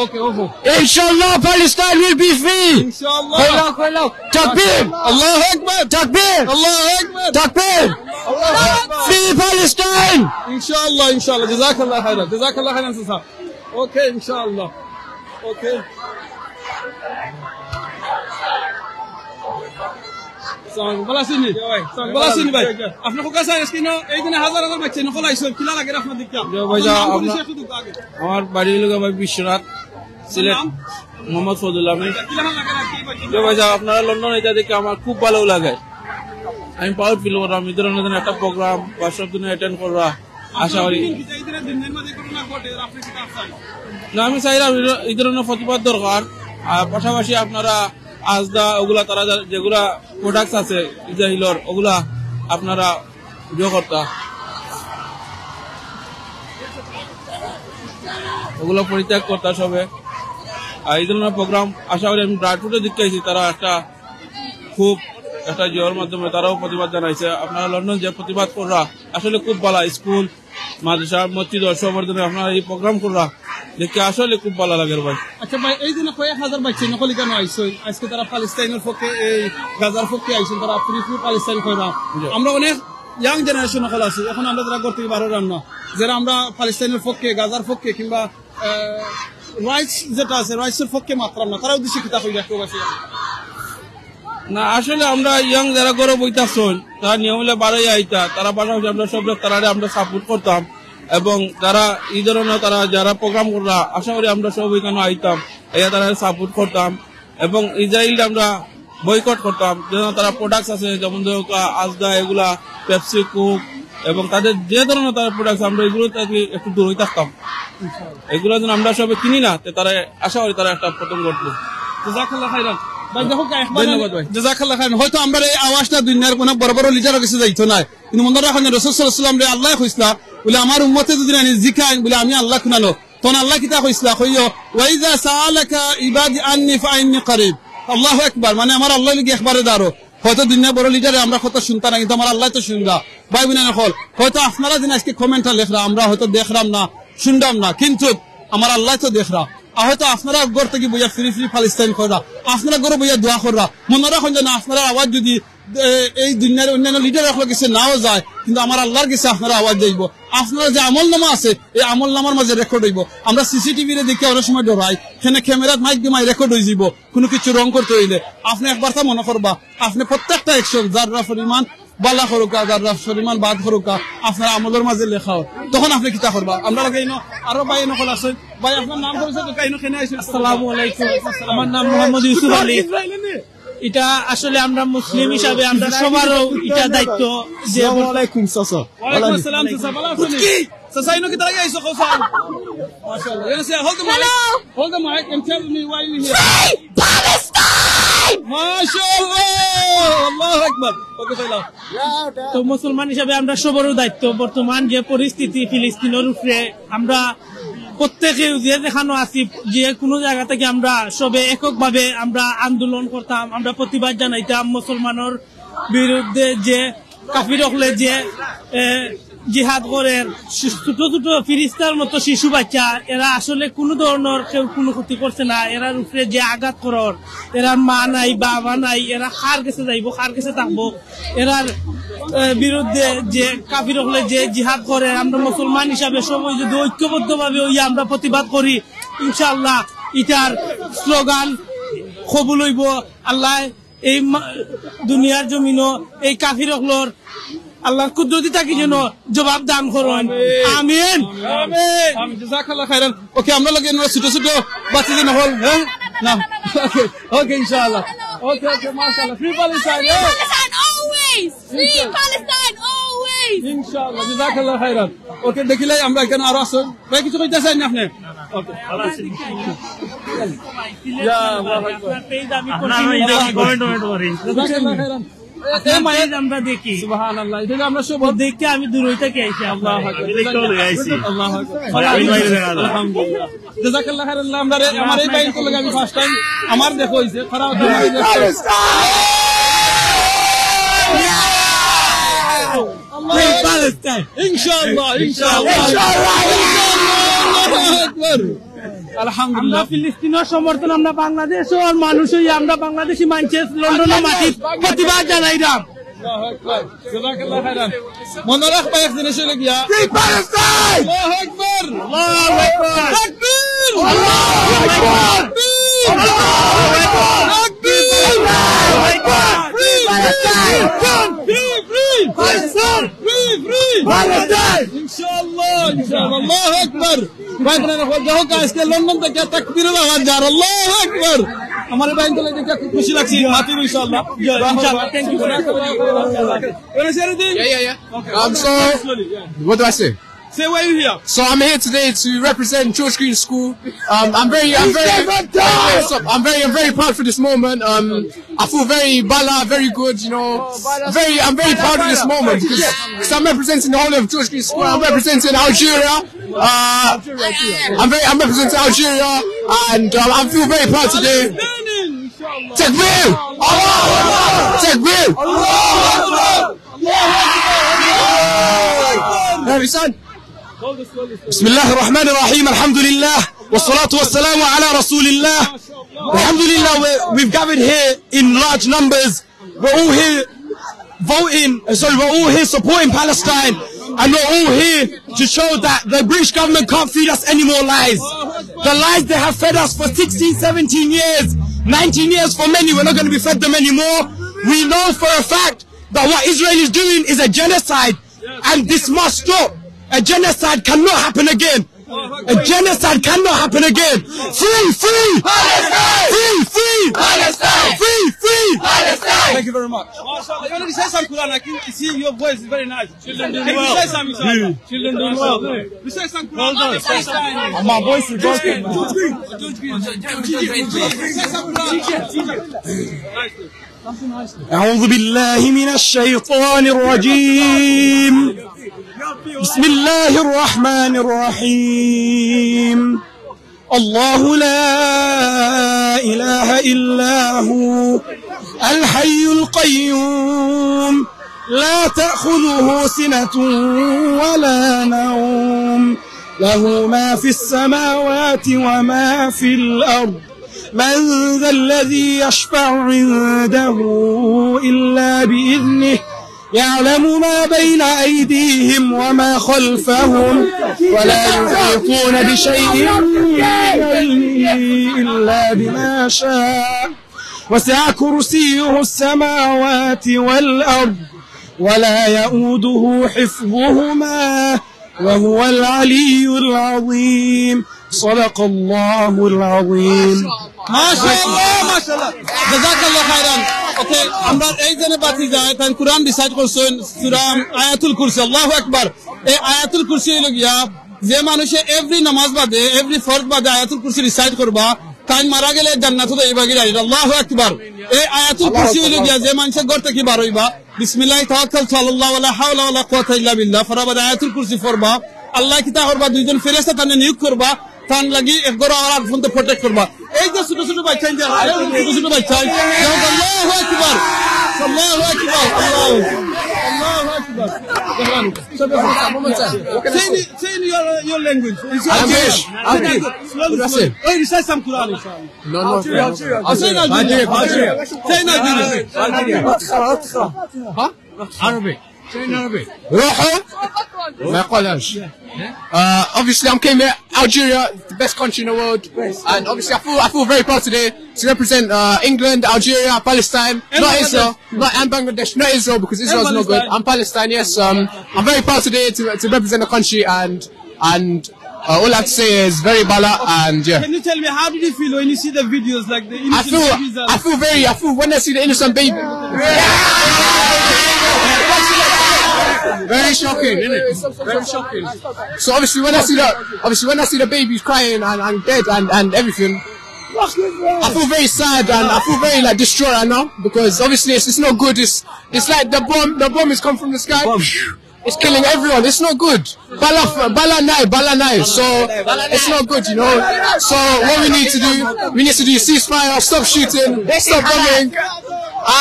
Okay, okay. Inshallah, Palestine will be free. Inshallah. Koi lao, koi lao. Takbir. Allahu Akbar. Takbir. Allahu Akbar. Takbir. Allahu Akbar. Free Palestine. Inshallah, inshallah. Jazakallah khairan. Jazakallah khairan, sir. Okay, inshallah. Okay. ভালা আছইন নি? ভালা আছইন নি ভাই? আপনি কোকা সাহেব, আজকে না, এই দিনে হাজার হাজার বাচ্চা নকল আইছে, কিলা লাগে আপনার দিকে? জি ভাই, আপনার নাম পরিচয় একটু দিন আগে। আমার বাড়ি হলো ভাই বিশ্বনাথ, সিলেট। নাম? মোহাম্মদ ফজলুল আমিন। কিলা লাগে না, কি বাচ্চা? জি ভাই, আপনারা লন্ডন এটা দেখে আমার খুব ভালো লাগে। আমি প্রাউড ফিল করলাম, এই ধরনের একটা প্রোগ্রাম বা সব দিনে অ্যাটেন্ড করা। আশা করি। না, আমি চাইলাম এই ধরনের প্রতিবাদ দরকার। আর পাশাপাশি আপনারা আজদা ওগুলা তারা যা-, যেগুলা প্রোডাক্টস আছে ইসরায়েলর, ওগুলা আপনারা ইয়ে করতা, ওগুলা পরিত্যাগ করতা সবে। আর এই ধরনের প্রোগ্রাম আশা করি আমি ব্রাডফোর্ডে দেখতে আইছি, তারা একটা খুব একটা জোর মাধ্যমে তারাও প্রতিবাদ জানাইছে। আপনারা লন্ডন যে প্রতিবাদ কররা আসলে খুব ভালা। স্কুল, মাদ্রাসা, মসজিদ, সবর জন্য আপনারা এই প্রোগ্রাম কররা দেখে আসলে খুব ভালা লাগে ভাই। আচ্ছা ভাই, এই দিনে কয়েক হাজার বাচ্চা নকল কেন আইছে? আজকে তারা প্যালেস্টাইনের পক্ষে, এই গাজার পক্ষে আইছেন, তারা ফ্রি ফ্রি প্যালেস্টাইন কইরা। জি। আমরা অনেক ইয়াং জেনারেশন নকল আছি, এখন আমরা যারা করতে পারো রান্না, যারা আমরা প্যালেস্টাইনের পক্ষে, গাজার পক্ষে কিংবা রাইটস যেটা আছে, রাইটসের পক্ষে মাতরাম না, তারা উদ্দেশ্যে কিতা কইরা একটু কাছে? না, আসলে আমরা ইয়াং যারা ঘরো বইতাছইন, তারা নিয়মিত বাড়াই আইতা, তারা পাশাপাশি আমরা সব তারারে আমরা সাপোর্ট করতাম, এবং তারা এই ধরনের তারা যারা প্রোগ্রাম কররা, আশা করি আমরা সব ওইখানে আইতাম, আইয়া তারা সাপোর্ট করতাম, এবং ইসরায়েলটা আমরা বয়কট করতাম। যেন তারা প্রোডাক্টস আছে, যেমন ধরো কা-, আজদা, এগুলা, পেপসি, কোক, এবং তাদের যে ধরনের তারা প্রোডাক্টস, আমরা এগুলো থেকে একটু দূরই থাকতাম। এগুলো যেন আমরা সবে কিনি না, তে তারা আশা করি তারা একটা পতন ঘটলো। জাযাকাল্লাহ খাইরান। ভাই, দেখো, একবারে ধন্যবাদ ভাই। জাযাকাল্লাহ খাইরান। হয়তো আমরা এই আওয়াজটা দুনিয়ার কোনো বড় বড় লিডারের কাছে যাইতো না, কিন্তু মনে রাখেন, রাসূল সাল্লাল্লাহু আলাইহি ওয়াসাল্লাম রে আল্লাহ কইছলা, বলে, "আমার উম্মতে যদি আমি জিকাইন, বলে, আমি আল্লাহ কুনানো।" তখন আল্লাহ কিতা কইছলা? কইও, "ওয়া ইযা সাআলাকা ইবাদি আন্নি ফাইন্নি কারিব।" আল্লাহু আকবার। মানে, আমার আল্লাহ লাগি একবারে দাঁড়ো। হয়তো দুনিয়া বড় লিডারে আমরা কথা শুনতা না, কিন্তু আমার আল্লাহ তো শুনরা। ভাই বোন সকল, হয়তো আপনারা দিন আজকে কমেন্টটা লেখরা, আমরা হয়তো দেখরাম না, শুনরাম না, কিন্তু আমার আল্লাহ তো দেখরা। আর হয়তো আপনারা ঘর থেকে বইয়া ফ্রি ফ্রি প্যালেস্টাইন কররা, আপনারা ঘরে বইয়া দোয়া কররা। মনে রাখুন যেন আপনারা আওয়াজ যদি, এ, এই দুনিয়ার অন্যান্য লিডার সকলের কাছে নাও যায়, কিন্তু আমার আল্লাহর কাছে আপনারা আওয়াজ যাইব। আপনারা যে আমল নামা আছে, এই আমল নামার মাঝে রেকর্ড হইব। আমরা সিসিটিভি রে দেখে অনেক সময় ডরাই, এখানে ক্যামেরার মাইক দিয়ে মাই রেকর্ড হয়ে যাব। কোনো কিছু রং করতে হইলে আপনি একবার তা মনে করবা, আপনি প্রত্যেকটা অ্যাকশন যাররা পরিমাণ বালা করুকা, যাররা পরিমাণ বাদ করুকা, আপনার আমলের মাঝে লেখা হয়। তখন আপনি কিতা করবা? আমরা লাগে ইনো আরো ভাই নকল আছে। ভাই, আপনার নাম পরিচয় তো কাইনো কেনে আইছেন? আসসালামু আলাইকুম। আমার নাম মোহাম্মদ ইউসুফ আলী। ইসরায়েলি নি? এটা আসলে আমরা মুসলিম হিসাবে আমরা সবারও এটা দায়িত্ব যে আসসালামু আলাইকুম, চাচা। ওয়ালাইকুম আসসালাম, চাচা, ভালো আছেন? চাচা, ইনো কিতার লাগি আইছো, কও চাই? মাশাআল্লাহ। Yes, yeah, hold the mic. Hello. Hold the mic and tell me why you here. Free Palestine! মাশাআল্লাহ! আল্লাহু আকবার। Okay, চলো। তো মুসলমান হিসাবে আমরা সবারও দায়িত্ব, বর্তমান যে পরিস্থিতি ফিলিস্তিনের উপরে, আমরা প্রত্যেকে যে যেখানো আছি, যে কোনো জায়গা থেকে আমরা সবে এককভাবে আমরা আন্দোলন করতাম, আমরা প্রতিবাদ জানাইতাম মুসলমানের বিরুদ্ধে যে কাফির অকলে যে, এ, জিহাদ করের, শি-, ছোট ছোট ফিরিস্তার মতো শিশু বাচ্চা, এরা আসলে কোনো ধরনের কেউ কোনো ক্ষতি করছে না। এরার উপরে যে আঘাত করর, এরার মা নাই, বাবা নাই, এরা কার গেছে যাইবো, কার গেছে থাকবো? এরার, এ, বিরুদ্ধে যে কাফির অকলে যে জিহাদ করের, আমরা মুসলমান হিসাবে সবাই যদি ঐক্যবদ্ধভাবে অইয়া আমরা প্রতিবাদ করি, ইনশাআল্লাহ ইটার স্লোগান কবুল অইবো। আল্লাহ এই মা-, দুনিয়ার জমিনো এই কাফির অকলর আল্লাহর কুদরতি থাকি যেন জবাব দান করইন। আমিন। আমিন। আমিন। জাযাকাল্লাহ খাইরান। Okay, আমরা লগে আমরা ছোট ছোট বাচ্চা যেন হল, হ্যাঁ? না। Okay, okay, ইনশাআল্লাহ। Okay, okay, মাশাআল্লাহ। Free Palestine, yeah? Palestine always! Free Palestine always! ইনশাআল্লাহ, জাযাকাল্লাহ খাইরান। Okay, দেখিলাই আমরা এখানে আরো আছেন। ভাই, কিছু কইতে চাইন আপনি? Okay. ইয়া, আল্লাহু আকবার। আপনার page আমি আপনার continue ওই দেখি, দেখি। Comment, comment করি। জাযাকাল্লাহ খাইরান। এ, এ, আপনার মায়ের page আমরা দেখি। সুবহানাল্লাহ। এটা আমরা সব তো দেখে আমি দূরই থাকি আইছি। আল্লাহু আকবার। আমি দেখতেও লই আইছি। আল্লাহু আকবার। ভাই, আমি বাইরে দেখা যায়। আলহামদুলিল্লাহ। জাযাকাল্লাহ খাইরান। আমরা রে-, আমার এই ভাই তো লাগে আমি first time। আমার দেখা হইছে। খারাপ হইছে। আল্লাহু আকবার। ইনশাআল্লাহ, ইনশাআল্লাহ। ইনশাআল্লাহ। আল্লাহু আকবার। আলহামদুলিল্লাহ। আমরা ফিলিস্তিনের সমর্থন, আমরা বাংলাদেশর মানুষ অইয়া, আমরা বাংলাদেশি মানষে লন্ডনর মাটিত প্রতিবাদ জানাইরাম। আল্লাহু আকবার। জাযাকাল্লাহ খাইরান। মনো রাখবা এক জিনিস অইলো গিয়া। Free Palestine! আল্লাহু আকবার। আল্লাহু আকবার। তাকবীর! আল্লাহু আকবার। তাকবীর! আল্লাহু আকবার। তাকবীর! আল্লাহু আকবার। Free Palestine! Free, free! Palestine! Free, free! Palestine! ইনশাআল্লাহ, ইনশাআল্লাহ। আল্লাহু আকবার। ভাই বোনেরা, হল দেখো, আজকে লন্ডন থেকে তাকবীরের আওয়াজ যার। আল্লাহু আকবার। আমার ভাই বোনেরা দেখে খুব খুশি লাগছে। মাতিব ইনশাআল্লাহ। ইনশাআল্লাহ। Thank you, sir. Wanna say anything? Yeah, yeah, yeah. Okay. Um, so, slowly, yeah. What do I say? Say why you here. So I'm here today to represent George Green School. Um, I'm very, I'm very, I'm very, I'm very proud for this moment. Um, I feel very bala, very good, you know. Very, I'm very proud of this moment because, 'cause I'm representing the whole of George Green School. I'm representing Algeria. Uh, I'm very, I'm representing Algeria, and um, I feel very proud today. Takbir! Allahu Akbar! Takbir! Allahu Akbar! Allahu Akbar! Every son. بسم الله الرحمن الرحيم. الحمد لله. والصلاة والسلام على رسول الله. الحمد لله, we, we've gathered here in large numbers. We're all here voting, uh, sorry, we're all here supporting Palestine. And we're all here to show that the British government can't feed us any more lies. The lies they have fed us for sixteen, seventeen years, nineteen years for many, we're not gonna be fed them anymore. We know for a fact that what Israel is doing is a genocide. And this must stop. A genocide cannot happen again. A genocide cannot happen again. Free, free! Palestine! Free, free! Palestine! Free, free! Palestine! Thank you very much. Mashallah. You already say some Quran. I can see your voice is very nice. Children doing well. Say some, inshallah. Children doing well. You say some Quran. Well done. Say some. My voice is broken. Say some Quran. أعوذ بالله من الشيطان الرجيم. بسم الله الرحمن الرحيم. الله لا إله إلا هو الحي القيوم لا تأخذه سنة ولا نوم له ما في السماوات وما في الأرض من ذا الذي يشفع عنده إلا بإذنه يعلم ما بين أيديهم وما خلفهم ولا يحيطون بشيء من علمه إلا بما شاء وسع كرسيه السماوات والأرض ولا يؤوده حفظهما وهو العلي العظيم. صدق الله العظيم. ما شاء الله، ما شاء الله. جزاك الله خيرا. ওকে, আমরা এই জনে বাতি যায়, তাই কোরআন recite করছইন, সূরা আয়াতুল কুরসি, আল্লাহু আকবার। এই আয়াতুল কুরসি অইলো গিয়া, যে মানুষে every নামাজ বাদে, every ফরজ বাদে আয়াতুল কুরসি recite করবা, তাই মারা গেলে জান্নাতো যাইবা গি direct, আল্লাহু আকবার। এই আয়াতুল কুরসি অইলো গিয়া, যে মানুষে ঘর থাকি বার অইবা, বিসমিল্লাহি তাওয়াক্কালতু আলাল্লাহ ওয়ালা হাওলা ওয়ালা কুওয়াতা ইল্লা বিল্লাহ, ফরাবাদে আয়াতুল কুরসি পড়বা, আল্লায় কিতা করবা, দুইজন ফেরেশতা তানে নিয়োগ করবা, তান লাগি এক ঘর আর আগ পর্যন্ত protect করবা। এই যে ছোট ছোট বাচ্চা, এই যে ছোট ছোট বাচ্চা, আল্লাহু আকবার, আল্লাহু আকবার, আল্লাহু আকবার, আল্লাহু আকবার। Say in, say in your, your language. In your English. English. Slowly, slowly. Oh, recite some Quran, inshallah. No, no, no. Say in Algeria. Say in Algeria. Huh? Arabic. Say in Arabic. روحوا ما يقولهاش. Uh, obviously, I'm came here, Algeria, the best country in the world, and obviously, I feel I feel very proud today to represent uh, England, Algeria, Palestine, not Israel, not and Bangladesh, not Israel because Israel's no good. Palestine. I'm Palestine, yes. Um, I'm very proud today to to represent the country, and and uh, all I have to say is very bala, and yeah. Can you tell me, how did you feel when you see the videos, like the I innocent feel, babies are I feel very, I feel when I see the innocent baby. Very shocking, isn't it? Very shocking. So obviously when I see the, obviously when I see the babies crying and, and dead and, and everything, I feel very sad and I feel very like distraught right now because obviously it's, it's not good. It's it's like the bomb, the bomb is come from the sky. It's killing everyone. It's not good. Bala, bala nai, bala nai. So it's not good, you know. So what we need to do, we need to do ceasefire, stop shooting, stop bombing,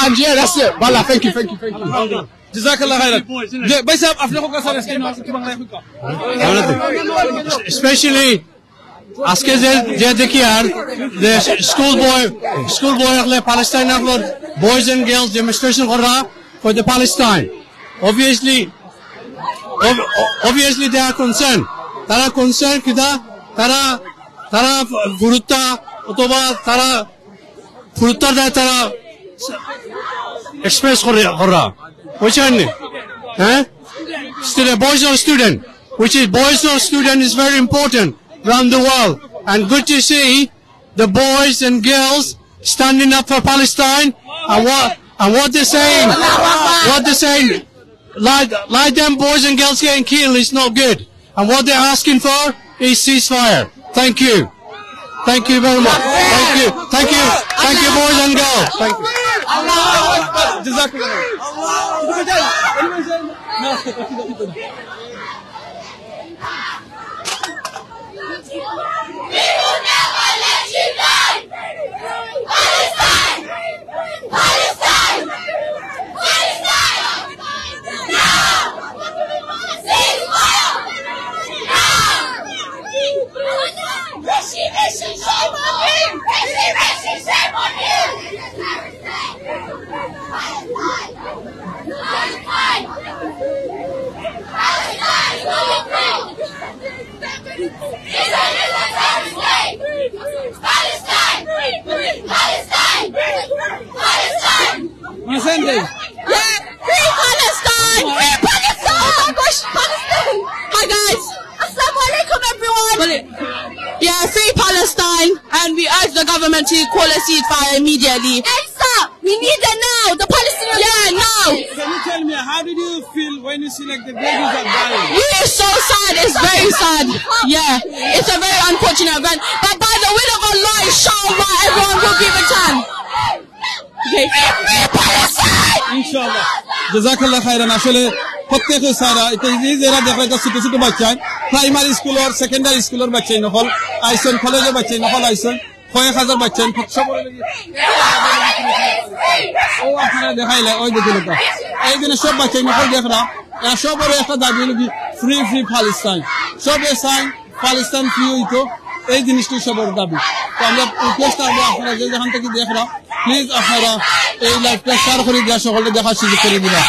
and yeah, that's it. Bala, thank you, thank you, thank you. Jazakallah khairan. জি, ভাই সাহেব, আপনি কোন কাছে আছেন? একটু বাংলায় কইবা। Especially আজকে যে, যে দেখি আর যে স্কুল বয়, স্কুল বয় অকলে প্যালেস্টাইন অকলর boys and girls demonstration করা for the Palestine. Obviously, ob-, obviously they are concerned. তারা concerned কিতা? তারা, তারা গুরুত্ব অথবা তারা গুরুত্ব দেয় তারা express করে, করা। বুঝছেন নি? হ্যাঁ? Student, boys or student, which is boys or student is very important around the world. And good to see the boys and girls standing up for Palestine. And what, and what they're saying, what they're saying, like, like them boys and girls getting killed is not good. And what they're asking for is ceasefire. Thank you. Thank you very much. Thank you. Thank you. Thank you, boys and girls. Thank you. Jazakallah. We will never let you down. Palestine! Palestine! Palestine! Now! Ceasefire! Now! Rishi, Rishi, shame on you! Rishi, Rishi, shame on you! Asante. Yeah, free Palestine! Free Palestine! Oh my gosh, Palestine! Hi guys! Assalamu alaikum everyone! Yeah, free Palestine! And we urge the government to call a ceasefire immediately. ASAP! We need it now! The Palestinians. Yeah, now! Can you tell me, how did you feel when you see, like, the babies are dying? It is so sad. It's very sad. Yeah, it's a very unfortunate event. But by the will of Allah, inshallah, everyone will be returned. Okay. Inshallah. Jazakallah khairan. আসলে প্রত্যেক সারা, এটা এই যে এরা দেখরা, এটা ছোট ছোট বাচ্চা, প্রাইমারি স্কুলর, সেকেন্ডারি স্কুলর বাচ্চা অকল আইছইন, কলেজর বাচ্চা অকল আইছইন। কয়েক হাজার বাচ্চা, সব, ও আপনারা দেখাইলা, ওই দেখইন ওটা। এই দিনে সব বাচ্চা অকল দেখরা, এরা সবর একটা দাবি অইলো কি, free, free Palestine। সবে চাইন Palestine free অইতো, এই জিনিসটাই সবর দাবি। তো আমরা request থাকবো, আপনারা যে যেখান থাকি দেখরা, please আপনারা এই live টা share করি দিয়া সকলরে দেখার সুযোগ করি দিবা।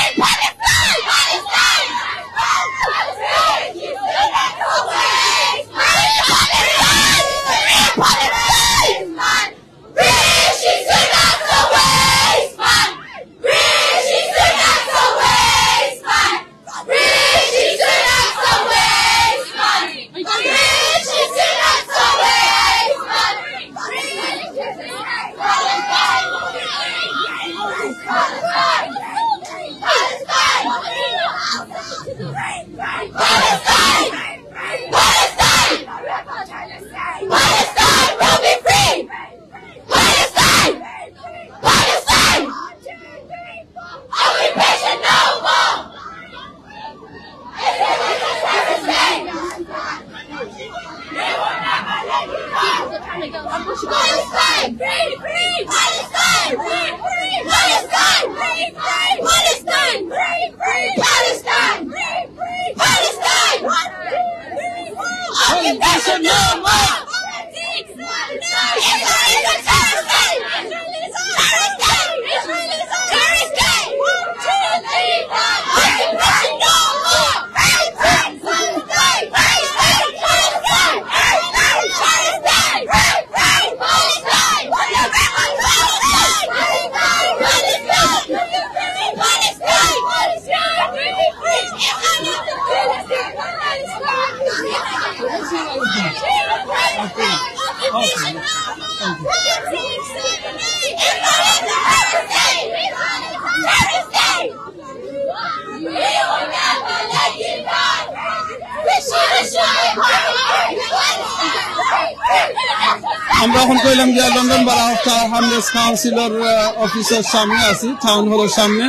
আমরা অখন কইলাম যে লন্ডন বারা হকর হামলেস কাউন্সিলর, আহ, অফিসর সামনে আছি, টাউন হলর সামনে।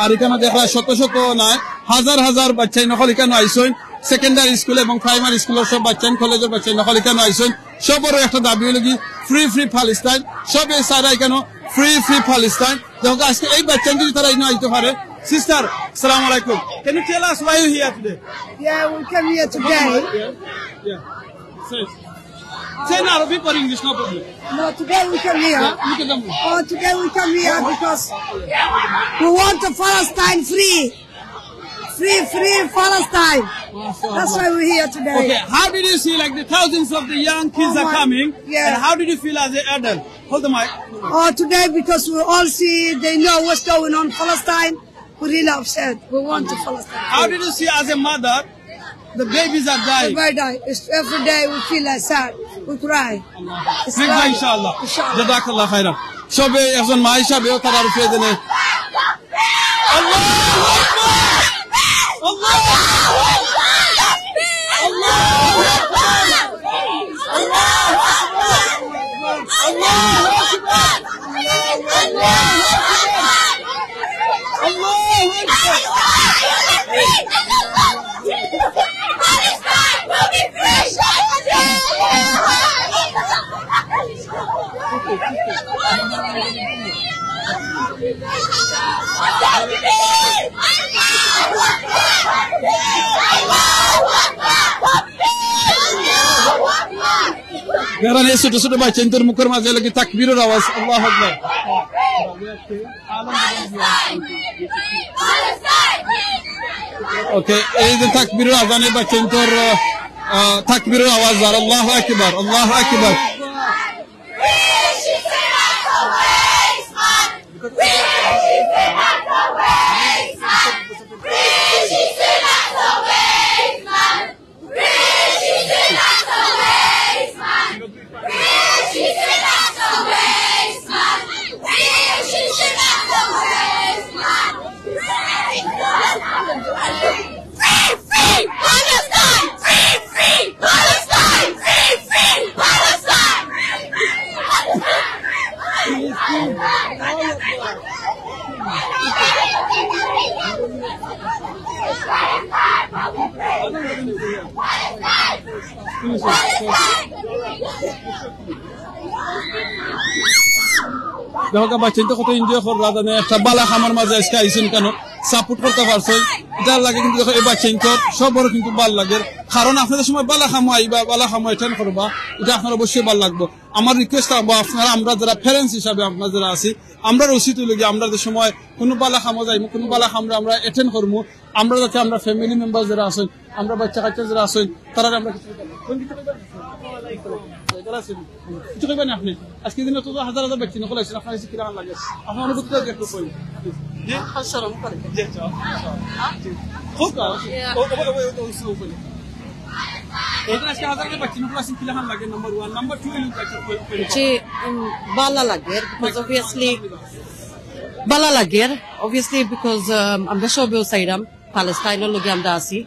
আর ইখানো দেখরা শত শত নায়, হাজার হাজার বাচ্চাইন অকল ইখানো আইছইন। সেকেন্ডারি স্কুল এবং প্রাইমারি স্কুলর সব বাচ্চাইন, কলেজর বাচ্চাইন অকল ইখানো আইছইন। সবরও একটা দাবি অইলো কি, ফ্রি ফ্রি প্যালেস্টাইন। সবে চাইরা ইখানো ফ্রি ফ্রি প্যালেস্টাইন। দেখো আজকে এই বাচ্চাইন যদি তারা ইনো আইতে পারে। সিস্টার, সালাম আলাইকুম। Can you tell us why you here today? Yeah, we came here today. Yeah, yeah. Say, say in Arabic or English, no problem. No, today we came here. Yeah, look at them. Oh, today we come here because we want the Palestine free. Free, free Palestine. That's why we're here today. Okay, how did you see, like, the thousands of the young kids are coming? Yeah. And how did you feel as an adult? Hold the mic. Oh, today because we all see, they know what's going on in Palestine. We're really upset. We want to Palestine. How did you see as a mother? The babies are dying. Every day, it's, every day we feel like sad. We cry. It's crying. Inshallah. Inshallah. Jazakallah khairan. সবে একজন মা হিসাবেও তারার উপরে দেনে। আল্লাহু আকবার! আল্লাহু আকবার! আল্লাহু আকবার! আল্লাহু আকবার! আল্লাহু আকবার! আল্লাহু আকবার! আল্লাহু আকবার! দেখরা নি ছোট ছোট বাচ্চাইন্তর মুখর মাঝে লাগি তাকবীরর আওয়াজ, আল্লাহু আকবার। ওকে, এই যে তাকবীরর আজানে বাচ্চাইন্তর, আহ, তাকবীরর আওয়াজ আর আল্লাহু আকবার, আল্লাহু আকবার। দেখো, বাচ্চাইন্তে কত enjoy কররা, জানে একটা বালা কামর মাঝে আজকে আইছইন কেন, support করতা পারছইন, ইটার লাগি কিন্তু দেখো এই বাচ্চাইন্তর সবরও কিন্তু ভালা লাগের। কারণ আপনারা যে সময় বালা কামো আইবা, বালা কামো attend করবা, ইটা আপনারার অবশ্যই ভালা লাগবো। আমার request থাকবো আপনারা, আমরা যারা parents হিসাবে আপনারা যারা আছি, আমরার উচিত অইলো গিয়া আমরা যে সময় কুনু বালা কামো যাইমু, কুনু বালা কামরে আমরা attend করমু, আমরা যাতে আমরা family member যারা আছইন, আমরা বাচ্চা কাচ্চা যারা আছইন, তারারে আমরা কিছু কইবা নি? কিছু কইবা নি আপনে? আজকে দিনে তো হাজার হাজার বাচ্চাইন অকল আইছইন, আপনার কাছে কিলাখান লাগে? আপনার অনুভূতিটা একটু কইন। জি? শরম করে। জি, আচ্ছা, আচ্ছা। জি। হোক, ও, ও, ও, ও, ও, ও, ও, ও। এই যে আজকে হাজার হাজার বাচ্চাইন অকল আইছইন, কিলাখান লাগে? Number one, number two, এই লোক একটু কইন, কইন। জি, উম, ভালা লাগের, because obviously, ভালা লাগের, obviously, because, um, আমরা সবেও চাইরাম প্যালেস্টাইনর লগে আমরা আছি,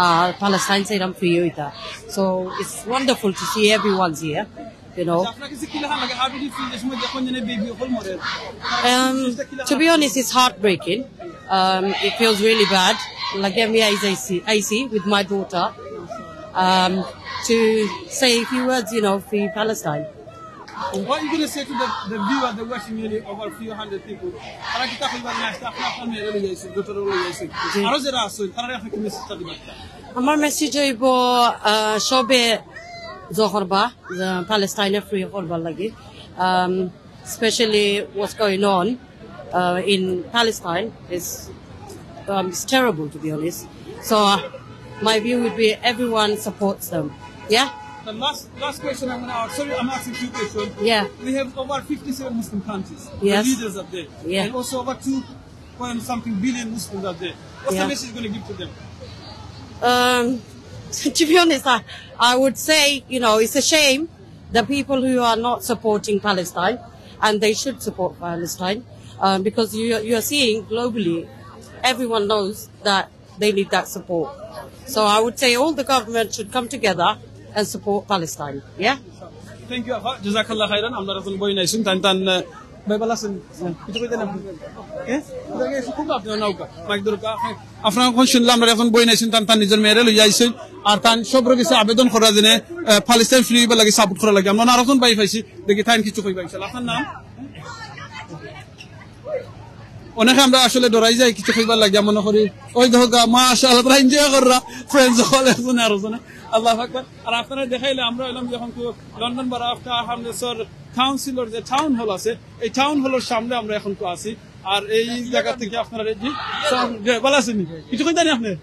আর প্যালেস্টাইন চাইরাম free অইতা। So it's wonderful to see everyone's here, you know. আচ্ছা, আপনার কাছে কিলাখান লাগে? How did you feel যে সময় দেখইন যে baby অকল মরের? Um, to be honest, it's heartbreaking. Um, it feels really bad. Like, আমি আইছি, আইছি with my daughter, um, to say a few words, you know, for Palestine. What are you gonna say to the, the viewer, the watching you, over few hundred people? তারা কিতা কইবা না, আজকে আপনার, আপনার মেয়েরে লইয়া আইছইন, daughter-রে লইয়া আইছইন। জি। আরো যারা আছইন, তারারে আপনে কি message-টা দিবা? আমার message অইবো, আহ, সবে দোয়া করবা, আহ, প্যালেস্টাইনরে free করবার লাগি। Um, especially what's going on, uh, in Palestine is, um, it's terrible, to be honest. So, uh, my view would be everyone supports them. Yeah? The last, last question I'm gonna ask. Sorry, I'm asking two questions. Yeah. We have over fifty-seven Muslim countries. Yes. The leaders are there. Yeah. And also over two point something billion Muslims are there. What's the message you're gonna give to them? Um, To be honest, I, I would say, you know, it's a shame the people who are not supporting Palestine, and they should support Palestine, um, because you, you are seeing globally, everyone knows that they need that support. So I would say all the government should come together and support Palestine. Yeah. Thank you, আফা। জাযাকাল্লাহ খাইরান। আমরার একজন বইন আইছইন, তান, তান, আহ, ভাই ভালা আছইন? কিছু কইতা নি আপনে? এ? খুব আপনে নৌকা, মাইক দরকার। আপনারা অখন হুনলা, আমরার একজন বইন আইছইন, তান, তান নিজর মেয়েরে লইয়া আইছইন। আর তান সবর গেছে আবেদন করা যেন, আহ, প্যালেস্টাইন ফ্রি অইবার লাগি, সাপোর্ট করার লাগি। আমরা আরো একজন ভাই পাইছি, দেখি তাইন কিছু কইবা ইনশাআল্লাহ। আপনার নাম? অনেকে আমরা আসলে ডরাই যাই কিছু কইবার লাগিয়া, মনে করি ওই দেখো গা, মাশাআল্লাহ, তারা এনজয় কররা, ফ্রেন্ডস অকল একজনে আরো জনে। আল্লাহু আকবার। আর আপনারা দেখাইলে আমরা অইলাম যখন তো লন্ডন বারা আফটা হামলেসর কাউন্সিলর যে টাউন হল আছে, এই টাউন হলর সামনে আমরা অখন তো আছি। আর এই জাগা থাকি আপনারা এই জি, স্যার, জি, ভালা আছইন নি? কিছু কইতা নি আপনে?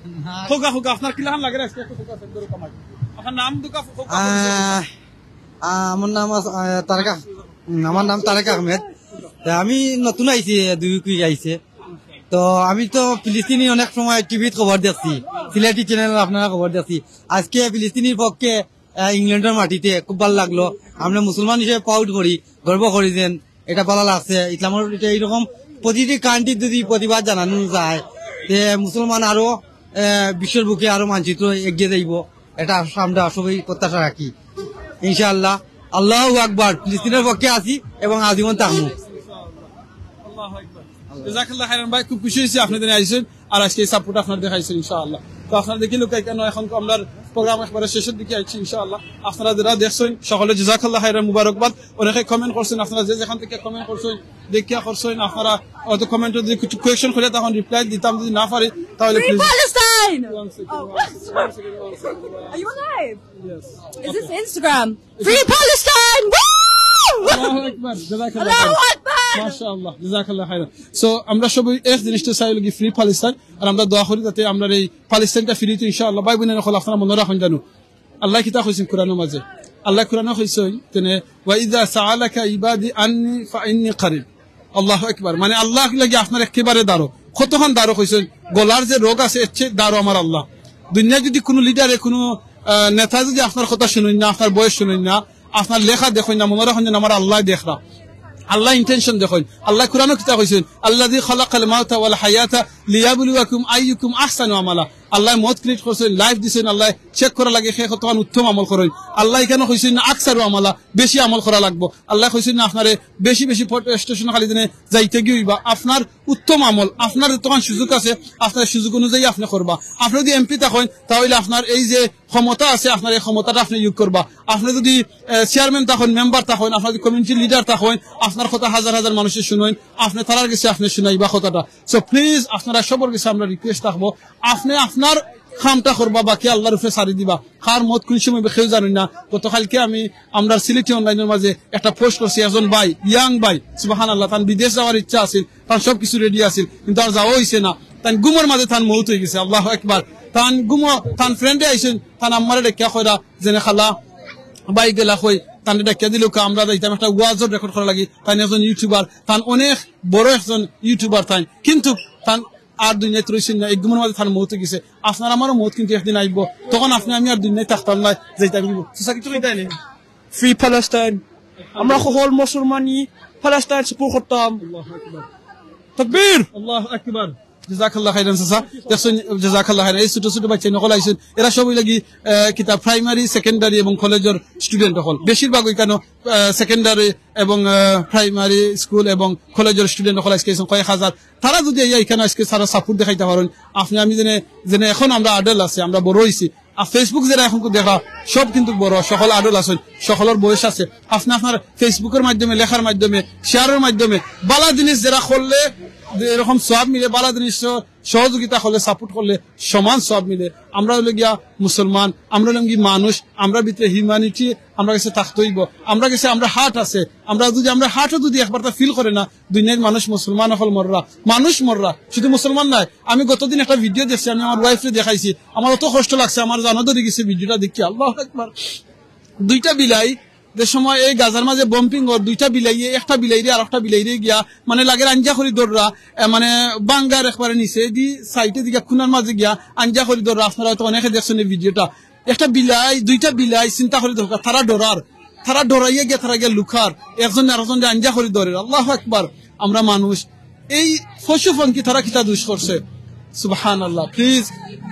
খোকা, খোকা, আপনার কিলাখান লাগে আজকে একটু খোকা, স্যার, ধরো কামাই। আপনার নাম দুকা খোকা, আহ, আহ, আমার নাম আস-, আহ, তারেক আহ-, উম, আমার নাম তারেক আহমেদ। তা আমি নতুন আইছি, দুই উইক আইছে। তো আমি তো ফিলিস্তিনি অনেক সময় টিভিত খবর দেখছি, সিলেটি চ্যানেল আপনারা খবর দেখছি। আজকে ফিলিস্তিনির পক্ষে, আহ, ইংল্যান্ডর মাটিতে খুব ভালা লাগলো। আমরা মুসলমান হিসেবে প্রাউড করি, গর্ব করি যেন এটা ভালা লাগছে। ইসলামর এটা এইরকম প্রতিটি কান্ট্রিত যদি প্রতিবাদ জানানো যায়, তে মুসলমান আরো, আহ, বিশ্বর বুকে আরো মানচিত্র এগিয়ে যাইব। এটা আমরা সবাই প্রত্যাশা রাখি ইনশাআল্লাহ। আল্লাহু আকবার। ফিলিস্তিনের পক্ষে আছি এবং আজীবন থাকবো। আল্লাহু আকবার। জাযাকাল্লাহ খাইরান ভাই, খুব খুশি অইছি আপনারা আইছইন আর আজকে এই সাপোর্ট আপনারা দেখাইছইন ইনশাআল্লাহ। তো আপনারা দেখিলা কেন অখন তো আমরার প্রোগ্রাম একবারে শেষর দিকে আইছি ইনশাআল্লাহ। আপনারা যেরা দেখছইন সকলরে জাযাকাল্লাহ খাইরান, মুবারকবাদ। অনেকে কমেন্ট করছইন, আপনারা যে যেখান থাকি কমেন্ট করছইন, দেখিয়া করছইন, আপনারা হয়তো কমেন্টে যদি কিছু কোয়েশ্চন করে তখন রিপ্লাই দিতাম, যদি না পারি তাহলে Free please. Palestine! One second, one second, one second, one second. Are you alive? Yes. Is this Instagram? Free Palestine! Woo! আল্লাহু আকবার, জাযাকাল্লাহ আল্লাহু খাইরান। আকবার! মাশাআল্লাহ, জাযাকাল্লাহ খাইরান। So, আমরা সবাই এক জিনিসটা চাই লাগি ফ্রি প্যালেস্টাইন, আর আমরা দোয়া করি যাতে আমরার এই প্যালেস্টাইনটা ফিরি তো ইনশাআল্লাহ। ভাই বইন অকল আপনারা মনো রাখইন জানো, আল্লায় কিতা কইছইন কোরআনর মাঝে? আল্লায় কোরআনো কইছইন, তেনে, "ওয়া ইযা সাআলাকা ইবাদি আন্নি ফা ইন্নি কারিব।" আল্লাহু আকবার। মানে আল্লাহ লাগি আপনার একেবারে দারো। কতখান দারো কইছইন, গলার যে রোগ আছে, এর চেয়ে দারো আমার আল্লাহ। দুনিয়ার যদি কুনু লিডারে, কুনু, আহ, নেতা যদি আপনার কথা শুনইন না, আপনার বয়স শুনইন না, আপনার লেখা দেখইন না, মনো রাখইন যেন আমার আল্লায় দেখরা। আল্লায় ইনটেনশন দেখইন। আল্লায় কোরআনো কিতা কইছইন? "আল্লাযী খালাকাল মাউতা ওয়াল হায়াতা লিয়াবলুয়াকুম আইয়ুকুম আহসানু আমালা।" আল্লায় মউত ক্রিয়েট করছইন, লাইফ দিছইন, আল্লায় চেক করা লাগে কে কতখান উত্তম আমল করইন। আল্লায় ইখানো কইছইন না আকসারু আমালা, বেশি আমল করা লাগবো। আল্লায় কইছইন না আপনারে বেশি বেশি ফটো স্টেশন খালি দিনে যাইতে গিয়া অইবা। আপনার উত্তম আমল, আপনার যতখান সুযোগ আছে, আপনার সুযোগ অনুযায়ী আপনে করবা। আপনে যদি এমপি থাকইন, তাহলে আপনার এই যে ক্ষমতা আছে, আপনার এই ক্ষমতাটা আপনে ইউজ করবা। আপনে যদি, আহ, চেয়ারম্যান থাকইন, মেম্বার থাকইন, আপনার যদি কমিউনিটি লিডার থাকইন, আপনার কথা হাজার হাজার মানুষে শুনইন, আপনে তারার গেছে আপনে শুনাইবা কথাটা। So প্লিজ আপনারা সবর গেছে আমরা রিকোয়েস্ট রাখবো, আপনে আপনার কামটা করবা, বাকি আল্লাহর উপরে ছাড়ি দিবা। কার মউত কুন সময় অইবো কেউ জানইন না। গতকালকে আমি আমরার সিলেটি অনলাইনর মাঝে একটা পোস্ট করছি, একজন ভাই, ইয়াং ভাই, সুবহানাল্লাহ, তান বিদেশ যাওয়ার ইচ্ছা আছিল, তান সব কিছু রেডি আছিল, কিন্তু আর যাওয়া অইছে না। তান ঘুমর মাঝে তান মউত অইগেছে। আল্লাহু আকবার। তান ঘুমো, তান ফ্রেন্ডে আইছইন, তান আম্মারে ডাকিয়া কইরা যেন খালা ভাই গেলা কই, তানরে ডাকিয়া দিলাউক্কা, আমরা যাইতাম একটা ওয়াজর রেকর্ড করার লাগি। তাইন একজন ইউটিউবার, তান অনেক বড় একজন ইউটিউবার তাইন, কিন্তু তান আর দুনিয়াত রইছইন না, এক ঘুমর মাঝে তান মউত অইগেছে। আপনার আমারও মউত কিন্তু একদিন আইবো, তখন আপনে আমি আর দুনিয়াত থাকতাম না, যাইতাম অইবো। চাচা, কিছু কইতায় নি? Free Palestine. আমরা হকল মুসলমানি প্যালেস্টাইন সাপোর্ট করতাম। আল্লাহু আকবার। তাকবীর। আল্লাহু আকবার। জাযাকাল্লাহ খাইরান চাচা। দেখছইন, জাযাকাল্লাহ খাইরান। এই ছোট ছোট বাইচ্চাইন অকল আইছইন, এরা সবই লাগি, আহ, কিতা প্রাইমারি, সেকেন্ডারি এবং কলেজর স্টুডেন্ট অকল। বেশিরভাগ অইখানো, আহ, সেকেন্ডারি এবং, আহ, প্রাইমারি স্কুল এবং কলেজর স্টুডেন্ট অকল আইজকে আইছইন কয়েক হাজার। তারা যদি আইয়া ইখানো আইজকে তারা সাপোর্ট দেখাইতা পারইন, আপনে আমি যেনে, যেনে অখন আমরা আডাল্ট আছি, আমরা বড় অইছি, আর Facebook যেরা অখন দেখরা, সব কিন্তু বড়, সকল আডাল্ট আছইন, সকলর বয়স আছে। আপনে আপনার Facebook-র মাধ্যমে, লেখার মাধ্যমে, শেয়ারর মাধ্যমে ভালা জিনিস যেরা করলে যে এরকম সওয়াব মিলে, ভালা জিনিস সহ-, সহযোগিতা করলে, সাপোর্ট করলে সমান সওয়াব মিলে। আমরা অইলে গিয়া মুসলমান, আমরা অইলাম কি মানুষ, আমরার ভিতরে হিউম্যানিটি আমরার গেছে থাকতে অইবো। আমরার গেছে আমরার হার্ট আছে, আমরা যদি, আমরার হার্টও যদি একবারতা ফিল করে না, দুনিয়ার মানুষ মুসলমান অকল মররা, মানুষ মররা, শুধু মুসলমান নায়। আমি গতদিন একটা ভিডিও দেখছি, আমি আমার ওয়াইফরে দেখাইছি, আমার অত কষ্ট লাগছে, আমার জানো ধরি গেছে ভিডিওটা দেখিয়া। আল্লাহু আকবার। দুইটা বিলাই, যে সময় এই গাজার মাঝে বম্বিং অর, দুইটা বিলাইয়ে একটা বিলাইরে আরকটা বিলাইরে গিয়া মানে লাগের আঞ্জা করি ধররা, এ, মানে বাঙ্গার একবারে নিচে দি সাইডে দি গিয়া খুনার মাঝে গিয়া আঞ্জা করি ধররা। আপনারা হয়তো অনেকে দেখছইন এই ভিডিওটা। একটা বিলাই, দুইটা বিলাই চিন্তা করি দরকার, তারা ডরার, তারা ডরাইয়া গিয়া তারা গিয়া লুকার, একজন আরেকজনরে আঞ্জা করি ধরের। আল্লাহু আকবার। আমরা মানুষ, এই পশু পঙ্খী তারা কিতা দুষ করছে? সুবহানাল্লাহ। প্লিজ,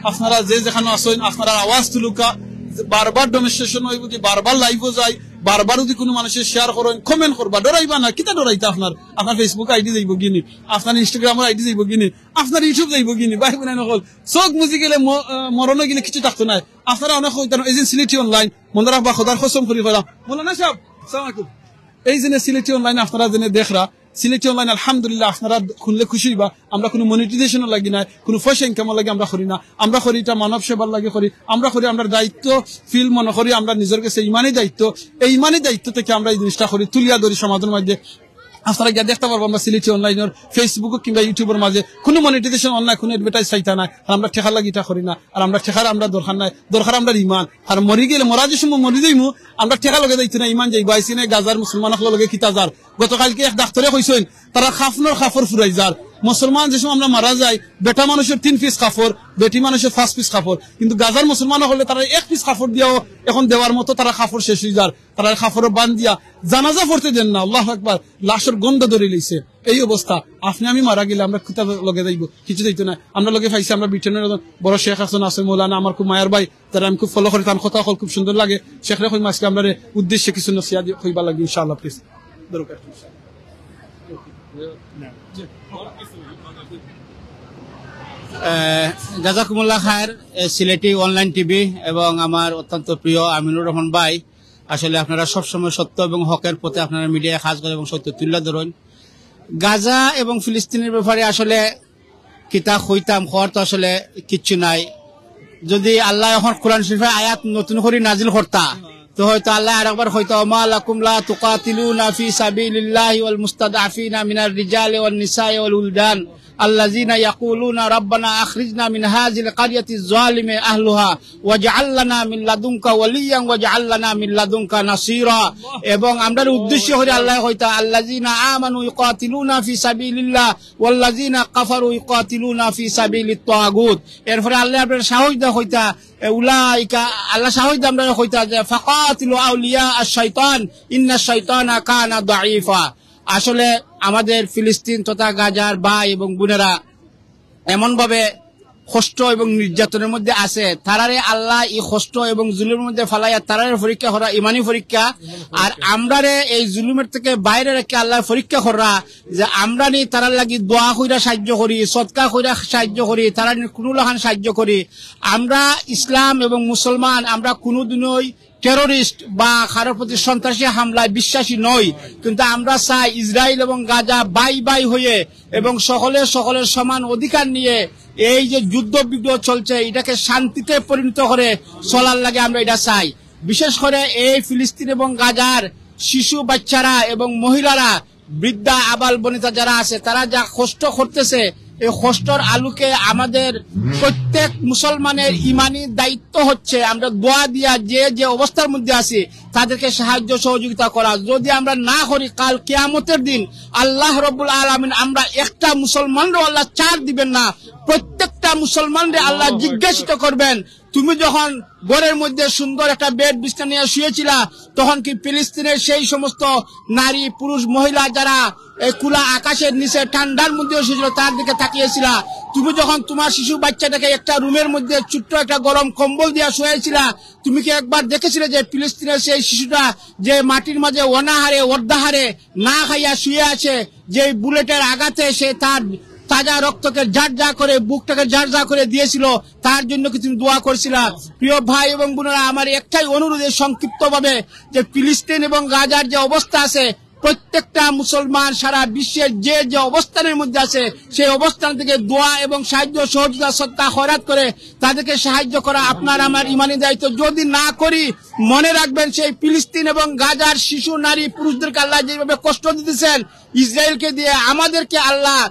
আপনারা যে যেখানো আছইন, আপনারার আওয়াজ তুলুক্কা। বারবার ডেমনস্ট্রেশন অইবো কি, বারবার লাইভো যাই, বারবার যদি কুনু মানুষে শেয়ার করইন, কমেন্ট করবা, ডরাইবা না। কিতা ডরাইতা? আপনার, আপনার Facebook আইডি যাইবো গিনি, আপনার Instagram আইডি যাইবো গিনি, আপনার YouTube যাইবো গিনি। ভাই বোন অকল, চউখ মুজি গেলে ম-, আহ, মরণও গেলে কিচ্ছু থাকতো নায়। আপনারা অনেক কইতা, এই যে সিলেটি অনলাইন, মনে রাখবা, খোদার কসম করি কইলাম, মৌলানা সাহেব, আসসালামু আলাইকুম। এই যে সিলেটি অনলাইন আপনারা যে দেখরা, সিলেটি অনলাইন আলহামদুলিল্লাহ, আপনারা খুললে খুশি অইবা। আমরা কুনু মনিটাইজেশনর লাগি নায়, কুনু পয়সা ইনকামর লাগি আমরা করি না। আমরা করি ইটা মানব সেবার লাগি করি। আমরা করি, আমরা দায়িত্ব ফিল মনে করি, আমরা নিজর গেছে ইমানি দায়িত্ব। এই ইমানি দায়িত্ব থাকি আমরা এই জিনিসটা করি, তুলিয়া ধরি সমাজর মাঝে। আপনারা গিয়া দেখতা পারবা আমরা সিলেটি অনলাইনর Facebook কিংবা YouTube-র মাঝে কুনু মনিটাইজেশন অর নায়, কুনু অ্যাডভার্টাইজ চাইতা নায়। আর আমরা টেকার লাগি ইটা করি না, আর আমরা টেকার আমরা দরকার নাই, দরকার আমরার ইমান। আর মরি গেলে, মরা যে সময় মরি যাইমু, আমরা টেকা লগে যাইতো না, ইমান যাইবো। আইছি না গাজার মুসলমান অকলর লগে কিতা যার। গতকালকে এক ডাক্তরে কইছইন, তারা কাফনর কাপড় ফুরাই যার। মুসলমান যে সময় আমরা মারা যাই, বেটা মানুষর তিন পিস কাপড়, বেটি মানুষর পাঁচ পিস কাপড়, কিন্তু গাজার মুসলমান অকলরে তারা এক পিস কাপড় দিয়াও এখন দেওয়ার মতো তারা কাপড় শেষ অই যার। তারা কাপড়ো বান্ধিয়া জানাজা পড়তে দেন না। আল্লাহু আকবার। লাশর গন্ধ ধরি লইছে। এই অবস্থা, আপনে আমি মারা গেলে আমরা কিতা লগে যাইবো? কিচ্ছু যাইতো না। আমরা লগে পাইছি, আমরা ব্রিটেনর একজন বড় শেখ আছইন, আছে মৌলানা, আমার খুব মায়ার ভাই, যারে আমি খুব ফলো করি, তান কথা অকল খুব সুন্দর লাগে। শেখরে কইমু আজকে আমরারে উদ্দেশ্যে কিছু নসিহত কইবার লাগি, ইনশাআল্লাহ, প্লিজ। দরকার। আহ, জাজাকুমুল্লাহ খায়ের, এ, সিলেটি অনলাইন টিভি এবং আমার অত্যন্ত প্রিয় আমিনুর রহমান ভাই। আসলে আপনারা সবসময় সত্য এবং হকের পথে আপনারা মিডিয়ায় কাজ করেন এবং সত্য তুলে ধরেন। গাজা এবং ফিলিস্তিনের ব্যাপারে আসলে কিতা কইতাম, কওয়ার তো আসলে কিচ্ছু নাই। যদি আল্লাহ এখন কোরআন শরীফের আয়াত নতুন করি নাজিল করতা, তো হয়তো আল্লাহ আরেকবার কইতা, "ওমা লাকুম লা তুকাতিলুনা ফি সাবিলিল্লাহি ওয়াল মুস্তাদআফিনা মিনার রিজালি ওয়ান নিসাই ওয়াল উলদান আল্লাযিনা ইয়াকুলুনা রাব্বানা আখরিজনা মিন হাযিল কারিয়াতিজ জালিমি আহলুহা ওয়াজআল লানা মিন লাদুনকা ওয়ালিয়্যান ওয়াজআল লানা মিন লাদুনকা নাসীরা।" এবং আমরারে উদ্দেশ্য করি আল্লাহ কইতা, "আল্লাযিনা আমানু ইউকাতিলুনা ফি সাবিলিল্লাহ ওয়াল্লাযিনা কাফারু ইউকাতিলুনা ফি সাবিলিত তাগুত।" এরপরে আল্লাহ আপনার সাহস দা কইতা, এ, উলাইকা, আল্লাহ সাহস দা আমরারে কইতা যে, "ফাকাতিলু আউলিয়া আশ-শাইতান, ইন্না শাইতানা কানা দাঈফা।" আসলে আমাদের ফিলিস্তিন তথা গাজার ভাই এবং বোনেরা এমনভাবে কষ্ট এবং নির্যাতনের মধ্যে আছে, তারারে আল্লাহ এই কষ্ট এবং জুলুমের মধ্যে ফালাইয়া তারারে পরীক্ষা করা ইমানি পরীক্ষা। আর আমরারে এই জুলুমের থেকে বাইরে রেখে আল্লাহ পরীক্ষা করা, যে আমরা নি তারার লাগি দোয়া কইরা সাহায্য করি, সদকা কইরা সাহায্য করি, তারা নি কুনু লাখান সাহায্য করি। আমরা ইসলাম এবং মুসলমান, আমরা কুনুদিনই টেররিস্ট বা কারোর প্রতি সন্ত্রাসী হামলায় বিশ্বাসী নই, কিন্তু আমরা চাই ইসরায়েল এবং গাজা ভাই ভাই হয়ে এবং সকলে সকলের সমান অধিকার নিয়ে এই যে যুদ্ধ বিগ্রহ চলছে, এটাকে শান্তিতে পরিণত করে চলার লাগি আমরা এটা চাই। বিশেষ করে এই ফিলিস্তিন এবং গাজার শিশু বাচ্চারা এবং মহিলারা, বৃদ্ধা আবাল বনিতা যারা আছে, তারা যা কষ্ট করতেছে, এই কষ্টর আলোকে আমাদের প্রত্যেক মুসলমানের ইমানি দায়িত্ব হচ্ছে আমরা দোয়া দিয়া যে যে অবস্থার মধ্যে আছি তাদেরকে সাহায্য সহযোগিতা করা। যদি আমরা না করি, কাল কিয়ামতের দিন আল্লাহ রব্বুল আলামিন আমরা একটা মুসলমানরও আল্লাহ ছাড় দিবেন না, প্রত্যেকটা মুসলমানরে আল্লাহ জিজ্ঞাসিত করবেন, "তুমি যখন ঘরের মধ্যে সুন্দর একটা বেড বিছনা নিয়ে শুয়েছিলা, তখন কি ফিলিস্তিনের সেই সমস্ত নারী, পুরুষ, মহিলা যারা এই খোলা আকাশের নিচে ঠান্ডার মধ্যে শুয়েছিল, তার দিকে তাকিয়েছিলা? তুমি যখন তোমার শিশু বাচ্চাটাকে একটা রুমের মধ্যে ছোট্ট একটা গরম কম্বল দিয়ে শুয়েছিলা, তুমি কি একবার দেখেছিলে যে ফিলিস্তিনের সেই শিশুটা যে মাটির মাঝে অনাহারে, অর্ধাহারে না খাইয়া শুয়ে আছে, যে বুলেটের আঘাতে সে তার তাজা রক্তকে ঝারঝা করে, বুকটাকে ঝারঝা করে দিয়েছিল, তার জন্য কি তুমি দোয়া করছিলা?" প্রিয় ভাই এবং বোনেরা, আমার একটাই অনুরোধ, এই সংক্ষিপ্তভাবে, যে ফিলিস্তিন এবং গাজার যে অবস্থা আছে, প্রত্যেকটা মুসলমান সারা বিশ্বের যে যে অবস্থানের মধ্যে আছে, সেই অবস্থান থেকে দোয়া এবং সাহায্য, সহযোগিতা, সদকা, খয়রাত করে তাদেরকে সাহায্য করা আপনার আমার ইমানি দায়িত্ব। যদি না করি, মনে রাখবেন, সেই ফিলিস্তিন এবং গাজার শিশু, নারী, পুরুষদেরকে আল্লাহ যেভাবে কষ্ট দিতেছেন ইসরায়েলকে দিয়ে, আমাদেরকে আল্লাহ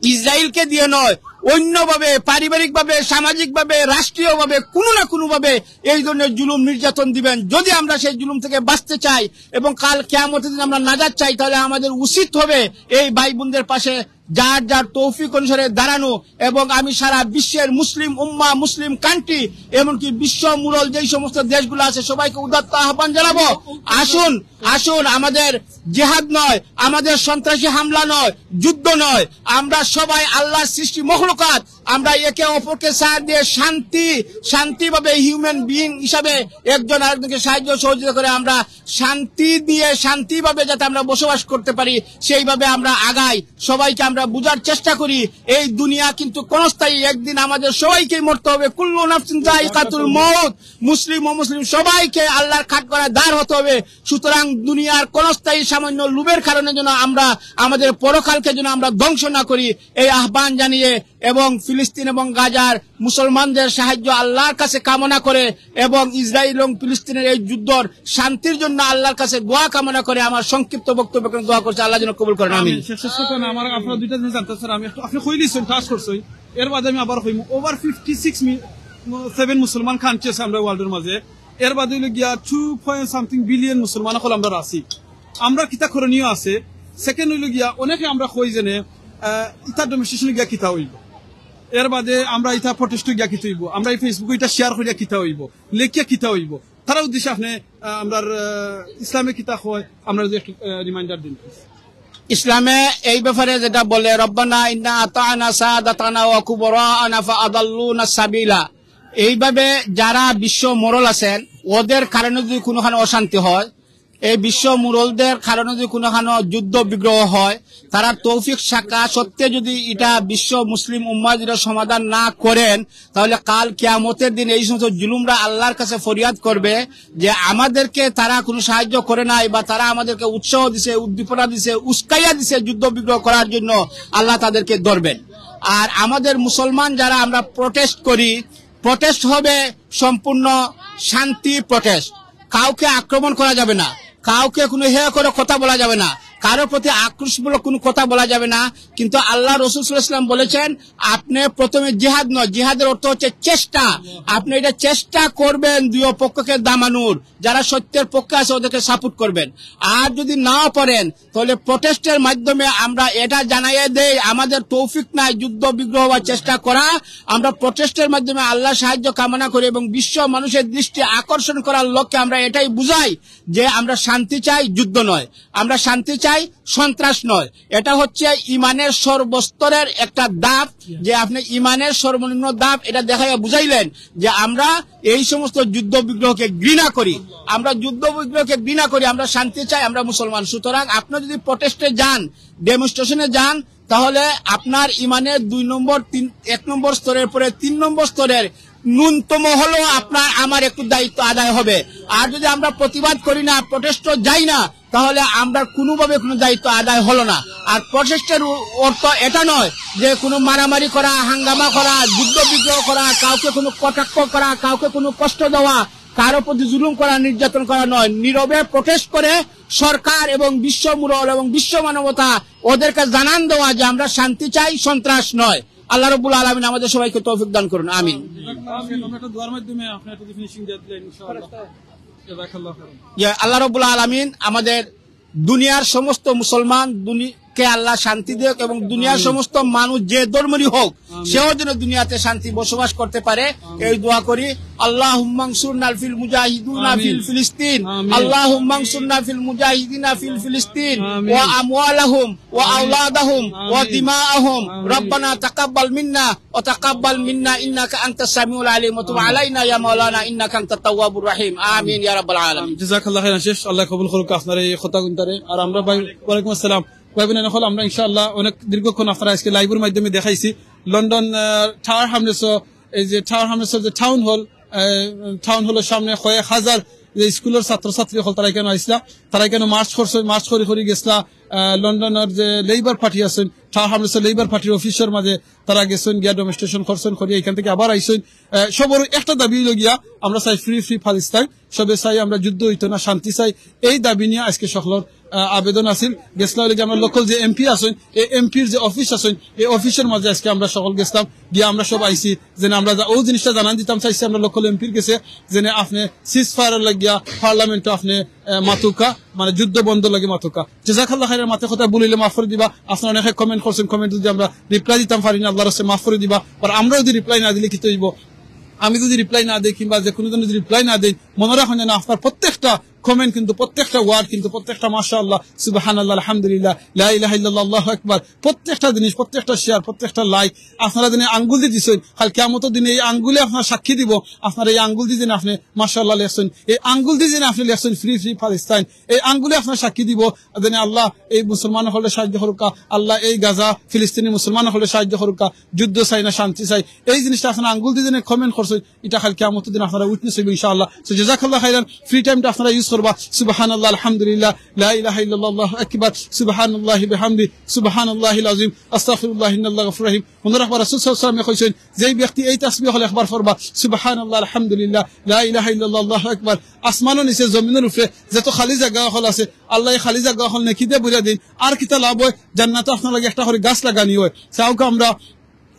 ইসরায়েলকে দিয়ে নয়, অন্যভাবে, পারিবারিকভাবে, সামাজিকভাবে, রাষ্ট্রীয়ভাবে, কোনো না কোনোভাবে এই ধরনের জুলুম নির্যাতন দিবেন। যদি আমরা সেই জুলুম থেকে বাঁচতে চাই এবং কাল কিয়ামতের দিন আমরা নাজাত চাই, তাহলে আমাদের উচিত হবে এই ভাই বোনদের পাশে যার যার তৌফিক অনুসারে দাঁড়ানো, এবং আমি সারা বিশ্বের মুসলিম উম্মাহ, মুসলিম কান্ট্রি, এমনকি বিশ্ব মুরল যেই সমস্ত দেশগুলো আছে, সবাইকে উদাত্ত আহ্বান জানাবো, আসুন, আসুন, আমাদের জিহাদ নয়, আমাদের সন্ত্রাসী হামলা নয়, যুদ্ধ নয়, আমরা সবাই আল্লাহর সৃষ্টি মখলুকাত, আমরা একে অপরকে সাথ দিয়ে শান্তি, শান্তিভাবে হিউম্যান বিইং হিসাবে একজন আরেকজনকে সাহায্য সহযোগিতা করে আমরা শান্তি দিয়ে শান্তিভাবে যাতে আমরা বসবাস করতে পারি, সেইভাবে আমরা আগাই। সবাইকে আমরা বুঝার চেষ্টা করি, এই দুনিয়া কিন্তু ক্ষণস্থায়ী, একদিন আমাদের সবাইকেই মরতে হবে। কুল্লু নাফসিন যায়িকাতুল মউত, মুসলিম অমুসলিম সবাইকে আল্লাহর কাঠগড়ায় দাঁড় হতে হবে। সুতরাং দুনিয়ার ক্ষণস্থায়ী সামান্য লোভের কারণে যেন আমরা আমাদের পরকালকে যেন আমরা ধ্বংস না করি, এই আহ্বান জানিয়ে এবং ফিলিস্তিন এবং গাজার মুসলমানদের সাহায্য আল্লাহর কাছে কামনা করে এবং ইসরায়েল এবং ফিলিস্তিনের এই যুদ্ধর শান্তির জন্য আল্লাহর কাছে দোয়া কামনা করে আমার সংক্ষিপ্ত বক্তব্য এখানে দোয়া করছি। আল্লাহ যেন কবুল করেন। আমিন। আমিন। শেষ, শেষ কথা না, আমার আপনারা দুইটা জিনিস জানতে চান, আমি একটু, আপনি কইলিছেন, টাচ করছেন, এর বাদে আমি আবার কইমু, ওভার ফিফটি সিক্স সেভেন মুসলমান কান্ট্রি আছে আমরা ওয়ার্ল্ডের মাঝে, এর বাদে হইলো গিয়া টু পয়েন্ট সামথিং বিলিয়ন মুসলমান অকল আমরা আছি। আমরা কিতা করণীয় আছে? সেকেন্ড হইলো গিয়া, অনেকে আমরা কই যেনে, আহ, ইতা ডেমনস্ট্রেশনে গিয়া কিতা হইব, এর বাদে আমরা ইতা প্রোটেস্টে গিয়া কিতা হইব, আমরা এই ফেসবুকে ইতা শেয়ার করিয়া কিতা হইব, লেখিয়া কিতা হইব, তারার উদ্দেশ্যে আপনি, আহ, আমরার, আহ, ইসলামে কিতা কয়, আমরা যদি একটু, আহ, রিমাইন্ডার দিন। ইসলামে এই ব্যাপারে যেটা বলে, "রব্বানা ইন্না আতানা সাদাতানা ওয়া কুবরাআনা ফা আদাল্লুনা সাবিলা।" এইভাবে যারা বিশ্ব মোরল আছেন, ওদের কারণে যদি কোনোখানে অশান্তি হয়, এই বিশ্ব মোরলদের কারণে যদি কোনোখানে যুদ্ধ বিগ্রহ হয়, তারা তৌফিক শাখা সত্যি যদি এটা বিশ্ব মুসলিম উম্মাহ যদি সমাধান না করেন, তাহলে কাল কিয়ামতের দিন এই সমস্ত জুলুমরা আল্লাহর কাছে ফরিয়াদ করবে যে আমাদেরকে তারা কোনো সাহায্য করে নাই, বা তারা আমাদেরকে উৎসাহ দিছে, উদ্দীপনা দিছে, উস্কাইয়া দিছে যুদ্ধ বিগ্রহ করার জন্য। আল্লাহ তাদেরকে ধরবেন। আর আমাদের মুসলমান যারা আমরা প্রোটেস্ট করি, প্রোটেস্ট হবে সম্পূর্ণ শান্তি প্রোটেস্ট। কাউকে আক্রমণ করা যাবে না, কাউকে কোনো হেয় করে কথা বলা যাবে না, কারোর প্রতি আক্রোশমূলক কোনো কথা বলা যাবে না। কিন্তু আল্লাহ রসুল সাল্লাল্লাহু আলাইহি ওয়াসাল্লাম বলেছেন, আপনি প্রথমে জিহাদ নয়, জিহাদের অর্থ হচ্ছে চেষ্টা। আপনি এটা চেষ্টা করবেন দুই পক্ষকে দামানোর, যারা সত্যের পক্ষে আছে ওদেরকে সাপোর্ট করবেন। আর যদি নাও পারেন, তাহলে প্রোটেস্টের মাধ্যমে আমরা এটা জানাইয়া দেই, আমাদের তৌফিক নাই যুদ্ধ বিগ্রহ বা চেষ্টা করা। আমরা প্রোটেস্টের মাধ্যমে আল্লাহর সাহায্য কামনা করি এবং বিশ্ব মানুষের দৃষ্টি আকর্ষণ করার লক্ষ্যে আমরা এটাই বুঝাই যে আমরা শান্তি চাই, যুদ্ধ নয়। আমরা শান্তি চাই, সন্ত্রাস নয়। এটা হচ্ছে ইমানের সর্বস্তরের একটা ধাপ, যে আপনি ইমানের সর্বনিম্ন ধাপ, এটা দেখাইয়া বুঝাইলেন যে আমরা এই সমস্ত যুদ্ধ বিগ্রহকে ঘৃণা করি, আমরা যুদ্ধ বিগ্রহকে ঘৃণা করি, আমরা শান্তি চাই, আমরা মুসলমান। সুতরাং আপনি যদি প্রোটেস্টে যান, ডেমনস্ট্রেশনে যান, তাহলে আপনার ইমানের দুই নম্বর, তিন, এক নম্বর স্তরের পরে তিন নম্বর স্তরের ন্যূনতম হলেও আপনার আমার একটু দায়িত্ব আদায় হবে। আর যদি আমরা প্রতিবাদ করি না, প্রোটেস্টও যাই না, তাহলে আমরা কোনোভাবে কোনো দায়িত্ব আদায় হলো না। আর প্রোটেস্টের অ-, অর্থ এটা নয় যে কোনো মারামারি করা, হাঙ্গামা করা, যুদ্ধ বিগ্রহ করা, কাউকে কোনো কটাক্ষ করা, কাউকে কোনো কষ্ট দেওয়া, কারো প্রতি জুলুম করা, নির্যাতন করা নয়। নীরবে প্রোটেস্ট করে সরকার এবং বিশ্ব মুরল এবং বিশ্ব মানবতা ওদেরকে জানান দেওয়া যে আমরা শান্তি চাই, সন্ত্রাস নয়। আল্লাহ রব্বুল আলামিন আমাদের সবাইকে তৌফিক দান করুন, আমিন। আমরা একটা দোয়ার মাধ্যমে আপনি একটা ফিনিশিং দিয়ে দিলেন, ইনশাআল্লাহ। জাযাকাল্লাহু খাইরান। যে আল্লাহ রব্বুল আলামিন আমাদের দুনিয়ার সমস্ত মুসলমান দুনি-, কে আল্লাহ শান্তি দেখ এবং দুনিয়ার আমিন। সমস্ত মানুষ যে ধর্মেরই হোক, আমিন। সেও যেন দুনিয়াতে শান্তি বসবাস করতে পারে, আমিন। এই দোয়া করি। আল্লাহুম্মা আনসুরনা ফিল মুজাহিদিনা আমিন। ফিল ফিলিস্তিন। আমিন। আল্লাহুম্মা আনসুরনা ফিল মুজাহিদিনা ফিল ফিলিস্তিন। আমিন। ওয়া আমওয়ালাহুম ওয়া আমিন। আওলাদাহুম ওয়া আমিন। দিমাআহুম। আমিন। রব্বানা তাকাব্বাল মিন্না ওয়া তাকাব্বাল মিন্না ইন্নাকা আনতাস সামিউল আলিম ওয়া তুব আমিন। আলাইনা ইয়া মাওলানা ইন্নাকা আনতাত তাওয়াবুর রহিম। আমিন ইয়া রাব্বাল আলামিন। জাযাকাল্লাহু খাইরান শেখ, আল্লাহ কবুল করুক আপনার এই কথা গুনতারে। আর আমরা ভাই, ওয়ালাইকুম আসসালাম। ভাই বোন অকল, আমরা ইনশাআল্লাহ অনেক দীর্ঘক্ষণ আপনারা আজকে লাইভের মাধ্যমে দেখাইছি। লন্ডন, আহ, টাওয়ার হ্যামলেটস, এই যে টাওয়ার হ্যামলেটস যে টাউন হল, আহ, টাউন হলের সামনে কয়েক হাজার যে স্কুলের ছাত্রছাত্রী অকল তারা এখানে আইসলা, তারা এখানে মার্চ করছে, মার্চ করি করি গেছলা, আহ, লন্ডনের যে লেবার পার্টি আছেন, টাওয়ার হ্যামলেটসের লেবার পার্টির অফিসের মাঝে তারা গেছেন, গিয়া ডেমনস্ট্রেশন করছেন, করি এখান থেকে আবার আইছেন। আহ, সবর একটা দাবি হইল গিয়া, আমরা চাই ফ্রি, ফ্রি প্যালেস্টাইন, সবে চাই আমরা যুদ্ধ হইতো না, শান্তি চাই। এই দাবি নিয়ে আজকে সকলের আহ, আবেদন আছিল, গেছলা অইলো গিয়া আমরা লোকাল যে এমপি আছইন, এই এমপির যে অফিস আছইন, এই অফিসর মাঝে আজকে আমরা সকল গেছলাম, গিয়া আমরা সব আইছি, যেন আমরা যা-, অউ জিনিসটা জানান দিতাম চাইছি আমরা লোকাল এমপির গেছে, যেন আপনে সিজফায়ারর লাগিয়া পার্লামেন্টো আপনে, আহ, মাতুক্কা, মানে যুদ্ধ বন্ধর লাগি মাতুক্কা। জাযাকাল্লাহ খাইরান, মাতে কথা ভুল অইলে মাফ করি দিবা। আপনারা অনেকে কমেন্ট করছইন, কমেন্ট যদি আমরা রিপ্লাই দিতাম পারি না, আল্লাহর রাস্তায় মাফ করি দিবা। আর আমরা যদি রিপ্লাই না দিলে কিতা অইবো? আমি যদি রিপ্লাই না দেই কিংবা যে কোনো জন যদি রিপ্লাই না দেই, মনো রাখইন যেন আপনার প্রত্যেকটা কমেন্ট কিন্তু, প্রত্যেকটা ওয়ার্ড কিন্তু, প্রত্যেকটা মাশাআল্লাহ, সুবহানাল্লাহ, আলহামদুলিল্লাহ, লা ইলাহা ইল্লাল্লাহ, আল্লাহু আকবার, প্রত্যেকটা জিনিস, প্রত্যেকটা শেয়ার, প্রত্যেকটা লাইক, আপনারা যেন আঙ্গুল দি দিছইন, কাইল কিয়ামতর দিনে এই আঙ্গুলে আপনার সাক্ষী দিবো, আপনারা এই আঙ্গুল দি যেন আপনে মাশাআল্লাহ লেখছইন, এই আঙ্গুল দি যেন আপনে লেখছইন ফ্রি ফ্রি প্যালেস্টাইন, এই আঙ্গুলে আপনার সাক্ষী দিবো, যেন আল্লাহ এই মুসলমান অকলরে সাহায্য করুক্কা, আল্লাহ এই গাজা ফিলিস্তিনি মুসলমান অকলরে সাহায্য করুক্কা, যুদ্ধ চাই না, শান্তি চাই। এই জিনিসটা আপনারা আঙ্গুল দি যেন কমেন্ট করছইন, ইটা কাইল কিয়ামতর দিন আপনারা উইটনেস অইবো ইনশাআল্লাহ। So জাযাকাল্লাহ খাইরান, ফ্রি টাইমটা আপনারা ইউজ করবা, সুবহানাল্লাহ, আলহামদুলিল্লাহ, লা ইলাহা ইল্লাল্লাহ, আল্লাহু আকবার, সুবহানাল্লাহি বিহামদি, সুবহানাল্লাহিল আযীম, আস্তাগফিরুল্লাহ, ইন্নাল্লাহু গাফুরুর রাহিম। মনো রাখবা, রাসূল সাল্লাল্লাহু আলাইহি ওয়াসাল্লামে কইছইন, যেই ব্যক্তি এই তাসবিহ অকল একবার পড়বা, সুবহানাল্লাহ, আলহামদুলিল্লাহ, লা ইলাহা ইল্লাল্লাহ, আল্লাহু আকবার, আসমানর নিচে, জমিনর উপরে যত খালি জাগা অকল আছে, আল্লায় এই খালি জাগা অকল নেকি দিয়া ভরিয়া দেইন। আর কিতা লাভ অয়? জান্নাতো আপনার লাগি একটা করি গাছ লাগানি অয়। চাউক্কা আমরা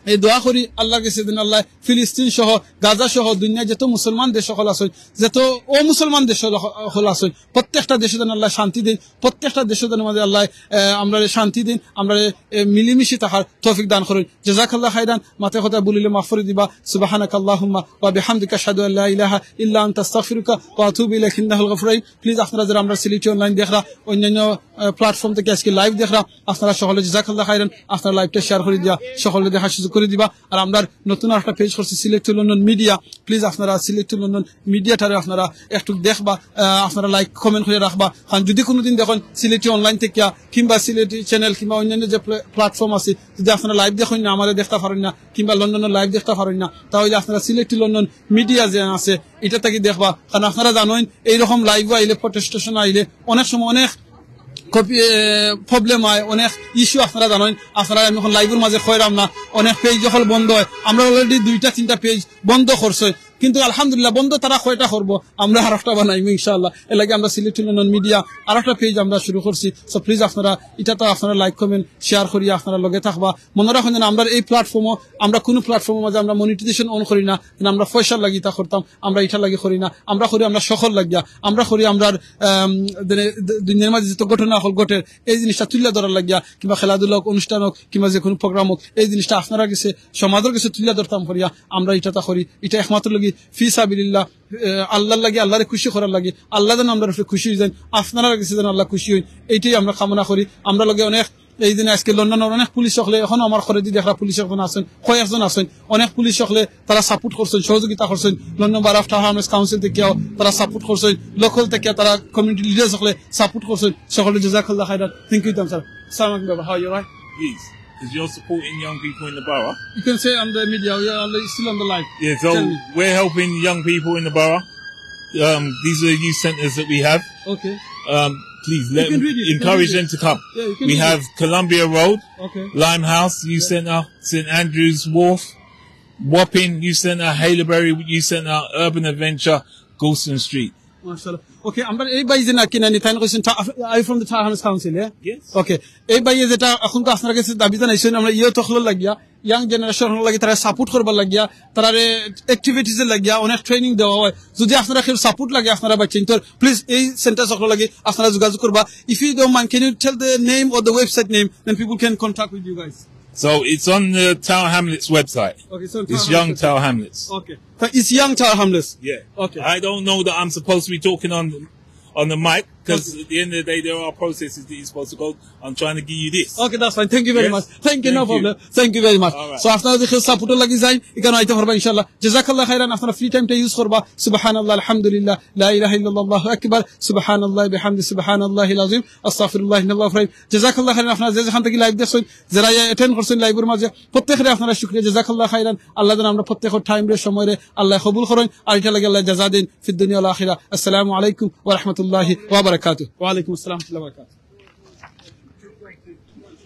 এই দোয়া করি আল্লাহর গেছে যেন আল্লায় ফিলিস্তিন সহ, গাজা সহ, দুনিয়ার যত মুসলমান দেশ অকল আছইন, যত অমুসলমান দেশ অকল আছইন, প্রত্যেকটা দেশো যেন আল্লায় শান্তি দেইন, প্রত্যেকটা দেশো যেন মাঝে আল্লায়, আহ, আমরারে শান্তি দেইন, আমরারে, আহ, মিলিমিশি থাকার তৌফিক দান করইন। জাযাকাল্লাহ খাইরান, মাতে কথা ভুল অইলে মাফ করি দিবা। সুবহানাকাল্লাহুম্মা ওয়া বিহামদিকা, আশহাদু আল লা ইলাহা ইল্লা আনতা, আস্তাগফিরুকা ওয়া আতুবু ইলাইক, ইন্নাকাল গাফুরুর রাহিম। প্লিজ আপনারা যারা আমরার সিলেটি অনলাইন দেখরা, অন্যান্য, আহ, প্ল্যাটফর্ম থাকি আজকে লাইভ দেখরা, আপনারা সকলে জাযাকাল্লাহ খাইরান, আপনারা লাইভটা শেয়ার করি দিয়া সকলে দেখার সুযোগ করি দিবা। আর আমরার নতুন আরেকটা পেজ করছি, Sylhet to London media. Please আপনারা সিলেট টু লন্ডন মিডিয়াটারে আপনারা একটু দেখবা, আহ, আপনারা লাইক কমেন্ট করি রাখবা। কারণ যদি কোনোদিন দেখইন সিলেটি অনলাইন থাকিয়া কিংবা সিলেটি চ্যানেল কিংবা অন্যান্য যে প্লে-, প্ল্যাটফর্ম আছে, যদি আপনারা লাইভ দেখইন না, আমারে দেখতা পারইন না, কিংবা লন্ডনর লাইভ দেখতা পারইন না, তা অইলে আপনারা সিলেট টু লন্ডন মিডিয়া যে আছে, ইটা থাকি দেখবা। কারণ আপনারা জানইন, এইরকম লাইভ আইলে, প্রটেস্টেশন আইলে অনেক সময় অনেক কপি, এ, প্রবলেম অয়, অনেক ইস্যু আপনারা জানইন। আপনারা আমি অখন লাইভর মাঝে কইরাম না, অনেক পেজ অকল বন্ধ অয়। আমরা অলরেডি দুইটা তিনটা পেজ বন্ধ করছি, কিন্তু আলহামদুলিল্লাহ বন্ধ তারা কয়টা করবো, আমরা আরেকটা বানাইমু ইনশাআল্লাহ। এর লাগি আমরা সিলেট টু লন্ডন মিডিয়া আরেকটা পেজ আমরা শুরু করছি। So প্লিজ আপনারা ইটাত আপনারা লাইক কমেন্ট শেয়ার করিয়া আপনারা লগে থাকবা। মনো রাখইন যেন আমরার এই প্ল্যাটফর্মও, আমরা কোনো প্ল্যাটফর্মর মাঝে আমরা মনিটাইজেশন অন করি না, যেন আমরা পয়সার লাগি ইটা করতাম, আমরা ইটার লাগি করি না, আমরা করি আমরা সকল লাগিয়া, আমরা করি আমরার, আম, যেন দুনিয়ার মাঝে যত ঘটনা অকল ঘটের, এই জিনিসটা তুলিয়া ধরার লাগিয়া, কিংবা খেলাধুলা অউক, অনুষ্ঠান অউক, কিংবা যে কোনো প্রোগ্রাম অউক, এই জিনিসটা আপনারার গেছে, সমাজর গেছে তুলিয়া ধরতাম করিয়া আমরা ইটাতা করি। ইটা একমাত্র লাগি ফি সাবিলিল্লাহ, আহ, আল্লাহর লাগি, আল্লাহরে খুশি করার লাগি, আল্লাহ যেন আমরার উপরে খুশি অইযাইন, আপনারার গেছে যেন আল্লাহ খুশি অইন, এইটাই আমরা কামনা করি। আমরার লগে অনেক, এই দিনে আজকে লন্ডনর অনেক পুলিশ অকলে, অখনো আমার ঘরেদি দেখরা পুলিশ অকল আছইন, কয়েকজন আছইন, অনেক পুলিশ অকলে তারা সাপোর্ট করছইন, সহযোগিতা করছইন। লন্ডন বার অফ টাউন আর্মস কাউন্সিল থাকিয়াও তারা সাপোর্ট করছইন, লোকাল থাকিয়া তারা কমিউনিটি লিডার্স অকলে সাপোর্ট করছইন। সকলে জাযাকাল্লাহ খাইরান। Thank you, sir. Assalamu alaikum, brother. How are you, right? Please, 'cause you're supporting young people in the borough. You can say on the media, we are on the, still on the live. Yeah, so Tell me. We're helping young people in the borough. Um, these are the youth centres that we have. Okay. Um, please let You can them, read it, you can encourage read them it. To come. Yeah, you can We read have it. Columbia Road, Okay. Limehouse Youth Yeah. Centre, St Andrew's Wharf, Wapping Youth Centre, Haileybury Youth Centre, Urban Adventure, Goulston Street. মাশাআল্লাহ। Okay, আমরা এই ভাই যে নাকি নানি, তাইন কইছইন, টা-, are you from the Tower Hamlets Council, yeah? Yes. Okay, এই ভাই যেটা এখন তো আপনার গেছে দাবি জানাইছইন, আমরা ইয়ুথ অকলর লাগিয়া, ইয়াং জেনারেশন অকলর লাগি, তারা সাপোর্ট করবার লাগিয়া, তারারে অ্যাক্টিভিটিজর লাগিয়া অনেক ট্রেনিং দেওয়া অয়। যদি আপনারা কেউ সাপোর্ট লাগে, আপনারা বাচ্চাইন্তর, প্লিজ এই সেন্টার অকলর লাগি আপনারা যোগাযোগ করবা। If you don't mind, can you tell the name or the website name, then people can contact with you guys. So it's on the Tower Hamlets website. Okay, so It's Tower Young Hamlets. Tower Hamlets. Okay. So it's Young Tower Hamlets. Yeah. Okay. I don't know that I'm supposed to be talking on on the mic, 'cause Okay. at the end of the day, there are processes that you're supposed to go. I'm trying to give you this. Okay, that's fine. Thank you very Yes? much. Thank you, Thank no you. problem. Thank you very much. All right. So, আপনারা যদি কেউ সাপোর্টর লাগি যাইন, ইখানো আইতা পারবা ইনশাআল্লাহ। জাযাকাল্লাহ খাইরান, আপনারা ফ্রি টাইমটা ইউজ করবা। সুবহানাল্লাহ, আলহামদুলিল্লাহ, লা ইলাহা ইল্লাল্লাহু আকবার, সুবহানাল্লাহি বিহামদি, সুবহানাল্লাহিল আযীম, আস্তাগফিরুল্লাহ, ইন্নাল্লাহু গাফুরুর রাহিম। জাযাকাল্লাহ খাইরান, আপনারা যে যেখান থাকি লাইভ দেখছইন, যারা অ্যাটেন্ড করছইন লাইভর মাঝে, প্রত্যেকরে আপনারা শুকরিয়া, জাযাকাল্লাহ খাইরান। আল্লাহ যেন আমরা প্রত্যেকর টাইমরে সময়রে আল্লাহ কবুল করইন, আর ইটার লাগি আল্লাহ জাযা দেইন ফিদ দুনিয়া ওয়াল আখিরা। আসসালামু আলাইকুম ওয়া রাহমাতুল্লাহি ওয়া বারাকাতুহু। ওয়া আলাইকুম আসসালাম ওয়া রাহমাতুল্লাহি ওয়া বারাকাতুহু।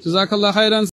জাযাকাল্লাহ খাইরান।